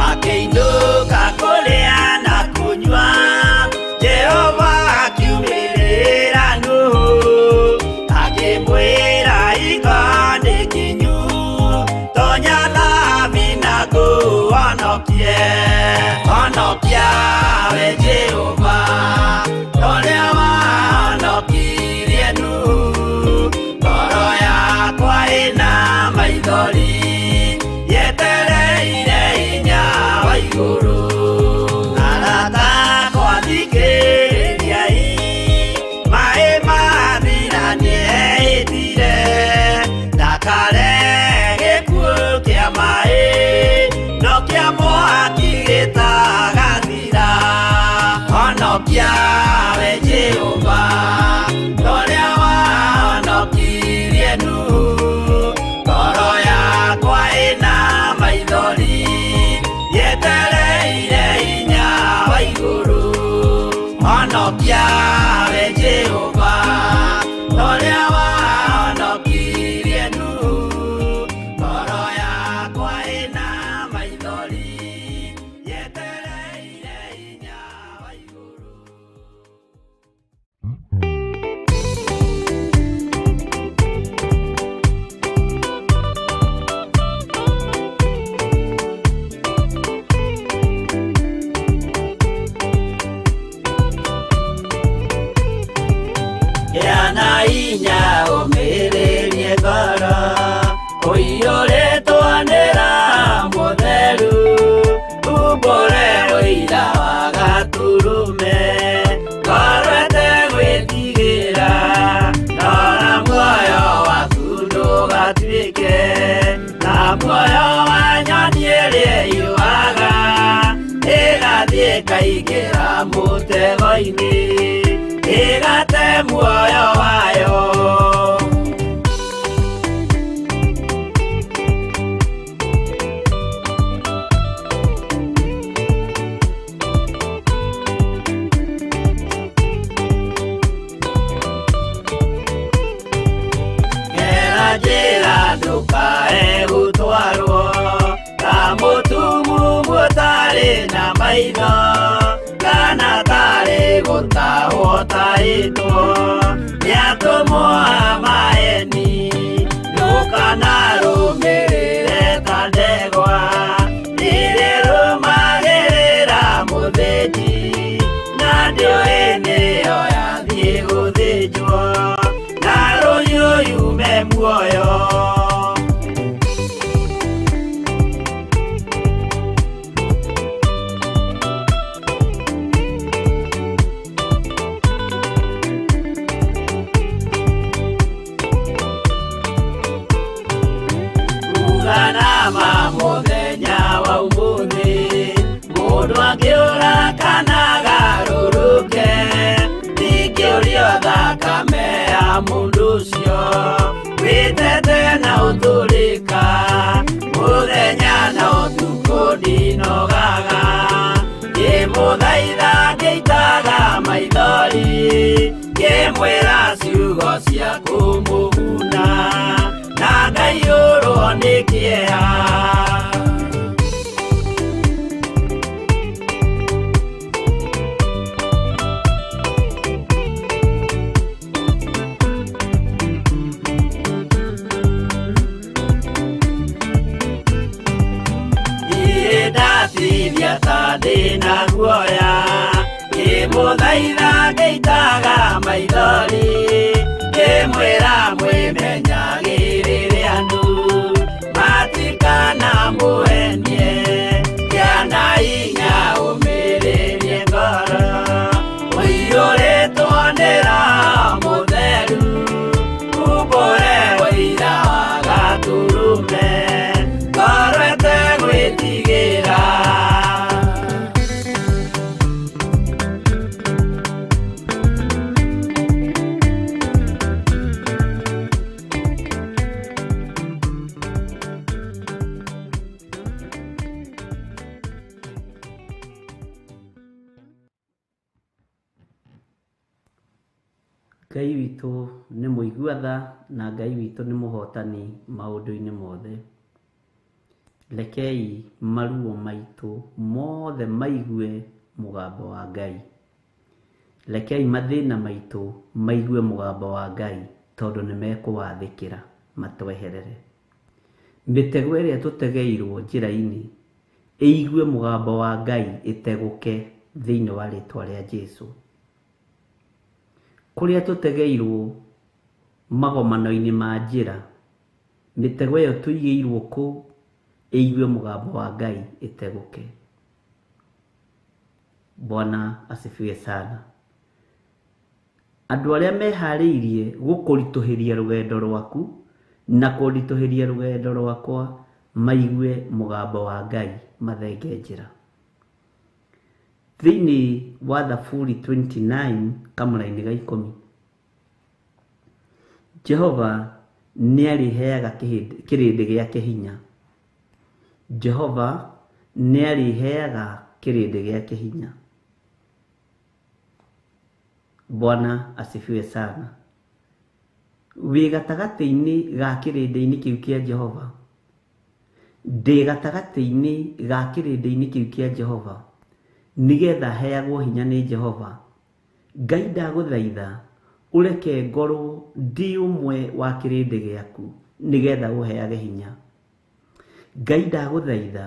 Akĩinũka kũrĩa na kũnyua, Jehova akiumĩrĩra Nuhu, akĩmwĩra iga nĩ kinyu, tonya thabina ngũhonokie. Honokia we Jehova, torĩa wahonokirie Nuhu. Ngoro yakwa ĩna maithori, yetereire hinya wa igũrũ. Arata akwa thikĩrĩriai, maĩ mathira nĩehĩtire, ndakare gĩkuũ kĩa maĩ, no kĩa mwaki gĩtagathira. Honokia we Jehova, torĩa wahonokirie Nuhu. Ngoro yakwa ĩna maithori, yetereire hinya wa igũrũ. Honokia we Jehova, torĩa wahonokirie Nuhu. Ngoro yakwa ĩna maithori, yetereire hinya wa igũrũ. Gĩa na hinya ũmĩrĩrie ngoro, ũiyũrĩtwo nĩ Roho Mũtheru, umbũre ũira wa Gatũrũme, ngoro ĩtegwĩtigĩra, rora muoyo waku ndũgatuĩke ta muoyo wa nyoni ĩrĩa ĩũaga, ĩgathiĩ ĩkaingĩra mũtego-inĩ, ĩgate muoyo wayo. Gera njĩra ndũkae gũtwarwo ta mũtumumu ũtarĩ na maitho, kana tarĩ gũtahwo tahĩtwo nĩ atũmwo a maeni. Ndũkanarũmĩrĩre ta ndegwa ĩrĩrũmagĩrĩra mũthĩnji, na ndĩũĩ nĩyo yathiĩ gũthĩnjwo, na rũhiũ yume muoyo. Uganama mũthenya wa ũmũthĩ, mũndũ angĩũra kana agarũrũke, ndingĩũrio thakame ya mũndũ ũcio, wĩtete na ũtũrĩka, mũthenya na ũtukũ ndinogaga, ngĩmũthaitha ngĩitaga maithori, ngĩmwĩra ciugo cia kũmũguna, na ngaiyũrwo nĩ kĩeha. Niĩ ndatithia ta ndĩna guoya, ngĩmũthaitha ngĩitaga maithori, ngĩmwĩra mwĩmenyagĩrĩre andũ, matikanamũhenie, gĩa na hinya ũmĩrĩrie ngoro, ũiyũrĩtwo nĩ Roho Mũtheru, umbũre ũira wa Ngai witũ nĩ mũigua tha na Ngai witũ nĩ mũhotani maũndũ-inĩ mothe. Rekei maruo maitũ mothe maigue mũgambo wa Ngai. Rekei mathĩna maitũ maigue mũgambo wa Ngai, tondũ nĩ mekũwathĩkĩra matweherere. Mĩtego ĩrĩa tũtegeirwo njĩra-inĩ ĩigue mũgambo wa Ngai ĩtegũke thĩinĩ wa rĩtwa rĩa Jesũ. Kũrĩa tũtegeirwo magomano-inĩ ma njĩra, mĩtego ĩyo tũigĩirwo kũu ĩigue mũgambo wa Ngai ĩtegũke. Bwana asifiwe sana. Andũ arĩa meharĩirie gũkũritũhĩria rũgendo rwaku na kũnditũhĩria rũgendo rwakwa maigue mũgambo wa Ngai mathenge njĩra. Thĩinĩ wa Thaburi 29 kamũraini ga 10, Jehova nĩarĩheaga kĩrĩndĩ gĩake hinya. Jehova nĩarĩheaga kĩrĩndĩ gĩake hinya. Bwana asifiwe sana. Wĩ gatagatĩ-inĩ ga kĩrĩndĩ-inĩ kĩu kĩa Jehova, ndĩ gatagatĩ-inĩ ga kĩrĩndĩ-inĩ kĩu kĩa Jehova, nĩgetha heagwo hinya nĩ Jehova. Ngai ndagũthaitha ũreke ngorwo ndĩ ũmwe wa kĩrĩndĩ gĩaku, nĩgetha ũheage hinya. Ngai ndagũthaitha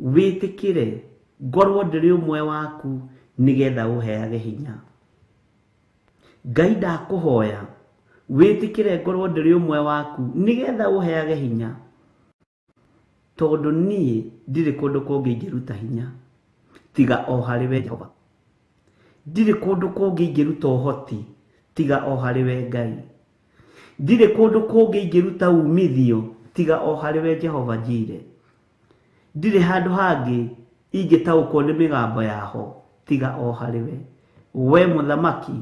wĩtĩkĩre ngorwo ndĩrĩ ũmwe waku, nĩgetha ũheage hinya. Ngai ndakũhoya wĩtĩkĩre ngorwo ndĩrĩ ũmwe waku, nĩgetha ũheage hinya, tondũ niĩ ndirĩ kũndũ kũngĩ ingĩruta hinya tiga o harĩ we Jehova. Ndirĩ kũndũ kũngĩ ingĩruta ũhoti tiga o harĩ we Ngai. Ndirĩ kũndũ kũngĩ ingĩruta umithio tiga o harĩ we Jehova Jire. Ndirĩ handũ hangĩ ingĩtaũkwo nĩ mĩgambo yaho tiga o harĩ we. We mũthamaki,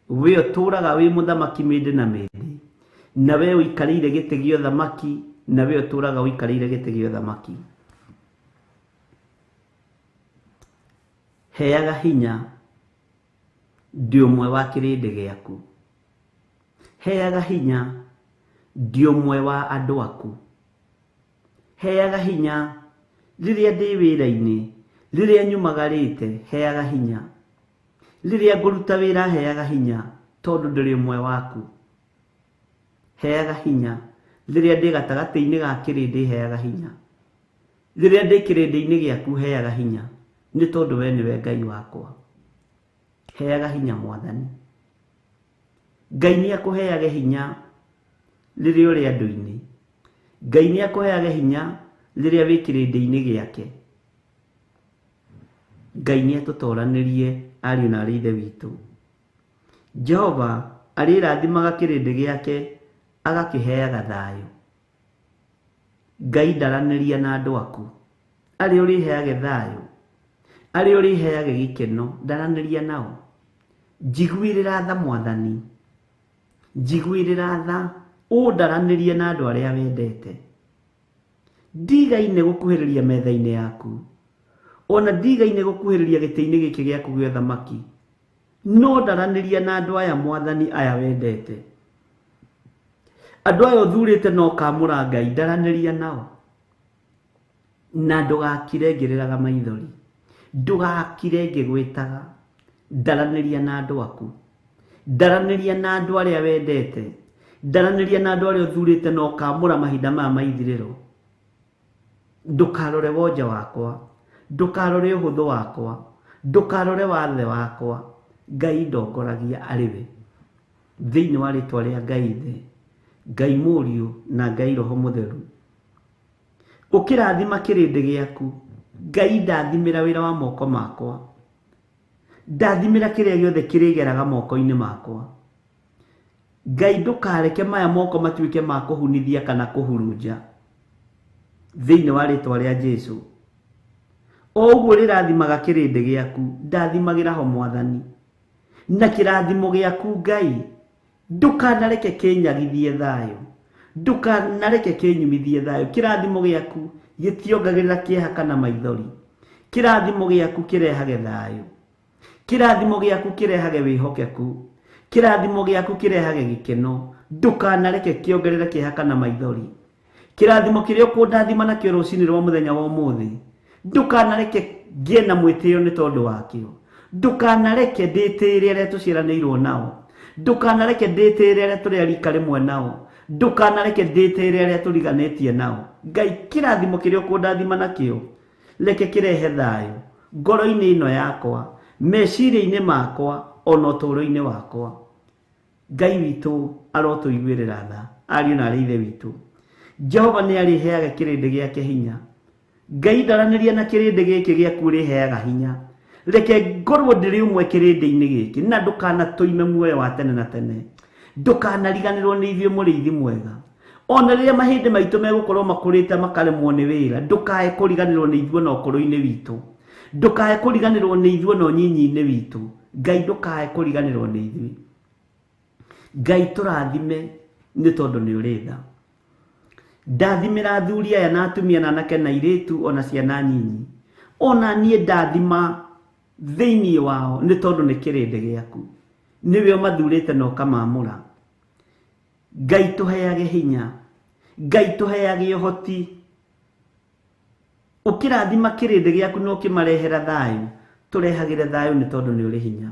we ũtũũraga wĩ mũthamaki mĩndĩ na mĩndĩ, na we ũikarĩire gĩtĩ gĩa ũthamaki, na we ũtũũraga ũikarĩire gĩtĩ gĩa ũthamaki. Heaga hinya ndĩ ũmwe wa kĩrĩndĩ gĩaku. Heaga hinya ndĩ ũmwe wa andũ aku. Heaga hinya rĩrĩa ndĩ wĩra-inĩ, rĩrĩa nyumagarĩte, heaga hinya. Rĩrĩa ngũruta wĩra, heaga hinya, tondũ ndĩrĩ ũmwe waku. Heaga hinya rĩrĩa ndĩ gatagatĩ-inĩ ga kĩrĩndĩ, heaga hinya. Rĩrĩa ndĩ kĩrĩndĩ-inĩ gĩaku, heaga hinya, nĩ tondũ we nĩwe Ngai wakwa. Heaga hinya Mwathani. Ngai nĩ akũheage hinya rĩrĩa ũrĩ andũ-inĩ. Ngai nĩ akũheage hinya rĩrĩa wĩ kĩrĩndĩ-inĩ gĩake. Ngai nĩ atũtoranĩrie ariũ na arĩ ithe witũ. Jehova arĩrathimaga kĩrĩndĩ gĩake agakĩheaga thayũ. Ngai ndaranĩria na andũ aku, arĩa ũrĩheage thayũ, arĩa ũrĩheage gĩkeno, ndaranĩria nao. Njiguĩrĩra tha Mwathani, njiguĩrĩra tha, ũndaranĩrie na andũ arĩa wendete. Ndigaine gũkuhĩrĩria metha-inĩ yaku, ona ndigaine gũkuhĩrĩria gĩtĩ-inĩ gĩkĩ gĩaku gĩa ũthamaki, no ndaranĩria na andũ aya Mwathani aya wendete. Andũ aya ũthurĩte na ũkamũra Ngai, ndaranĩria nao. Na ndũgakire ngĩrĩraga maithori, ndũgakire ngĩgwĩtaga, ndaranĩria na andũ aku, ndaranĩria na andũ arĩa wendete, ndaranĩria na andũ arĩa ũthurĩte na ũkamũra mahinda maya ma ithirĩro. Ndũkarore wonje wakwa, ndũkarore ũhũthũ wakwa, ndũkarore wathe wakwa. Ngai ndongoragia arĩ we. Thĩinĩ wa rĩtwa rĩa Ngai Ithe, Ngai Mũriũ na Ngai Roho Mũtheru, ũkĩrathima kĩrĩndĩ gĩaku, Ngai ndathimĩra wĩra wa moko makwa, ndathimĩra kĩrĩa gĩothe kĩrĩgeraga moko-inĩ makwa. Ngai ndũkareke maya moko matuĩke ma kũhunithia kana kũhurunja. Thĩinĩ wa rĩtwa rĩa Jesũ, o ũguo rĩrathimaga kĩrĩndĩ gĩaku, ndathimagĩra ho Mwathani. Na kĩrathimo gĩaku Ngai, ndũkanareke kĩnyagithie thayũ, ndũkanareke kĩnyumithie thayũ. Kĩrathimo gĩaku gĩtiongagĩrĩra kĩeha kana maithori. Kĩrathimo gĩaku kĩrehage thayũ. Kĩrathimo gĩaku kĩrehage wĩhokeku. Kĩrathimo gĩaku kĩrehage gĩkeno, ndũkanareke kĩongerere kĩeha kana maithori. Kĩrathimo kĩrĩa ũkũndathima nakĩo rũcinĩ rwa mũthenya wa ũmũthĩ, ndũkanareke ngĩe na mwĩtĩo nĩ tondũ wakĩo. Ndũkanareke ndĩtĩĩre arĩa tũciaranĩirwo nao, ndũkanareke ndĩtĩĩre arĩa tũrĩ a rika rĩmwe nao, ndũkanareke ndĩtĩĩre arĩa tũriganĩtie nao. Ngai, kĩrathimo kĩrĩa ũkũndathima nakĩo reke kĩrehe thayũ ngoro-inĩ ĩno yakwa, meciria-inĩ makwa, ona ũtũũro-inĩ wakwa. Ngai witũ arotũiguĩrĩra tha, ariũ na arĩ ithe witũ. Jehova nĩ arĩheaga kĩrĩndĩ gĩake hinya. Ngai ndaranĩria na kĩrĩndĩ gĩkĩ gĩaku ũrĩheaga hinya. Reke ngorwo ndĩrĩ ũmwe kĩrĩndĩ-inĩ gĩkĩ, na ndũkanatũime muoyo wa tene na tene. Ndũkanariganĩrwo nĩ ithuĩ mũrĩithi mwega. Ona rĩrĩa mahĩndĩ maitũ megũkorwo makũrĩte makaremwo nĩ wĩra, ndũkae kũriganĩrwo nĩ ithuĩ na ũkũrũ-inĩ witũ. Ndũkae kũriganĩrwo nĩ ithuĩ na ũnyinyi-inĩ witũ. Ngai ndũkae kũriganĩrwo nĩ ithuĩ. Ngai tũrathime nĩ tondũ nĩ ũrĩ tha. Ndathimĩra athuri aya na atumia na anake na airĩtu ona ciana nyinyi. Ona niĩ ndathima thĩinĩ wao nĩ tondũ nĩ kĩrĩndĩ gĩaku. Nĩwe ũmathurĩte na ũkamaamũra. Ngai tũheage hinya, Ngai tũheage ũhoti. Ũkĩrathima kĩrĩndĩ gĩaku na ũkĩmarehera thayũ, tũrehagĩre thayũ nĩ tondũ nĩ ũrĩ hinya.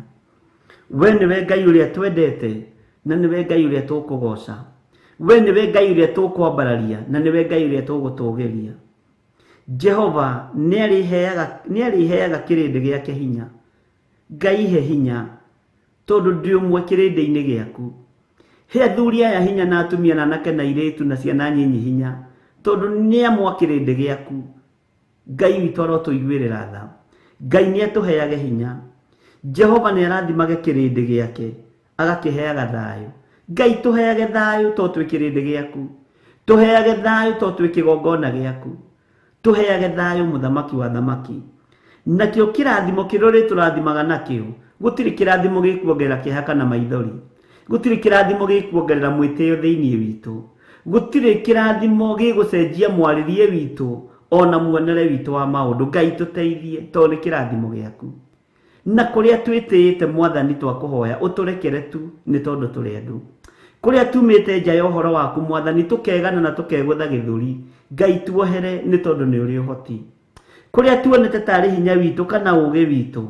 We nĩwe Ngai ũrĩa twendete, na nĩwe Ngai ũrĩa tũkũgoca. We nĩwe Ngai ũrĩa tũkwambararia, na nĩwe Ngai ũrĩa tũgũtũgĩria. Jehova nĩ arĩheaga kĩrĩndĩ gĩake hinya. Ngai he hinya, tondũ ndĩ ũmwe kĩrĩndĩ-inĩ gĩaku. He athuri aya hinya na atumia na anake na airĩtu na ciana nyinyi hinya, tondũ nĩ amwe a kĩrĩndĩ gĩaku. Ngai witũ arotũiguĩrĩra tha. Ngai nĩ atũheage hinya. Jehova nĩ arathimage kĩrĩndĩ gĩake, agakĩheaga thayũ. Ngai tũheage thayũ to twĩ kĩrĩndĩ gĩaku. Tũheage thayũ to twĩ kĩgongona gĩaku. Tũheage thayũ mũthamaki wa thamaki. Nakĩo kĩrathimo kĩrĩa ũrĩtũrathimaga nakĩo, gũtirĩ kĩrathimo gĩkuongerera kĩeha kana maithori. Gũtirĩ kĩrathimo gĩkuongerera mwĩtĩo thĩinĩ witũ. Gũtirĩ kĩrathimo gĩgũcenjia mwarĩrie witũ ona muonere witũ wa maũndũ. Ngai tũteithie tondũ nĩ kĩrathimo gĩaku. Na kũrĩa twĩtĩĩte mwathani twakũhoya ũtũrekere tu nĩ tondũ tũrĩ andũ. Kũrĩa tumĩte nja ya ũhoro waku mwathani tũkegana na tũkegũtha gĩthũri, Ngai tuohere nĩ tondũ nĩ ũrĩ ũhoti. Kũrĩa tuonete tarĩ hinya witũ kana ũũgĩ witũ,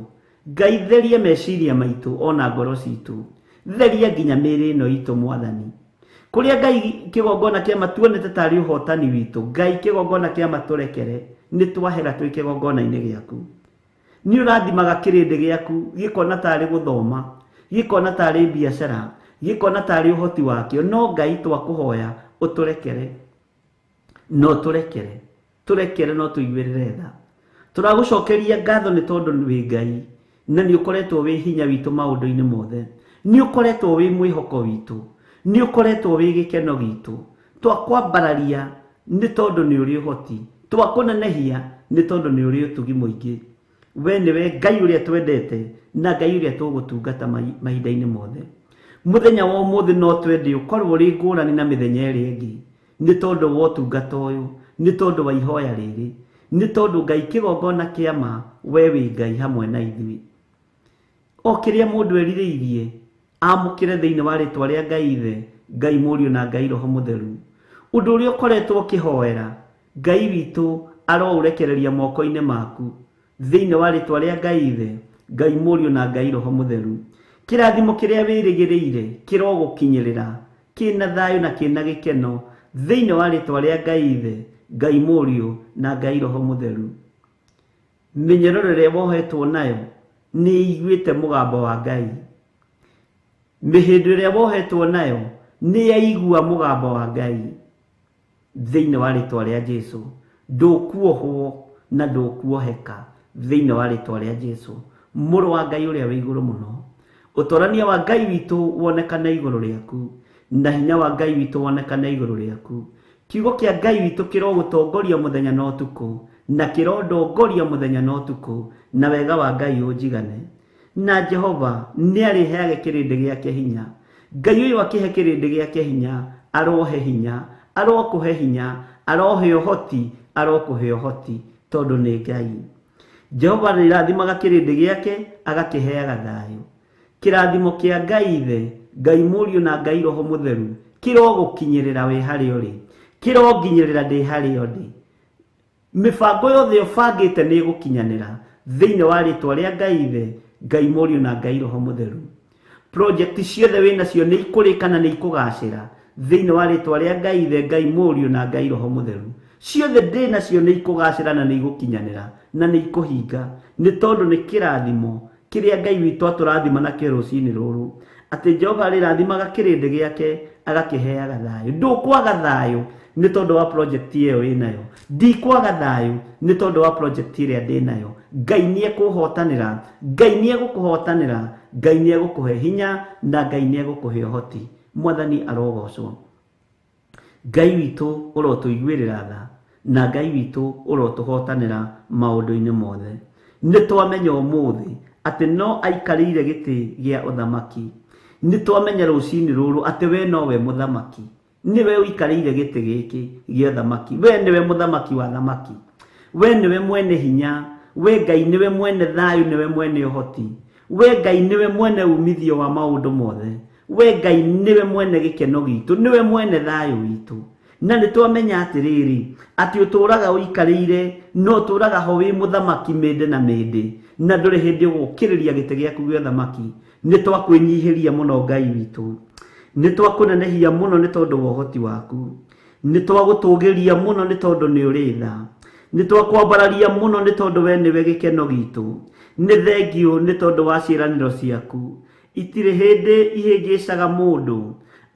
Ngai theria meciria maitũ ona ngoro citũ. Theria nginya mĩĩrĩ ĩno itũ mwathani. Kũrĩa Ngai kĩgongona kĩa tuonete tarĩ ũhotani witũ, Ngai kĩgongona kĩa matũrekere nĩ twahera twĩ kĩgongona-inĩ gĩaku. Nĩ ũrathimaga kĩrĩndĩ gĩaku gĩkona tarĩ gũthoma, gĩkona tarĩ biacara, gĩkona tarĩ ũhoti wakĩo, no Ngai twakũhoya ũtũrekere. No tũrekere, tũrekere no tũiguĩrĩre tha. Tũragũcokeria ngatho nĩ tondũ wĩ Ngai na nĩ ũkoretwo wĩ hinya witũ maũndũ-inĩ mothe. Nĩ ũkoretwo wĩ mwĩhoko witũ, nĩ ũkoretwo wĩ gĩkeno gitũ. Twakwambararia nĩ tondũ nĩ ũrĩ ũhoti, twakũnenehia nĩ tondũ nĩ ũrĩ ũtugi mũingĩ. We nĩwe Ngai ũrĩa twendete na Ngai ũrĩa tũgũtungata mahinda-inĩ mothe. Mũthenya wa ũmũthĩ no twende ũkorwo ũrĩ ngũrani na mĩthenya ĩrĩa ĩngĩ nĩ tondũ wa ũtungata ũyũ, nĩ tondũ wa ihoya rĩrĩ, nĩ tondũ Ngai kĩgongona kĩa ma we wĩ Ngai hamwe na ithuĩ. O kĩrĩa mũndũ erirĩirie amũkĩre thĩinĩ wa rĩtwa rĩa Ngai Ithe, Ngai Mũriũ na Ngai Roho Mũtheru. Ũndũ ũrĩa ũkoretwo ũkĩhoera, Ngai witũ aroũrekereria moko-inĩ maku thĩinĩ wa rĩtwa rĩa Ngai Ithe, Ngai Mũriũ na Ngai Roho Mũtheru. Kĩrathimo kĩrĩa wĩrĩgĩrĩire kĩrogũkinyĩrĩra kĩna thayũ na kĩna gĩkeno thĩinĩ wa rĩtwa rĩa Ngai Ithe, Ngai Mũriũ na Ngai Roho Mũtheru. Mĩnyororo ĩrĩa wohetwo nayo nĩ ĩiguĩte mũgambo wa Ngai. Mĩhĩndo ĩrĩa wohetwo nayo nĩ yaigua mũgambo wa Ngai thĩinĩ wa rĩtwa rĩa Jesu. Ndũkuohwo na ndũkuoheka thĩinĩ wa rĩtwa rĩa Jesu, mũrũ wa Ngai ũrĩa wĩ igũrũ mũno. Ũtorania wa Ngai witũ wonekane igũrũ rĩaku, na hinya wa Ngai witũ wonekane igũrũ rĩaku. Kiugo kĩa Ngai witũ kĩrogũtongoria mũthenya na ũtukũ, na kĩrondongoria mũthenya na ũtukũ, na wega wa Ngai ũnjigane. Na Jehova nĩ arĩheage kĩrĩndĩ gĩake hinya. Ngai ũyũ akĩhe kĩrĩndĩ gĩake hinya, arohe hinya, arokũhe hinya, arohe ũhoti, arokũhe ũhoti, tondũ nĩ Ngai. Jehova nĩarathimaga kĩrĩndĩ gĩake, agakĩheaga thayũ. Kĩrathimo kĩa Ngai Ithe, Ngai Mũriũ na Ngai Roho Mũtheru kĩrogũkinyĩrĩra wĩ harĩa ũrĩ, kĩronginyĩrĩra ndĩ harĩa ndĩ. Mĩbango yothe ũbangĩte nĩ ĩgũkinyanĩra thĩinĩ wa rĩtwa rĩa Ngai Ithe, Ngai Mũriũ na Ngai Roho Mũtheru. Project ciothe wĩ nacio nĩ ikũrĩka na nĩ ikũgacĩra thĩinĩ wa rĩtwa rĩa Ngai Ithe, Ngai Mũriũ na Ngai Roho Mũtheru. Ciothe ndĩ nacio nĩ ikũgacĩra na nĩ igũkinyanĩra na nĩ ikũhinga, nĩ tondũ nĩ kĩrathimo kĩrĩa Ngai witũ atũrathima nakĩo rũcinĩ rũrũ, atĩ Jehova arĩrathimaga kĩrĩndĩ gĩake agakĩheaga thayũ. Ndũkwaga thayũ nĩ tondũ wa project ĩyo wĩnayo, ndikwaga thayũ nĩ tondũ wa project ĩrĩa ndĩnayo. Ngai nĩ ekũhotanĩra, Ngai nĩ egũkũhotanĩra, Ngai nĩ egũkũhe hinya na Ngai nĩ egũkũhe ũhoti. Mwathani arogocwo. Ngai witũ ũrotũiguĩrĩra tha na Ngai witũ ũrotũhotanĩra maũndũ-inĩ mothe. Nĩ twamenya ũmũthĩ atĩ no aikarĩire gĩtĩ gĩa ũthamaki. Nĩ twamenya rũcinĩ rũrũ atĩ we nowe mũthamaki, nĩwe ũikarĩire gĩtĩ gĩkĩ gĩa ũthamaki. We nĩwe mũthamaki wa thamaki, we nĩwe mwene hinya, we Ngai nĩwe mwene thayũ, nĩwe mwene ũhoti, we Ngai nĩwe mwene umithio wa maũndũ mothe, we Ngai nĩwe mwene gĩkeno gitũ, nĩwe mwene thayũ witũ. Na nĩ twamenya atĩrĩrĩ atĩ ũtũraga ũikarĩire no ũtũraga ho wĩ mũthamaki mĩndĩ na mĩndĩ, na ndũrĩ hĩndĩ ũgũkĩrĩria gĩtĩ gĩaku gĩa ũthamaki. Nĩ twakwĩnyihĩria mũno Ngai witũ, nĩ twakũnenehia mũno nĩ tondũ wa ũhoti waku, nĩ twagũtũgĩria mũno nĩ tondũ nĩ ũrĩ tha, nĩ twakwambararia mũno nĩ tondũ we nĩwe gĩkeno gitũ. Nĩ thengiũ nĩ tondũ wa ciĩranĩro ciaku, itirĩ hĩndĩ ihĩngĩcaga mũndũ.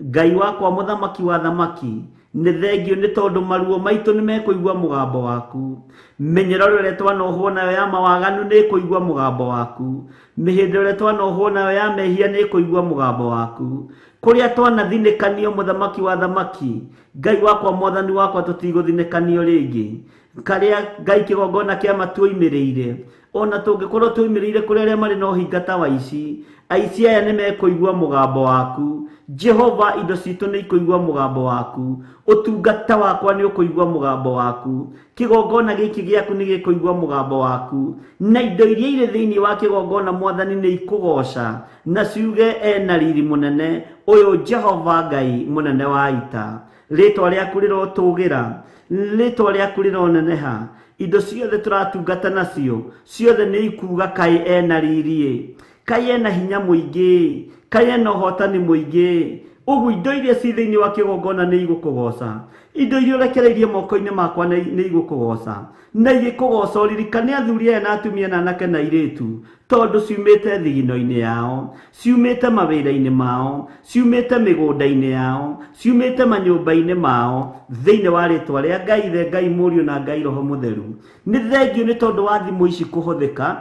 Ngai wakwa mũthamaki wa thamaki, nĩ thengiũ nĩ tondũ maruo maitũ nĩ mekũigua mũgambo waku. Mĩnyoro ĩrĩa twanohwo nayo ya mawaganu nĩ ĩkũigua mũgambo waku, mĩhĩndo ĩrĩa twanohwo nayo ya mehia nĩ ĩkũigua mũgambo waku. Kũrĩa twanathinĩkanio mũthamaki wa thamaki, Ngai wakwa mwathani wakwa tũtigũthinĩkanio rĩngĩ. Karĩa Ngai kĩgongona kĩa matuoimĩrĩire, ona tũngĩkorwo tuoimĩrĩire kũrĩ arĩa marĩ na ũhinga ta wa aici, aici aya nĩ mekũigua mũgambo waku. Jehova, indo citũ nĩ ikũigua mũgambo waku, ũtungata wakwa nĩ ũkũigua mũgambo waku, kĩgongona gĩkĩ gĩaku nĩ gĩkũigua mũgambo waku, na indo iria irĩ thĩinĩ wa kĩgongona mwathani nĩ ikũgoca na ciuge ena riri mũnene ũyũ Jehova Ngai mũnene wa ita. Rĩtwa rĩaku rĩrotũgĩra, rĩtwa rĩaku rĩroneneha. Indo ciothe tũratungata nacio ciothe nĩ ikuga kaĩ ena riri, kaĩ ena hinya mũingĩ, kaĩ ena ũhotani mũingĩ. Ũguo indo iria ci thĩinĩ wa kĩgongona nĩ igũkũgoca, indo iria ũrekereirie moko-inĩ makwa nĩ igũkũgoca, na igĩkũgoca ũririkane athuri aya na atumia na anake na airĩtu, tondũ ciumĩte thigino-inĩ yao, ciumĩte mawĩra-inĩ mao, ciumĩte mĩgũnda-inĩ yao, ciumĩte manyũmba-inĩ mao, thĩinĩ wa rĩtwa rĩa Ngai Ithe, Ngai Mũriũ na Ngai Roho Mũtheru. Nĩ thengiũ nĩ tondũ wa thimũ ici kũhũthĩka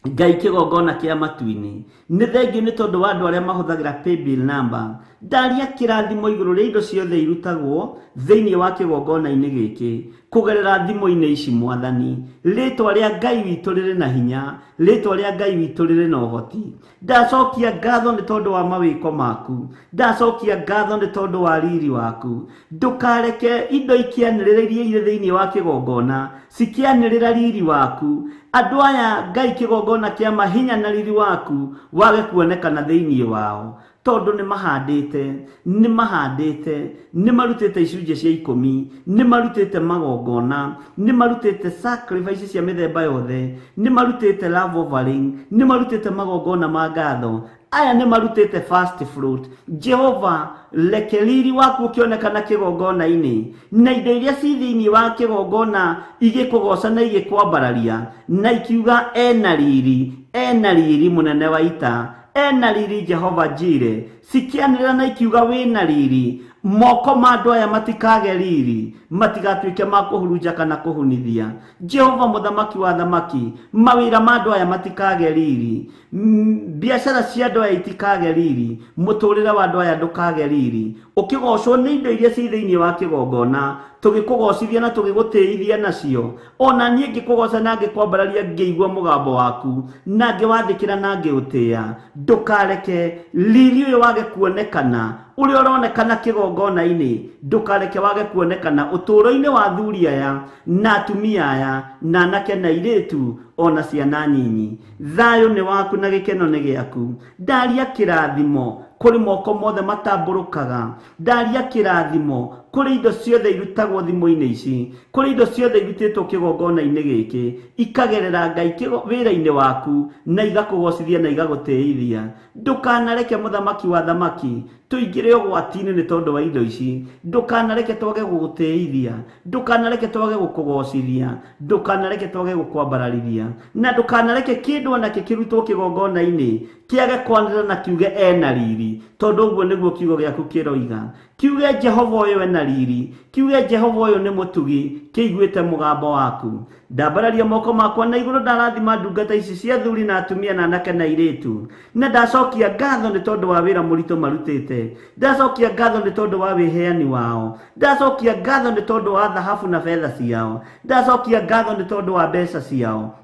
Ngai kĩgongona kĩa matu-inĩ. Nĩ thengiũ nĩ tondũ wa andũ arĩa mahũthagĩra paybill number. Ndaria kĩrathimo igũrũ rĩa indo ciothe irutagwo thĩinĩ wa kĩgongona-inĩ gĩkĩ kũgerera thimũ-inĩ ici mwathani. Rĩtwa rĩa Ngai witũ rĩrĩ na hinya, rĩtwa rĩa Ngai witũ rĩrĩ na ũhoti. Ndacokia ngatho nĩ tondũ wa mawĩko maku, ndacokia ngatho nĩ tondũ wa riri waku. Ndũkareke indo ikĩanĩrĩra iria irĩ thĩinĩ wa kĩgongona cikĩanĩrĩra riri waku. Andũ aya Ngai kĩgongona kĩa mahinya na riri waku wage kuonekana thĩinĩ wao, tondũ nĩ mahandĩte, nĩ mahandĩte, nĩ marutĩte icunjĩ cia ikũmi, nĩ marutĩte magongona, nĩ marutĩte sacrifice cia mĩthemba yothe, nĩ marutĩte love offering, nĩ marutĩte magongona ma ngatho. Aya nĩ marutĩte first fruit. Jehova, reke riri waku ũkĩonekana kĩgongona-inĩ, na indo iria ci thĩinĩ wa kĩgongona igĩkũgoca na igĩkwambararia, na ikiuga ena riri mũnene wa ita, ena riri Jehova Jire. Cikĩanĩrĩra na ikiuga wĩna riri. Moko ma andũ aya matikage riri, matigatuĩke ma kũhurunja kana kũhunithia. Jehova mũthamaki wa thamaki, mawĩra ma andũ aya matikage riri, biacara cia andũ aya itikage riri, mũtũrĩre wa andũ aya ndũkage riri. Ũkĩgocwo nĩ indo iria ci thĩinĩ wa kĩgongona, tũgĩkũgocithia na tũgĩgũtĩithia nacio. Ona niĩ ngĩkũgoca na ngĩkwambararia ngĩigua mũgambo waku, na ngĩwathĩkĩra na ngĩũtĩĩa. Ndũkareke riri ũyũ wage kuonekana, ũrĩa ũronekana kĩgongona-inĩ, ndũkareke wage kuonekana ũtũũro-inĩ wa athuri aya na atumia aya na anake na airĩtu ona ciana nyinyi. Thayũ nĩ waku na gĩkeno nĩ gĩaku. Ndaria kĩrathimo Kũrĩ moko mothe matambũrũkaga. Ndaria kĩrathimo kũrĩ indo ciothe irutagwo thimũ-inĩ ici, kũrĩ indo ciothe irutĩtwo kĩgongona-inĩ gĩkĩ, ikagerera Ngai wĩra-inĩ waku na igakũgocithia na igagũtĩithia. Ndũkanareke mũthamaki wa thamaki tũingĩre ũgwati-inĩ nĩ tondũ wa indo ici. Ndũkanareke twage gũgũtĩithia, ndũkanareke twage gũkũgocithia, ndũkanareke twage gũkwambararithia, na ndũkanareke kĩndũ onakĩ kĩrutwo kĩgongona-inĩ kĩage kwanĩrĩra na kiuge ena riri, tondũ ũguo nĩguo kiugo gĩaku kĩroiga. Kiuge Jehova ũyũ ena riri, kiuge Jehova ũyũ nĩ mũtugi, kĩiguĩte mũgambo waku. Ndambararia moko makwa na igũrũ, ndarathima ndungata ici cia athuri na atumia na anake na airĩtu, na ndacokia ngatho nĩ tondũ wa wĩra mũritũ marutĩte, ndacokia ngatho nĩ tondũ wa wĩheani wao, ndacokia ngatho nĩ tondũ wa thahabu na betha ciao, ndacokia ngatho nĩ tondũ wa mbeca ciao,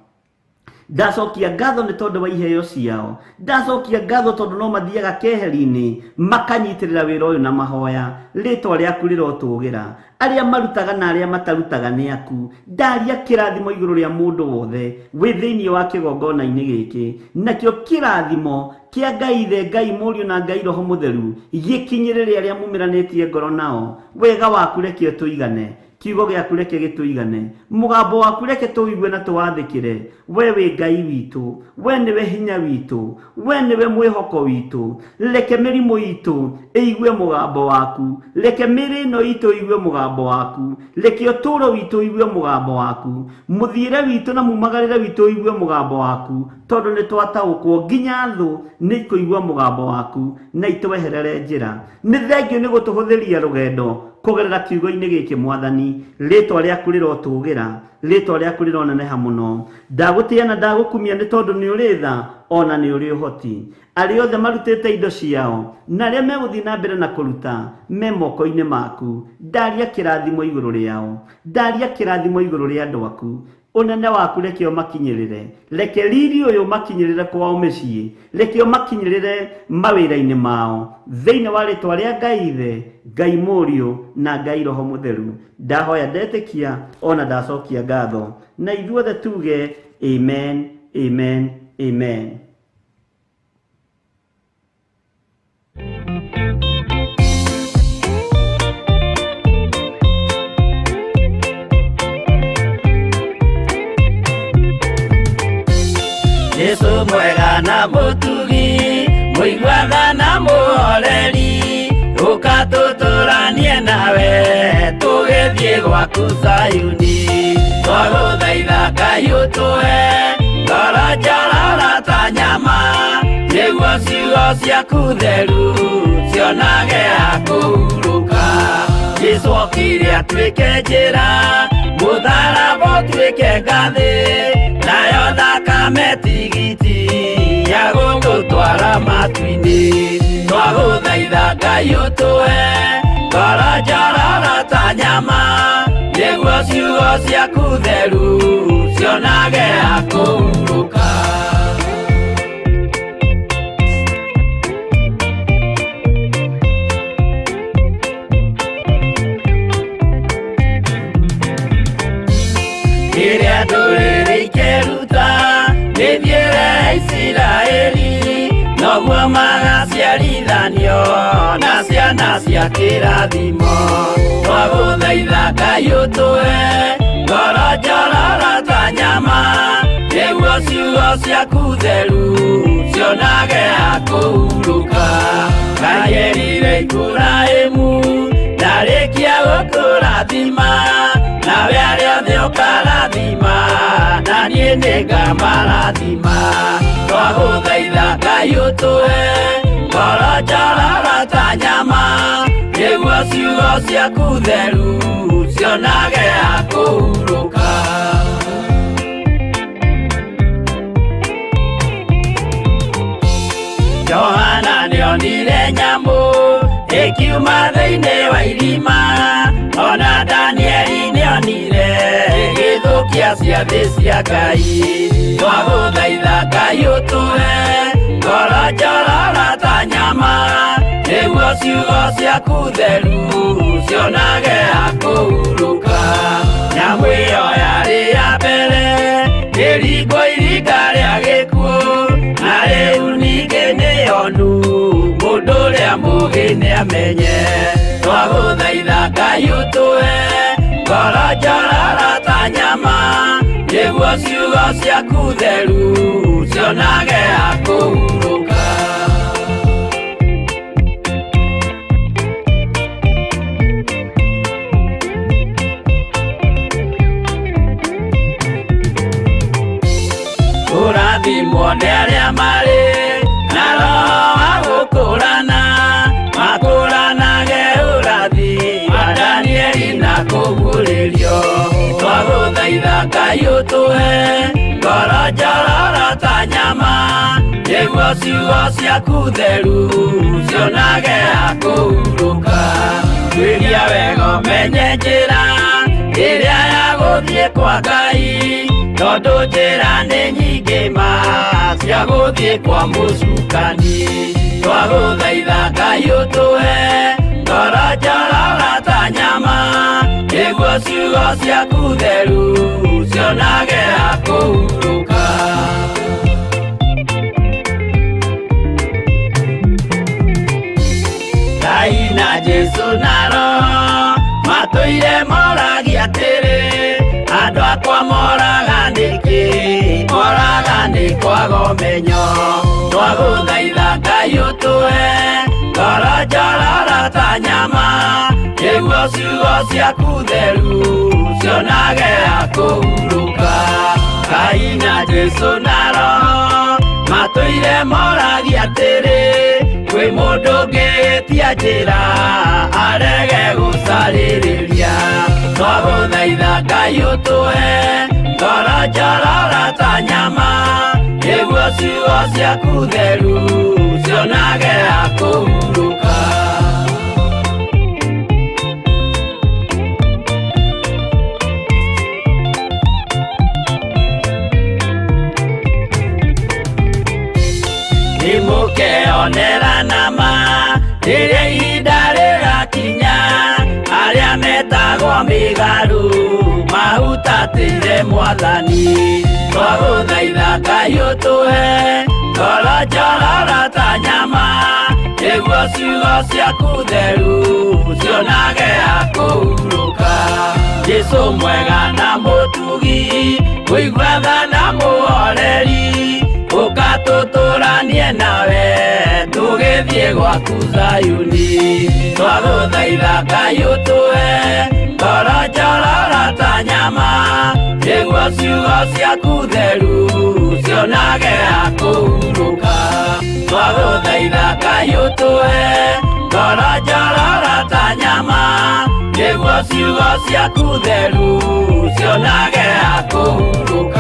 ndacokia ngatho nĩ tondũ wa iheo ciao, ndacokia ngatho tondũ no mathiaga keheri-inĩ makanyitĩrĩra wĩra ũyũ na mahoya. Rĩtwa rĩaku rĩrotũgĩra. Arĩa marutaga na arĩa matarutaga nĩ aku. Ndaria kĩrathimo igũrũ rĩa mũndũ wothe wĩ thĩinĩ wa kĩgongona-inĩ gĩkĩ, nakĩo kĩrathimo kĩa Ngai Ithe, Ngai Mũriũ na Ngai Roho Mũtheru gĩkinyĩrĩre arĩa mumĩranĩtie ngoro nao. Wega waku reke ũtũigane, kiugo gĩaku reke gĩtũigane, mũgambo waku reke tũigue na tũwathĩkĩre. We wĩ Ngai witũ, we nĩwe hinya witũ, we nĩwe mwĩhoko witũ. Reke mĩrimũ itũ ĩigue mũgambo waku, reke mĩĩrĩ ĩno itũ ĩigue mũgambo waku, reke ũtũũro witũ ũigue mũgambo waku, mũthiĩre witũ na mumagarĩre witũ ũigue mũgambo waku, tondũ nĩ twataũkwo nginya thũ nĩ ikũigua mũgambo waku na itweherere njĩra. Nĩ thengio nĩ gũtũhũthĩria rũgendo kũgerera kiugo-inĩ gĩkĩ Mwathani. Rĩtwa rĩaku rĩrotũgĩra, rĩtwa rĩaku rĩroneneha mũno. Ndagũtĩĩa na ndagũkumia nĩ tondũ nĩ ũrĩ tha ona nĩ ũrĩ ũhoti. Arĩa othe marutĩte indo ciao na arĩa megũthiĩ na mbere na kũruta me moko-inĩ maku. Ndaria kĩrathimo igũrũ rĩao, ndaria kĩrathimo igũrũ rĩa andũ aku. Ũnene waku reke ũmakinyĩrĩre, reke riri ũyũ ũmakinyĩrĩre kwao mĩciĩ, reke ũmakinyĩrĩre mawĩra-inĩ mao, thĩinĩ wa rĩtwa rĩa Ngai Ithe, Ngai Mũriũ na Ngai Roho Mũtheru. Ndahoya ndetĩkia ona ndacokia ngatho, na ithuothe tuge amen, amen, amen. Jesu mwega na mũtugi, mũiguaga na mũhoreri, ũka tũtũranie nawe tũgĩthiĩ gwaku Zayuni. Twagũthaitha Ngai ũtũhe ngoro njororo ta nyama, nĩguo ciugo ciaku theru cionage ha kũhurũka. Jesu okire atuĩke njĩra, mũtharaba ũtuĩke ngathĩ, nayo thakame tigiti ya gũgũtwara matu-inĩ. Twagũthaitha Ngai ũtũhe ngoro njororo ta nyama, nĩguo ciugo ciaku theru cionage ha kũhurũka. Rĩrĩa ndũrĩrĩ ikeruta mĩthiĩre ya Isiraeli, noguo magaciarithanio na ciana cia kĩrathimo. Twagũthaitha Ngai ũtũhe ngoro njororo ta nyama, nĩguo ciugo ciaku theru cionage ha kũhurũka. Ngai erire Iburahĩmu ndarĩkia gũkũrathima, nawe arĩa othe ũkarathima, na niĩ nĩngamarathima. Twagũthaitha Ngai ũtũhe ngoro njororo ta nyama, nĩguo ciugo ciaku theru cionage ha kũhurũka. Johana nĩonire nyamũ ĩkiuma thĩinĩ wa irima, ona Danieli nĩonire ĩgĩthũkia ciathĩ cia Ngai. Twagũthaitha Ngai ũtũhe ngoro njororo ta nyama, nĩguo ciugo ciaku theru cionage ha kũhurũka. Nyamũ ĩyo yarĩ ya mbere ĩringwo iringa rĩa gĩkuũ, na rĩu ningĩ nĩyonu mũndũ ũrĩa amenye. Twagũthaitha Ngai ũtũhe ngoro njororo ta nyama, nĩguo ciugo ciaku theru cionage ha kũhurũka. Kũrathimwo nĩ arĩa marĩ na roho wa gũkũrana, makũranage ũrathi wa Danieli na kũguũrĩrio. Twagũthaitha Ngai ũtũhe ngoro njororo ta nyama, nĩguo ciugo ciaku theru cionage ha kũhurũka. Tuĩria wega ũmenye njĩra ĩrĩa ya gũthiĩ kwa Ngai, tondũ njĩra nĩ nyingĩ ma cia gũthiĩ kwa mũcukani. Twagũthaitha Ngai ũtũhe ngoro njororo ta nyama, nĩguo ciugo ciaku theru cionage ha kũhurũka. Ngai na Jesũ na Roho matũire moragia atĩrĩ, andũ akwa moraga nĩkĩ? Moraga nĩ kwaga ũmenyo. Twagũthaitha Ngai ũtũhe ngoro njororo ta nyama, nĩguo ciugo ciaku theru cionage ha kũhurũka. Ngai na Jesũ na Roho matũire moragia atĩrĩ, kwĩ mũndũ ũngĩtia njĩra arege gũcarĩrĩria. Twagũthaitha Ngai ũtũhe ngoro njororo ta nyama, nĩguo ciugo ciaku theru cionage ha kũhurũka. Nĩmũkeonera nama rĩrĩa ihinda rĩgakinya, arĩa metagwo mĩgarũ mahutatĩire Mwathani. Twagũthaitha Ngai ũtũhe ngoro njororo ta nyama, nĩguo ciugo ciaku theru cionage ha kũhurũka. Jesũ mwega na mũtugi, mũigua tha na mũhoreri, ũka tũtũranie nawe tũgĩthiĩ gwaku Zayuni. Twagũthaitha Ngai ũtũhe ngoro njororo ta nyama, nĩguo ciugo ciaku theru cionage ha kũhurũka. Twagũthaitha Ngai ũtũhe ngoro njororo ta nyama, nĩguo ciugo ciaku theru cionage ha kũhurũka.